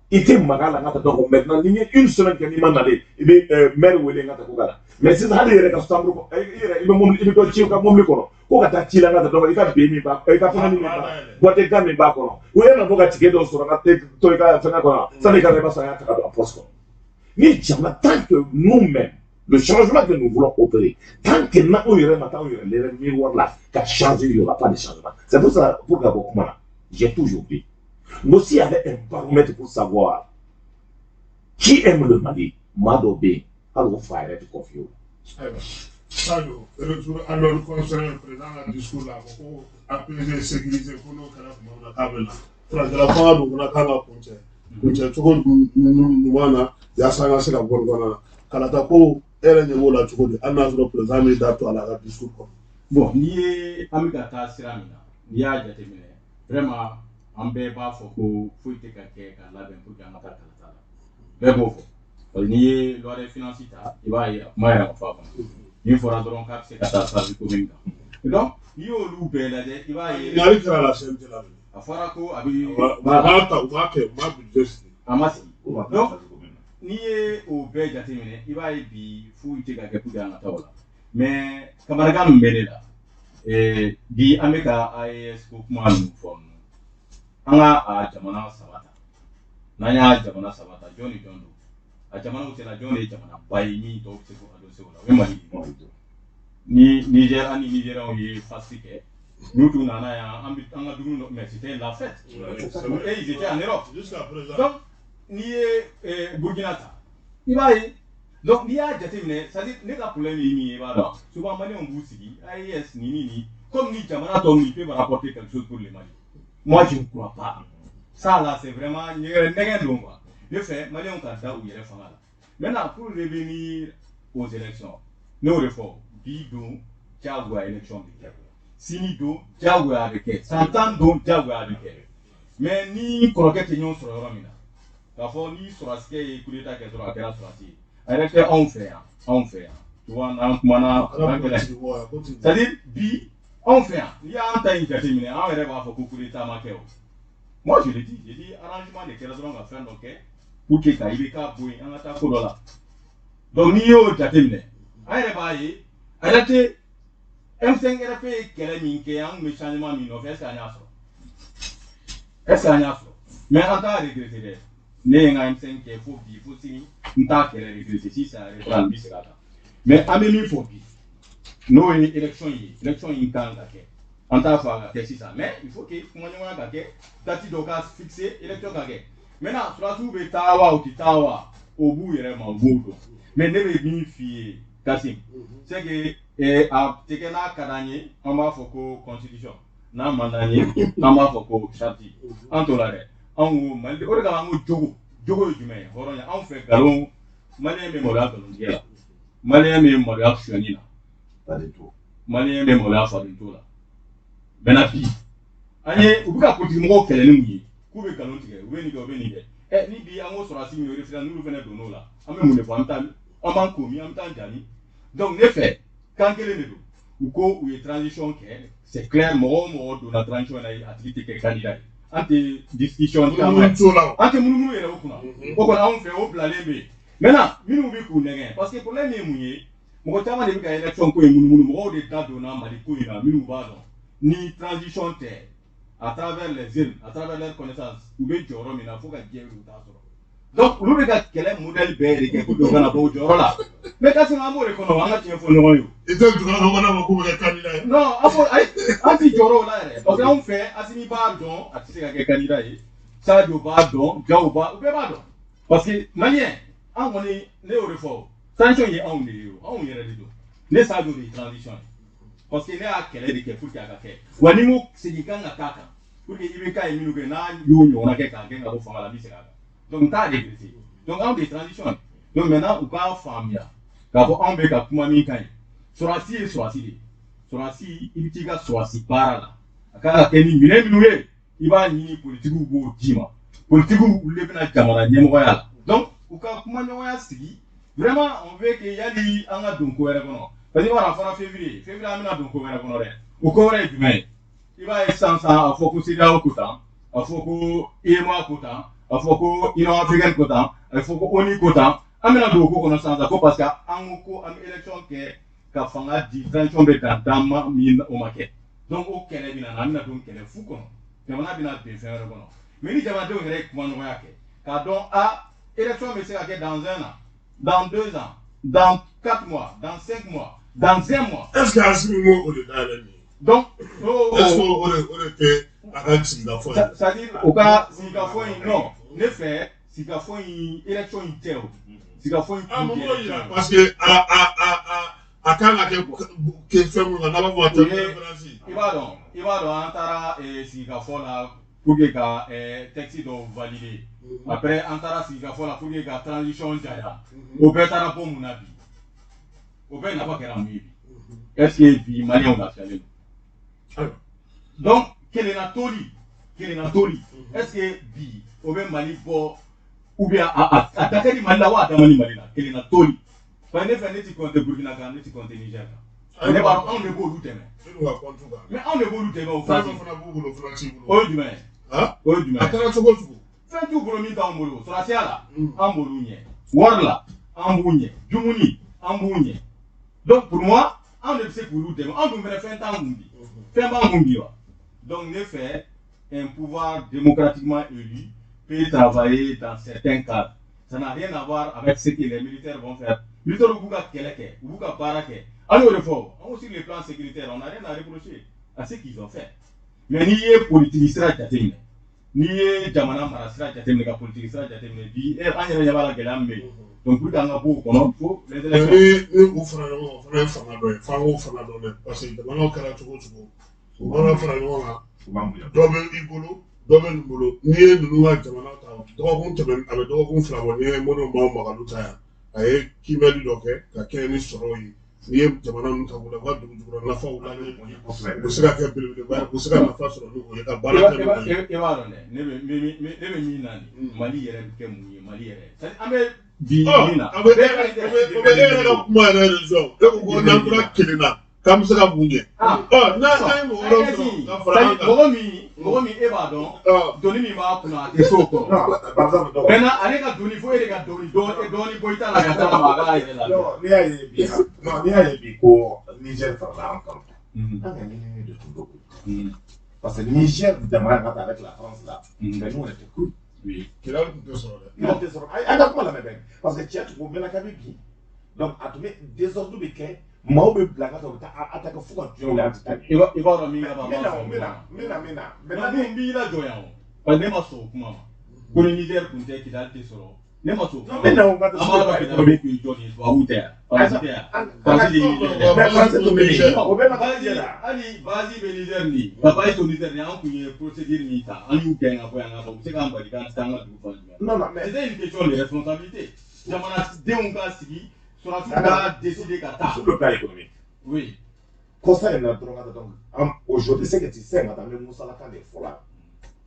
i tɛ maga la n ka taa. Donc maintenant, ni n ye une semaine kɛ n'i ma nalen, i bɛ maire wele n ka taa ko ka na. Mais sisan, hali i yɛrɛ ka chambre kɔnɔ, i yɛrɛ i bɛ mobili, i bɛ dɔ ci i ka mobili kɔnɔ ko ka taa ci la n ka taa, donc i ka ben min b'a, i ka fɛngɛ min b'a, boîte gant min b'a kɔnɔ, o e na bɔ ka ticket dɔ sɔrɔ ka to i ka fɛngɛ kɔnɔ, sani i ka na, i b'a sɔrɔ a y'a ta ka don a poche kɔnɔ. Ni jamana, tant que nous-mêmes, le changement que nous voulons opérer, tant que n'anw yɛrɛ ma taa anw yɛrɛ lajɛ miroir la ka changer, il y aura pas de changement. C'est pour ça, pour ka bɔ kuma na, j'ai toujours dit, mais s'il y avait un baromètre pour savoir qui aime le Mali, maa dɔ bɛ yen, hali o fa yɛrɛ tɛ confier o. Ayiwa Sadio, retour à l'ordre constitutionnel, président ka discours la, a ko ko apaiser, sécuriser, ko n'o kɛra tuma min na k'a bɛ na furancɛla fanga dun fana kan ka kuncɛ kuncɛ cogo ɲuman na yaasa an ka se ka bɔ nin kɔnɔna na. Kalata ko, e yɛrɛ ɲɛ b'o la cogo di, hali n'a sɔrɔ président m'i da to a la a ka discours kɔnɔ? Bon, n'i ye an bɛ ka taa sira min na, n'i y'a jateminɛ, vraiment an bɛɛ b'a fɔ ko foyi tɛ ka kɛ ka labɛn pour que an ka taa kalata la. Bɛɛ b'o fɔ, parce que n'i ye loi de finance ta, i b'a ye a kuma yɛrɛ ma fɔ a kɔnɔ. Min fɔra dɔrɔn k'a bɛ se ka taa charge commune kan. Donc n'i y'olu bɛɛ lajɛ, i b'a ye. Ɲininkali kɛra la CNT la. A fɔra ko a bɛ. U b'a ta, u b'a kɛ, u b'a budget sigi. A ma sigi. Donc n'i ye o bɛɛ jateminɛ, i b'a ye bi foyi tɛ ka kɛ pour que an ka taa o la. Mais kamanagan min bɛ ne la bi, an bɛ ka AES ko kuma ninnu fɔ ninnu, an ka a jamana saba ta, n'an y'a jamana saba ta, jɔn ni jɔn don a jamanaw cɛla? Jɔn de ye jamana ba ye min tɔw bɛ se k'o adossé o la? O ye Mali ye. Ni Niger, an ni Nigériens ye face kɛ, n'u tun nana yan, an bɛ an ka dumuni dɔ, mais c'était la fête et ils étaient en Europe. Jusqu'à présent. Donc n'i ye Burkina ta, i b'a ye. Donc n'i y'a jateminɛ, c'est à dire ne ka problème ye min ye, i b'a dɔn, souvent Maliens b'u sigi AES nin ni nin, comme ni jamana tɔw ils peuvent rapporter quelque chose pour le Mali. Moi, je ne crois pas ça là, c'est vraiment nɛgɛ don quoi. Ne fɛ, Maliyɛnw ka da u yɛrɛ fanga la. Maintenant, pour revenir aux élections, ne y'o de fɔ, bi don, diyagoya élection bɛ kɛ, sini don, diyagoya bɛ kɛ, san 10 don, diyagoya bɛ kɛ. Mais ni kɔrɔkɛ tɛ ɲɔgɔn sɔrɔ yɔrɔ min na, k'a fɔ ni sɔrɔdasikɛ ye coup d'état kɛ dɔrɔn, a kɛra sɔrɔdasi ye, a yɛrɛ tɛ anw fɛ yan, anw fɛ yan souvent n'an kumana, Ala politique mɔgɔ ye, ko ten. C'est à dire, bi anw fɛ yan, n'i y'an ta in jateminɛ, anw yɛrɛ b'a fɔ ko coup d'état ma kɛ o. Moi, je le dis, j'ai dit arrangement de kɛra dɔrɔn ka fɛn dɔ kɛ pour que ka IBK bɔ yen, an ka taa ko dɔ la. Donc n'i y'o jateminɛ, an yɛrɛ b'a ye, a yɛrɛ tɛ M5 RFP ye kɛlɛ min kɛ, an tun bɛ changement min nɔfɛ, est ce que an y'a sɔrɔ? Est ce que an y'a sɔrɔ? Mais an t'a regretter dɛ. Ne ye n ka M5 kɛ fo bi, fo sini, n t'a kɛlɛ regretter. Si ça reprend, n bɛ segin a kan. Mais an bɛ min fɔ bi, n'o ye élection ye, élection in kan ka kɛ, an t'a fɔ a ka kɛ sisan, mais il faut que kumaɲɔgɔnya ka kɛ, date dɔ ka fixer, élection ka kɛ. Maintenant, sɔrɔdasiw bɛ taa wa, u tɛ taa wa, o b'u yɛrɛ ma, u b'o dɔn. Mais ne bɛ min f'i ye, Kasim, c'est que a tɛ kɛ n'a ka d'an ye, an b'a fɔ ko constitution, n'a man d'an ye, an b'a fɔ ko charte. An t'o la dɛ. Anw ko Mali, o de kama an ko jogo. Jogo ye jumɛn ye? Hɔrɔnya. Anw fɛ, nkalon, Maliyɛn bɛ maloya nkalontigɛ la, Maliyɛn bɛ maloya sonyani la, Maliyɛn bɛ maloya faden to la. Maintenant, bi an ye, u bɛ ka politique mɔgɔw kɛlɛ ni mun ye? K'u bɛ nkalon tigɛ, u bɛ nin kɛ, u bɛ nin kɛ. Ɛ, ni bi an ko sɔrɔdasi min ye référendum, n'olu fana donn'o la, an bɛ mun de fɔ? An bɛ taa, an b'an ko min, an bɛ taa jaabi. Donc ne fɛ, kan kelen de don. U ko u ye transition kɛ, c'est clair, mɔgɔ o mɔgɔ donna transition na, a tigi tɛ kɛ candidat ye. An tɛ discussion caman Munumunu t'o la o. An tɛ munumunu yɛrɛ o kunna. O kɔni, anw fɛ, o bilalen bɛ yen. Maintenant, minnu bɛ k'u nɛgɛn, parce que problème ye mun ye? Mɔgɔ caman de bɛ ka élection ko in munumunu, mɔgɔw de da donna Mali ko in na, minnu b'a dɔn ni transition tɛ, à travers les urnes, à travers leur connaissance, u bɛ jɔyɔrɔ min na, fo ka diɲɛ wuli, u t'a sɔrɔ. Donc olu bɛ ka kɛlɛ modèle bɛɛ de kɛ pour que u kana bɔ o jɔyɔrɔ la. Mais kasi, an b'o de kɔnɔ, an ka tiɲɛ fɔ ɲɔgɔn ye o. I tɛ jɔyɔrɔ dɔ kɔnɔ k'u bɛ kɛ candidat ye. Non, an fɔ, ayi, an ti jɔyɔrɔ o la yɛrɛ, parce que anw fɛ, Asimi b'a dɔn a tɛ se ka kɛ candidat ye, Sadio b'a dɔn, Jaw b'a, u bɛɛ b'a dɔn, parce que Maliyɛn, an kɔni, ne y'o de fɔ, transition ye anw de ye o, anw yɛrɛ de don. Ne Sadio de ye transition ye, parce que ne y'a kɛlɛ de kɛ pour que a ka kɛ. Wa ni n ko segin kan ka k'a kan pour que IBK ye minnu kɛ, n'a y'o ɲɔgɔnna kɛ k'a gɛn ka bɔ fanga la, n bɛ segin a kan. Donc n t'a regretter. Donc anw de ye transition ye. Donc maintenant, u k'a faamuya k'a fɔ anw bɛ ka kuma min kan ye, sɔrɔdasi ye sɔrɔdasi de ye. Sɔrɔdasi, i bɛ t'i ka sɔrɔdasi baara la, a kan ka kɛ ni minɛn minnu ye, i b'a ɲini, politigiw b'o d'i ma, politigiw olu de bɛna jamana ɲɛmɔgɔya la. Donc u ka kumaɲɔgɔnya sigi. Vraiment, on veut que yali an ka don ko wɛrɛ kɔnɔ, parce que i b'a dɔn, a fɔra février, février, an bɛna don ko wɛrɛ kɔnɔ dɛ. O ko wɛrɛ ye jumɛn ye? I b'a ye sisan sisan, a fɔ ko CEDEAO ko tan, a fɔ ko UEMOA ko tan, a fɔ ko Union africaine ko tan, a fɔ ko ONU ko tan. An bɛna don o ko kɔnɔ sisan sisan, ko parce que an ko ko an bɛ élection kɛ ka fanga di, transition bɛ dan dan ma min, o ma kɛ. Donc o kɛlɛ bɛna na, an bɛna don kɛlɛ fu kɔnɔ, jamana bɛna bin fɛn wɛrɛ kɔnɔ. Mais ni jamanadenw yɛrɛ ye kumaɲɔgɔnya kɛ k'a dɔn, a élection bɛ se ka kɛ dans un an, dans 2 ans, dans 4 mois, dans 5 mois, dans un mois. Est ce que Asimi m'o o de dayɛlɛ nin ye? Donc o Est ce que o de tɛ a ka sigikafɔ ye? C'est à dire, o ka sigikafɔ in, non, ne fɛ, sigikafɔ in, élection in tɛ o sigikafɔ in Ah, kun mun tɛ b'o élection yira? ye. Parce que a kan ka kɛ fɛn mun kan, n'a b'a fɔ a tɛ référence. I b'a dɔn, an taara sigikafɔ la pour que ka texte dɔw valider. Après, an taara sigikafɔ la pour que ka transition janya. O bɛɛ taara bɔ mun na bi? O bɛɛ nafa kɛra mun ye bi? Est ce que bi Maliyɛnw lafiyalen don? Ayiwa. Donc kelenna toli, kelenna toli, est ce que bi o bɛ Mali bɔ, ou bien a da ka di Mali la wa, a da man di Mali la, kelenna toli? Parce que ne fɛ, ne ti compter Burkina kan, ne ti compter Niger kan. Ne b'a dɔn, anw de b'olu dɛmɛ. E dun ka compte kan. Mais anw de b'olu dɛmɛ o Fɛn phase. dɔ fana b'u bolo, o fana t'i bolo. O ye jumɛn ye? Han? O ye jumɛn A ye? kɛra cogo o cogo. Fɛn t'u bolo min t'anw bolo. Sɔrɔdasiya la, an b'olu ɲɛ. Wari la, an b'u ɲɛ. Dumuni, an b'u ɲɛ. Donc pour moi, anw de bɛ se k'olu dɛmɛ. Anw dun fɛnɛ, fɛn t'an kun bi, fɛn b'an kun bi wa. Donc ne fɛ, un pouvoir démocratiquement élu peut travailler dans certains cadres. Ça n'a rien à voir avec ce que les militaires vont faire. Militaires b'u ka kɛlɛ kɛ, u b'u ka baara kɛ. An y'o de fɔ, an ko sur le plan sécuritaire, on n'a rien à reprocher à ce qu'ils ont fait. Mais n'i ye politique sira jateminɛ, n'i ye jamana mara sira jateminɛ, ka politique sira jateminɛ, bi an yɛrɛ ɲɛ b'a la, gɛlɛya min bɛ yen. Donc pour que an ka bɔ o kɔnɔ, fo les Mais élections. ni u fara ɲɔgɔn kan, o fana ye fanga dɔ ye. F'an k'o fana dɔn dɛ, parce que jamanaw kɛra cogo o cogo, u mana fara ɲɔgɔn kan, U b'an bonya. dɔ bɛ i bolo, Dɔ bɛ nin bolo, n'i ye ninnu ka jamana ta, dɔgɔkun tɛmɛn, a bɛ dɔgɔkun 2 bɔ, n'i ye Modibo Mao Magalu ta yan, a ye kiimɛli dɔ kɛ ka kɛɲɛ ni sɔrɔw ye. N'i ye jamana ninnu ta k'u la, u ka dugu jukɔrɔ nafaw lalen u bɛ se ka kɛ belebeleba ye, u bɛ se ka nafa sɔrɔ ni o ye, ka baara kɛ ni o ye. E b'a dɔn dɛ, ne bɛ min na nin, Mali yɛrɛ bɛ kɛ mun ye, Mali yɛrɛ c'est an bɛ bi min na. A bɛ e yɛrɛ ka kuma yɛrɛ raison, e ko ko n'an tora kelen na k'an bɛ se ka mun ɲɛ. Ɔ n'a ye mɔgɔ wɛrɛw sɔrɔ ka fara an kan. Mɔgɔ min e b'a dɔn, doni min b'a kunna a tɛ s'o kɔrɔ. Maintenant ale ka doni fo e de ka doni dɔɔni bɔ i ta la ka taa ma a k'a yɛrɛ la. N'i y'a ye bi, non, n'i y'a ye bi ko Niger farala an kan, an ka ɲinini de tun don. Parce que Niger dama ka taa avec la France là, mais nous on était cool. Oui. Kidali tun tɛ sɔrɔ dɛ. Kidali tɛ sɔrɔ. An ka kuma lamɛn bɛɛ. Parce que cɛ tugu mɛnaka bɛ bin. Donc a tun bɛ désordre bɛ kɛ. Maaw bɛ bila ka taa u bɛ taa attaquer fo ka diɲɛ wuli, an tɛ taa. I b'a dɔn min ka ban. N bɛ na. Maintenant n b'i lajɔ yan o. Parce que ne ma sɔn o kuma ma. Ko ni Niger tun tɛ Kidali tɛ sɔrɔ. Ne ma sɔn o kuma ma. N bɛ na o ka An b'a dɔn Kidali kun ye jɔn ye, tubabuw tɛ yan. Faransi tɛ yan. Faransi de ye Niger dɛ. Mais Faransi tun bɛ yen. O bɛɛ ma taa Niger la. Hali base bɛ Niger nin. Ka base to Niger nin, an kun ye procédure min ta, an y'u gɛn ka bɔ yan ka ban. U bɛ se k'an bali k'an tɛ taa an ka dugu fan jumɛn. Non, mais c'était une question de responsabilité. Jamanadenw ka sigi. Surtout décider ka taa. Sur le plan économique. Oui. Constat in na dɔrɔn ka donc aujourd'hui c'est que tu sais ka taa n bɛ musalakan de fɔ la.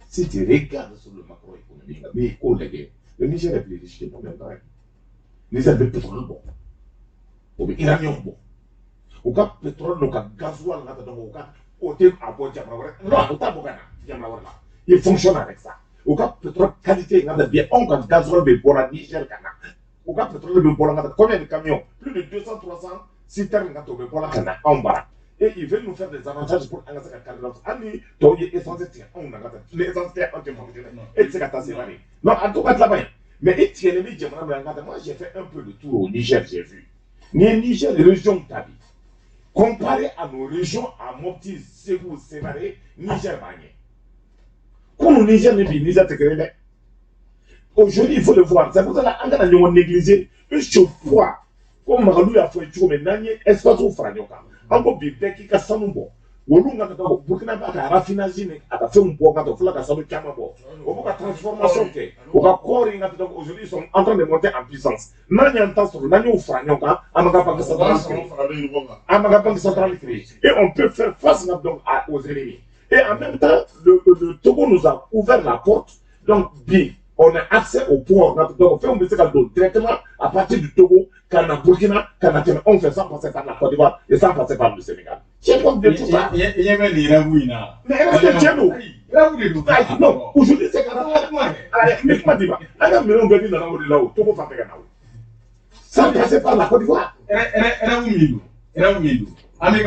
Si tu regardes sur le macroéconomique, n'i ko lajɛ, le Niger est plus riche que nous maintenant. Niger bɛ pétrole bɔ, o bɛ uranium bɔ, u ka pétrole n'u ka gasoil ka taa donc u ka o tɛ a bɔ jamana wɛrɛ, non, o t'a bɔ ka na jamana wɛrɛ la. Il fonctionne avec ça. U ka pétrole qualité ka taa bien, anw ka gasoil bɛ bɔra Niger ka na. U ka pétrole bɛ bɔra ka taa combien de camions? Plus de 200, 300 citernes ka taa o bɛ bɔra ka na anw bara. Et ils veulent nous faire des avantages pour an ka se ka carburant. Hali ni tɔw ye essence tigɛ anw na ka taa, ni essence tɛ anw tɛ fonctionner. E tɛ se ka taa Sévaré. Non, en tout cas laban ye. Mais e tigɛlen bɛ jamana min na ka taa, moi j'ai fait un peu de tour au Niger, j'ai vu. N'i ye Niger région ta bi, comparé à nos régions à Mopti, Ségou, Sévaré, Niger b'a ɲɛ. Kunun Niger ni bi Niger tɛ kelen dɛ. Aujourd'hui, il faut le voir. C'est pour ça qu'on a ɲɔgɔn négliger. Une seule fois, comme Magalou y'a fɔ cogo min, n'an ye espace fara ɲɔgɔn kan, an ko bi bɛɛ k'i ka sanu bɔ. Olu ka taa Burkina b'a ka raffinage ni a ka fɛnw bɔ ka taa fila ka sanu caman bɔ. O b'u ka transformation kɛ. U ka corps in ka taa aujourd'hui, ils sont en train de monter en puissance. N'an y'an ta sɔrɔ, n'an y'o fara ɲɔgɔn kan, an b'an ka banque centrale créer. An b'an ka banque centrale créer. Et on peut faire face donc aux ennemis. Et en même temps, le Togo nous a ouvert la porte. Donc, bi, on a accès au port. Donc, on fait directement à partir du Togo, Kana Burkina, Kana Tene. On fait sans passer par la Côte d'Ivoire et sans passer par le Sénégal. C'est comme de tout ça. Il y avait les Rabouina. Mais est-ce que tiens nous? Non, aujourd'hui c'est Kana. Mais comment dire? Togo sans passer par la Côte d'Ivoire. Rabouina. Amérique,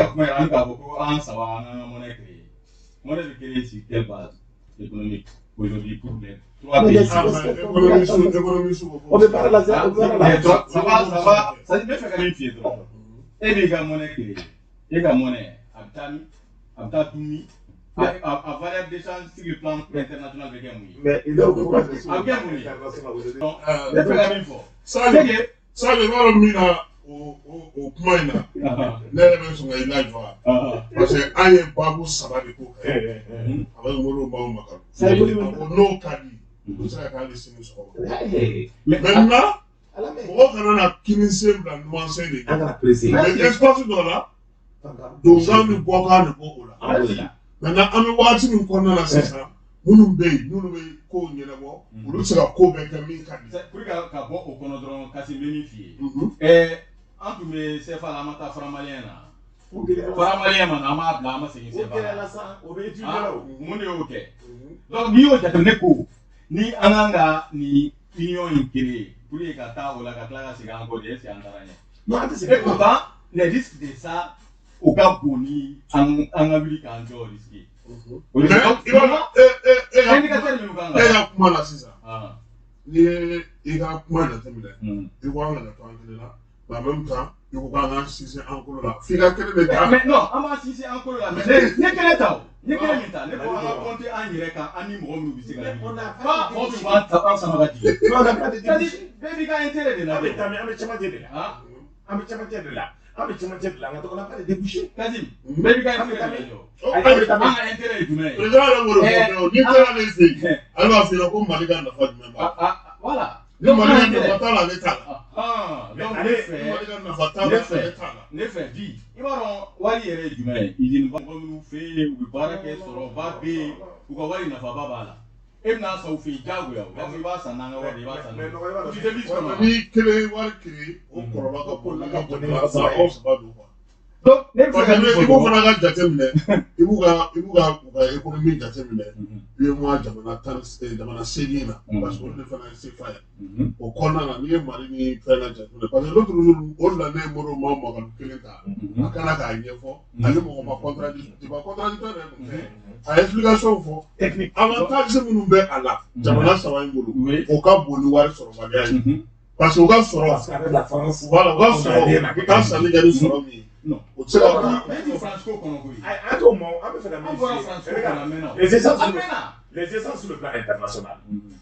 monnaie créée sur quelle base économique aujourd'hui pour les trois pays? On peut parler là, ça va, ça dit, mais fais quand même fier. Et bien, la monnaie créée, et la monnaie, Abtami, à valeur d'échange sur le plan international avec un mouillé. Mais il est au courant de ça. Avec un mouillé. Mais fais la même fois. Ça, le voir, o kuma in na, ne yɛrɛ bɛ sɔn ka i lajɔ wa, parce que an ye baabu saba de ko kɛ, a bɛ Modibo Mao Magalu. A ko n'o ka di, u bɛ se ka k'ale sini sɔgɔma. Maintenant, mɔgɔ kana na kini sen bila numan sen de kan. Mais espace dɔ la, donkan ni bɔkan de b'o o la. Maintenant, an bɛ waati min kɔnɔna na sisan, minnu bɛ yen, minnu bɛ kow ɲɛnabɔ, olu bɛ se ka ko bɛɛ kɛ min ka di. Pour que ka bɔ o kɔnɔ dɔrɔn, Kassim bɛ min f'i ye. An tun bɛ CFA la, an ma taa franc malien na. Franc malien ma na, an b'a bila, an ma segin CFA la. Mun de y'o kɛ? Donc n'i y'o jateminɛ ko ni an kan ka nin union in créer pour que ka taa o la ka tila ka segin an kɔ de, est ce que an taara ɲɛ? Et pourtant les risques de ça o ka bon ni an ka wuli k'an jɔ risque ye. Mais i b'a dɔn e ka kuma la sisan, n'i ye i ka kuma jateminɛ, i ko an kana to an kelen na. Mais en même temps, il faut qu'on a sinsin an kolo la. F'i ka kelen de ta. Mais non, an b'a sinsin an kolo la. Mais ne kelen ta o. Ne kelen min ta. Ne ko an ka compter an yɛrɛ kan, an ni mɔgɔ minnu bɛ se ka ɲini. Pas mɔgɔ min b'an ta an sama ka jigin. Non, on n'a pas de C'est-à-dire bɛɛ b'i ka intérêt de la. An bɛ camancɛ de la. An bɛ camancɛ de la. An bɛ cɛmancɛ bila an ka on n'a pas de débouché. Kasim, bɛɛ b'i ka intérêt de lajɛ o. Ayi, an bɛ taa An ka intérêt ye jumɛn ye? Président yɛrɛ b'o de fɔ, n'i taara ale fɛ yen, ale b'a f'i ɲɛna ko Mali ka nafa jumɛn b'a la. Voilà. Ni Mali ka nafa t'a la, ale t'a la. Donc Ale- ne fɛ, Ni Mali ka nafa t'a la, ale t'a la. Ne fɛ bi, i b'a dɔn wari yɛrɛ ye jumɛn ye? Usine ba mɔgɔ minnu fɛ yen, u bɛ baara kɛ, sɔrɔba bɛ yen, u ka wari nafaba b'a la. E bɛna san u fɛ yen diyagoya, u b'a fɔ i b'a san n'an ka wari ye, i b'a san Mais n'o nɔgɔ, i b'a ye. dɔn- U ti devise kɔnɔ. Ni kelen ye wari créé, o kɔlɔlɔ ka bon ni ka bon ni aw saba don quoi. Donc ne bɛ fɛ Parce ka min que fɔ i b'o dɔrɔn. fana ka jateminɛ, i b'u ka économie jateminɛ, UEMOA jamana 18 na, parce que olu de fana ye CFA ye. O kɔnɔna na, n'i ye Mali ni fɛn na jateminɛ, parce que l'autre jour, o de la ne ye Modibo Makalou kelen ta, a kana k'a ɲɛfɔ, ani mɔgɔ ma contradicteur, débat contradicteur yɛrɛ tun tɛ, a ye explication fɔ, Technique. avantage minnu bɛ a la jamana saba in bolo, o ka bon ni wari sɔrɔbaliya ye, parce que u ka sɔrɔ, Parce qu'avec la France. voilà, u ka sɔrɔ, u bɛ taa sanni kɛ ni sɔrɔ min ye, Non. o tɛ se ka Ne ti France ko kɔnɔ koyi. Ayi, an t'o ma, an bɛ fɛ ka An min bɔra f'i France ye. ko kɔnɔ a mɛnna o. Les essences A sur le- mɛnna. les essences sur le plan international.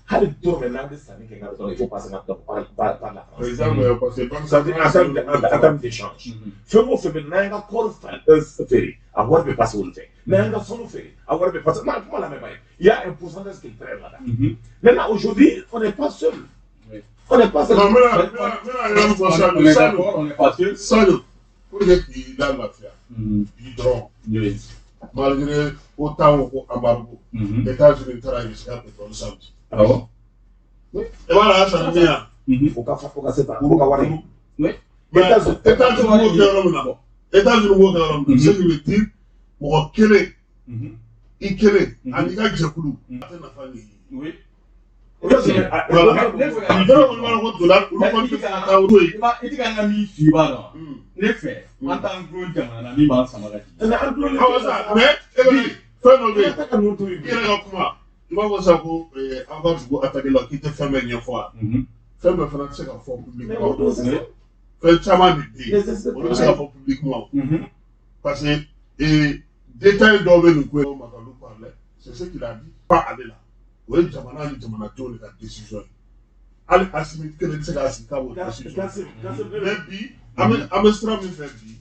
Hali dɔrɔmɛ n'an bɛ sanni kɛ n ka dɔrɔn, il faut passer par la France. Par exemple, parce que banque Ça veut dire en termes d'échange. Fɛn o fɛn bɛ n'an y'an ka kɔɔri feere, a wari bɛ passer olu fɛ. N'an y'an ka sanu feere, a wari bɛ passer. Ma kuma lamɛn ba ye. Il y a un pourcentage qui traîne là-bas. Maintenant, aujourd'hui, on n'est pas seul. On n'est pas seul. Non, n bɛna yɔrɔ min fɔ On Sadio, est Sadio, d'accord, on n'est pas seul. Sadio, pour que k'i da lafiya, bi dɔrɔn, malgré OTAN ko ko embargo, États-Unis taara Russie ka pétrole san bi. Awɔ. I b'a dɔn a san min ya? O ka se ta, o ka wari. Mais États-Unis b'o kɛ yɔrɔ min na, États-Unis b'o kɛ yɔrɔ min na, ce qui veut dire mɔgɔ kelen, i kelen, ani i ka jɛkulu, a tɛ nafa ɲɛ i ye. États-Unis, Voilà. Ne fɛ ka Yɔrɔ kɔni b'a dɔn ko dollar, olu kɔni tɛ se ka taa olu ye. I ti ka n ka min f'i b'a dɔn. Ne fɛ, an t'an gulon jamana na min b'an sama ka jigin. Mais an tulo Awɔ sa, mais e bɛ fɛn dɔ bɛ yen. ta ka ninnu to yen. I yɛrɛ ka kuma, i b'a fɔ sa ko aw ka dugu attaqué la k'i tɛ fɛn bɛɛ ɲɛfɔ wa? Fɛn bɛɛ fana tɛ se ka fɔ Mais publiquement. o don sisan. Fɛn caman de bɛ yen, Les experts- olu bɛ se ka fɔ publiquement, parce que détail dɔw bɛ nin ko in. Makalou parlait, c'est ce qu'il a dit, pas ale la, o ye jamana ni jamanadenw de ka décision ye. Hali Assimi kelen tɛ se k'a sigi k'a b'o décision. Kassim, Kassim, Mais bi, an bɛ sira min fɛ bi.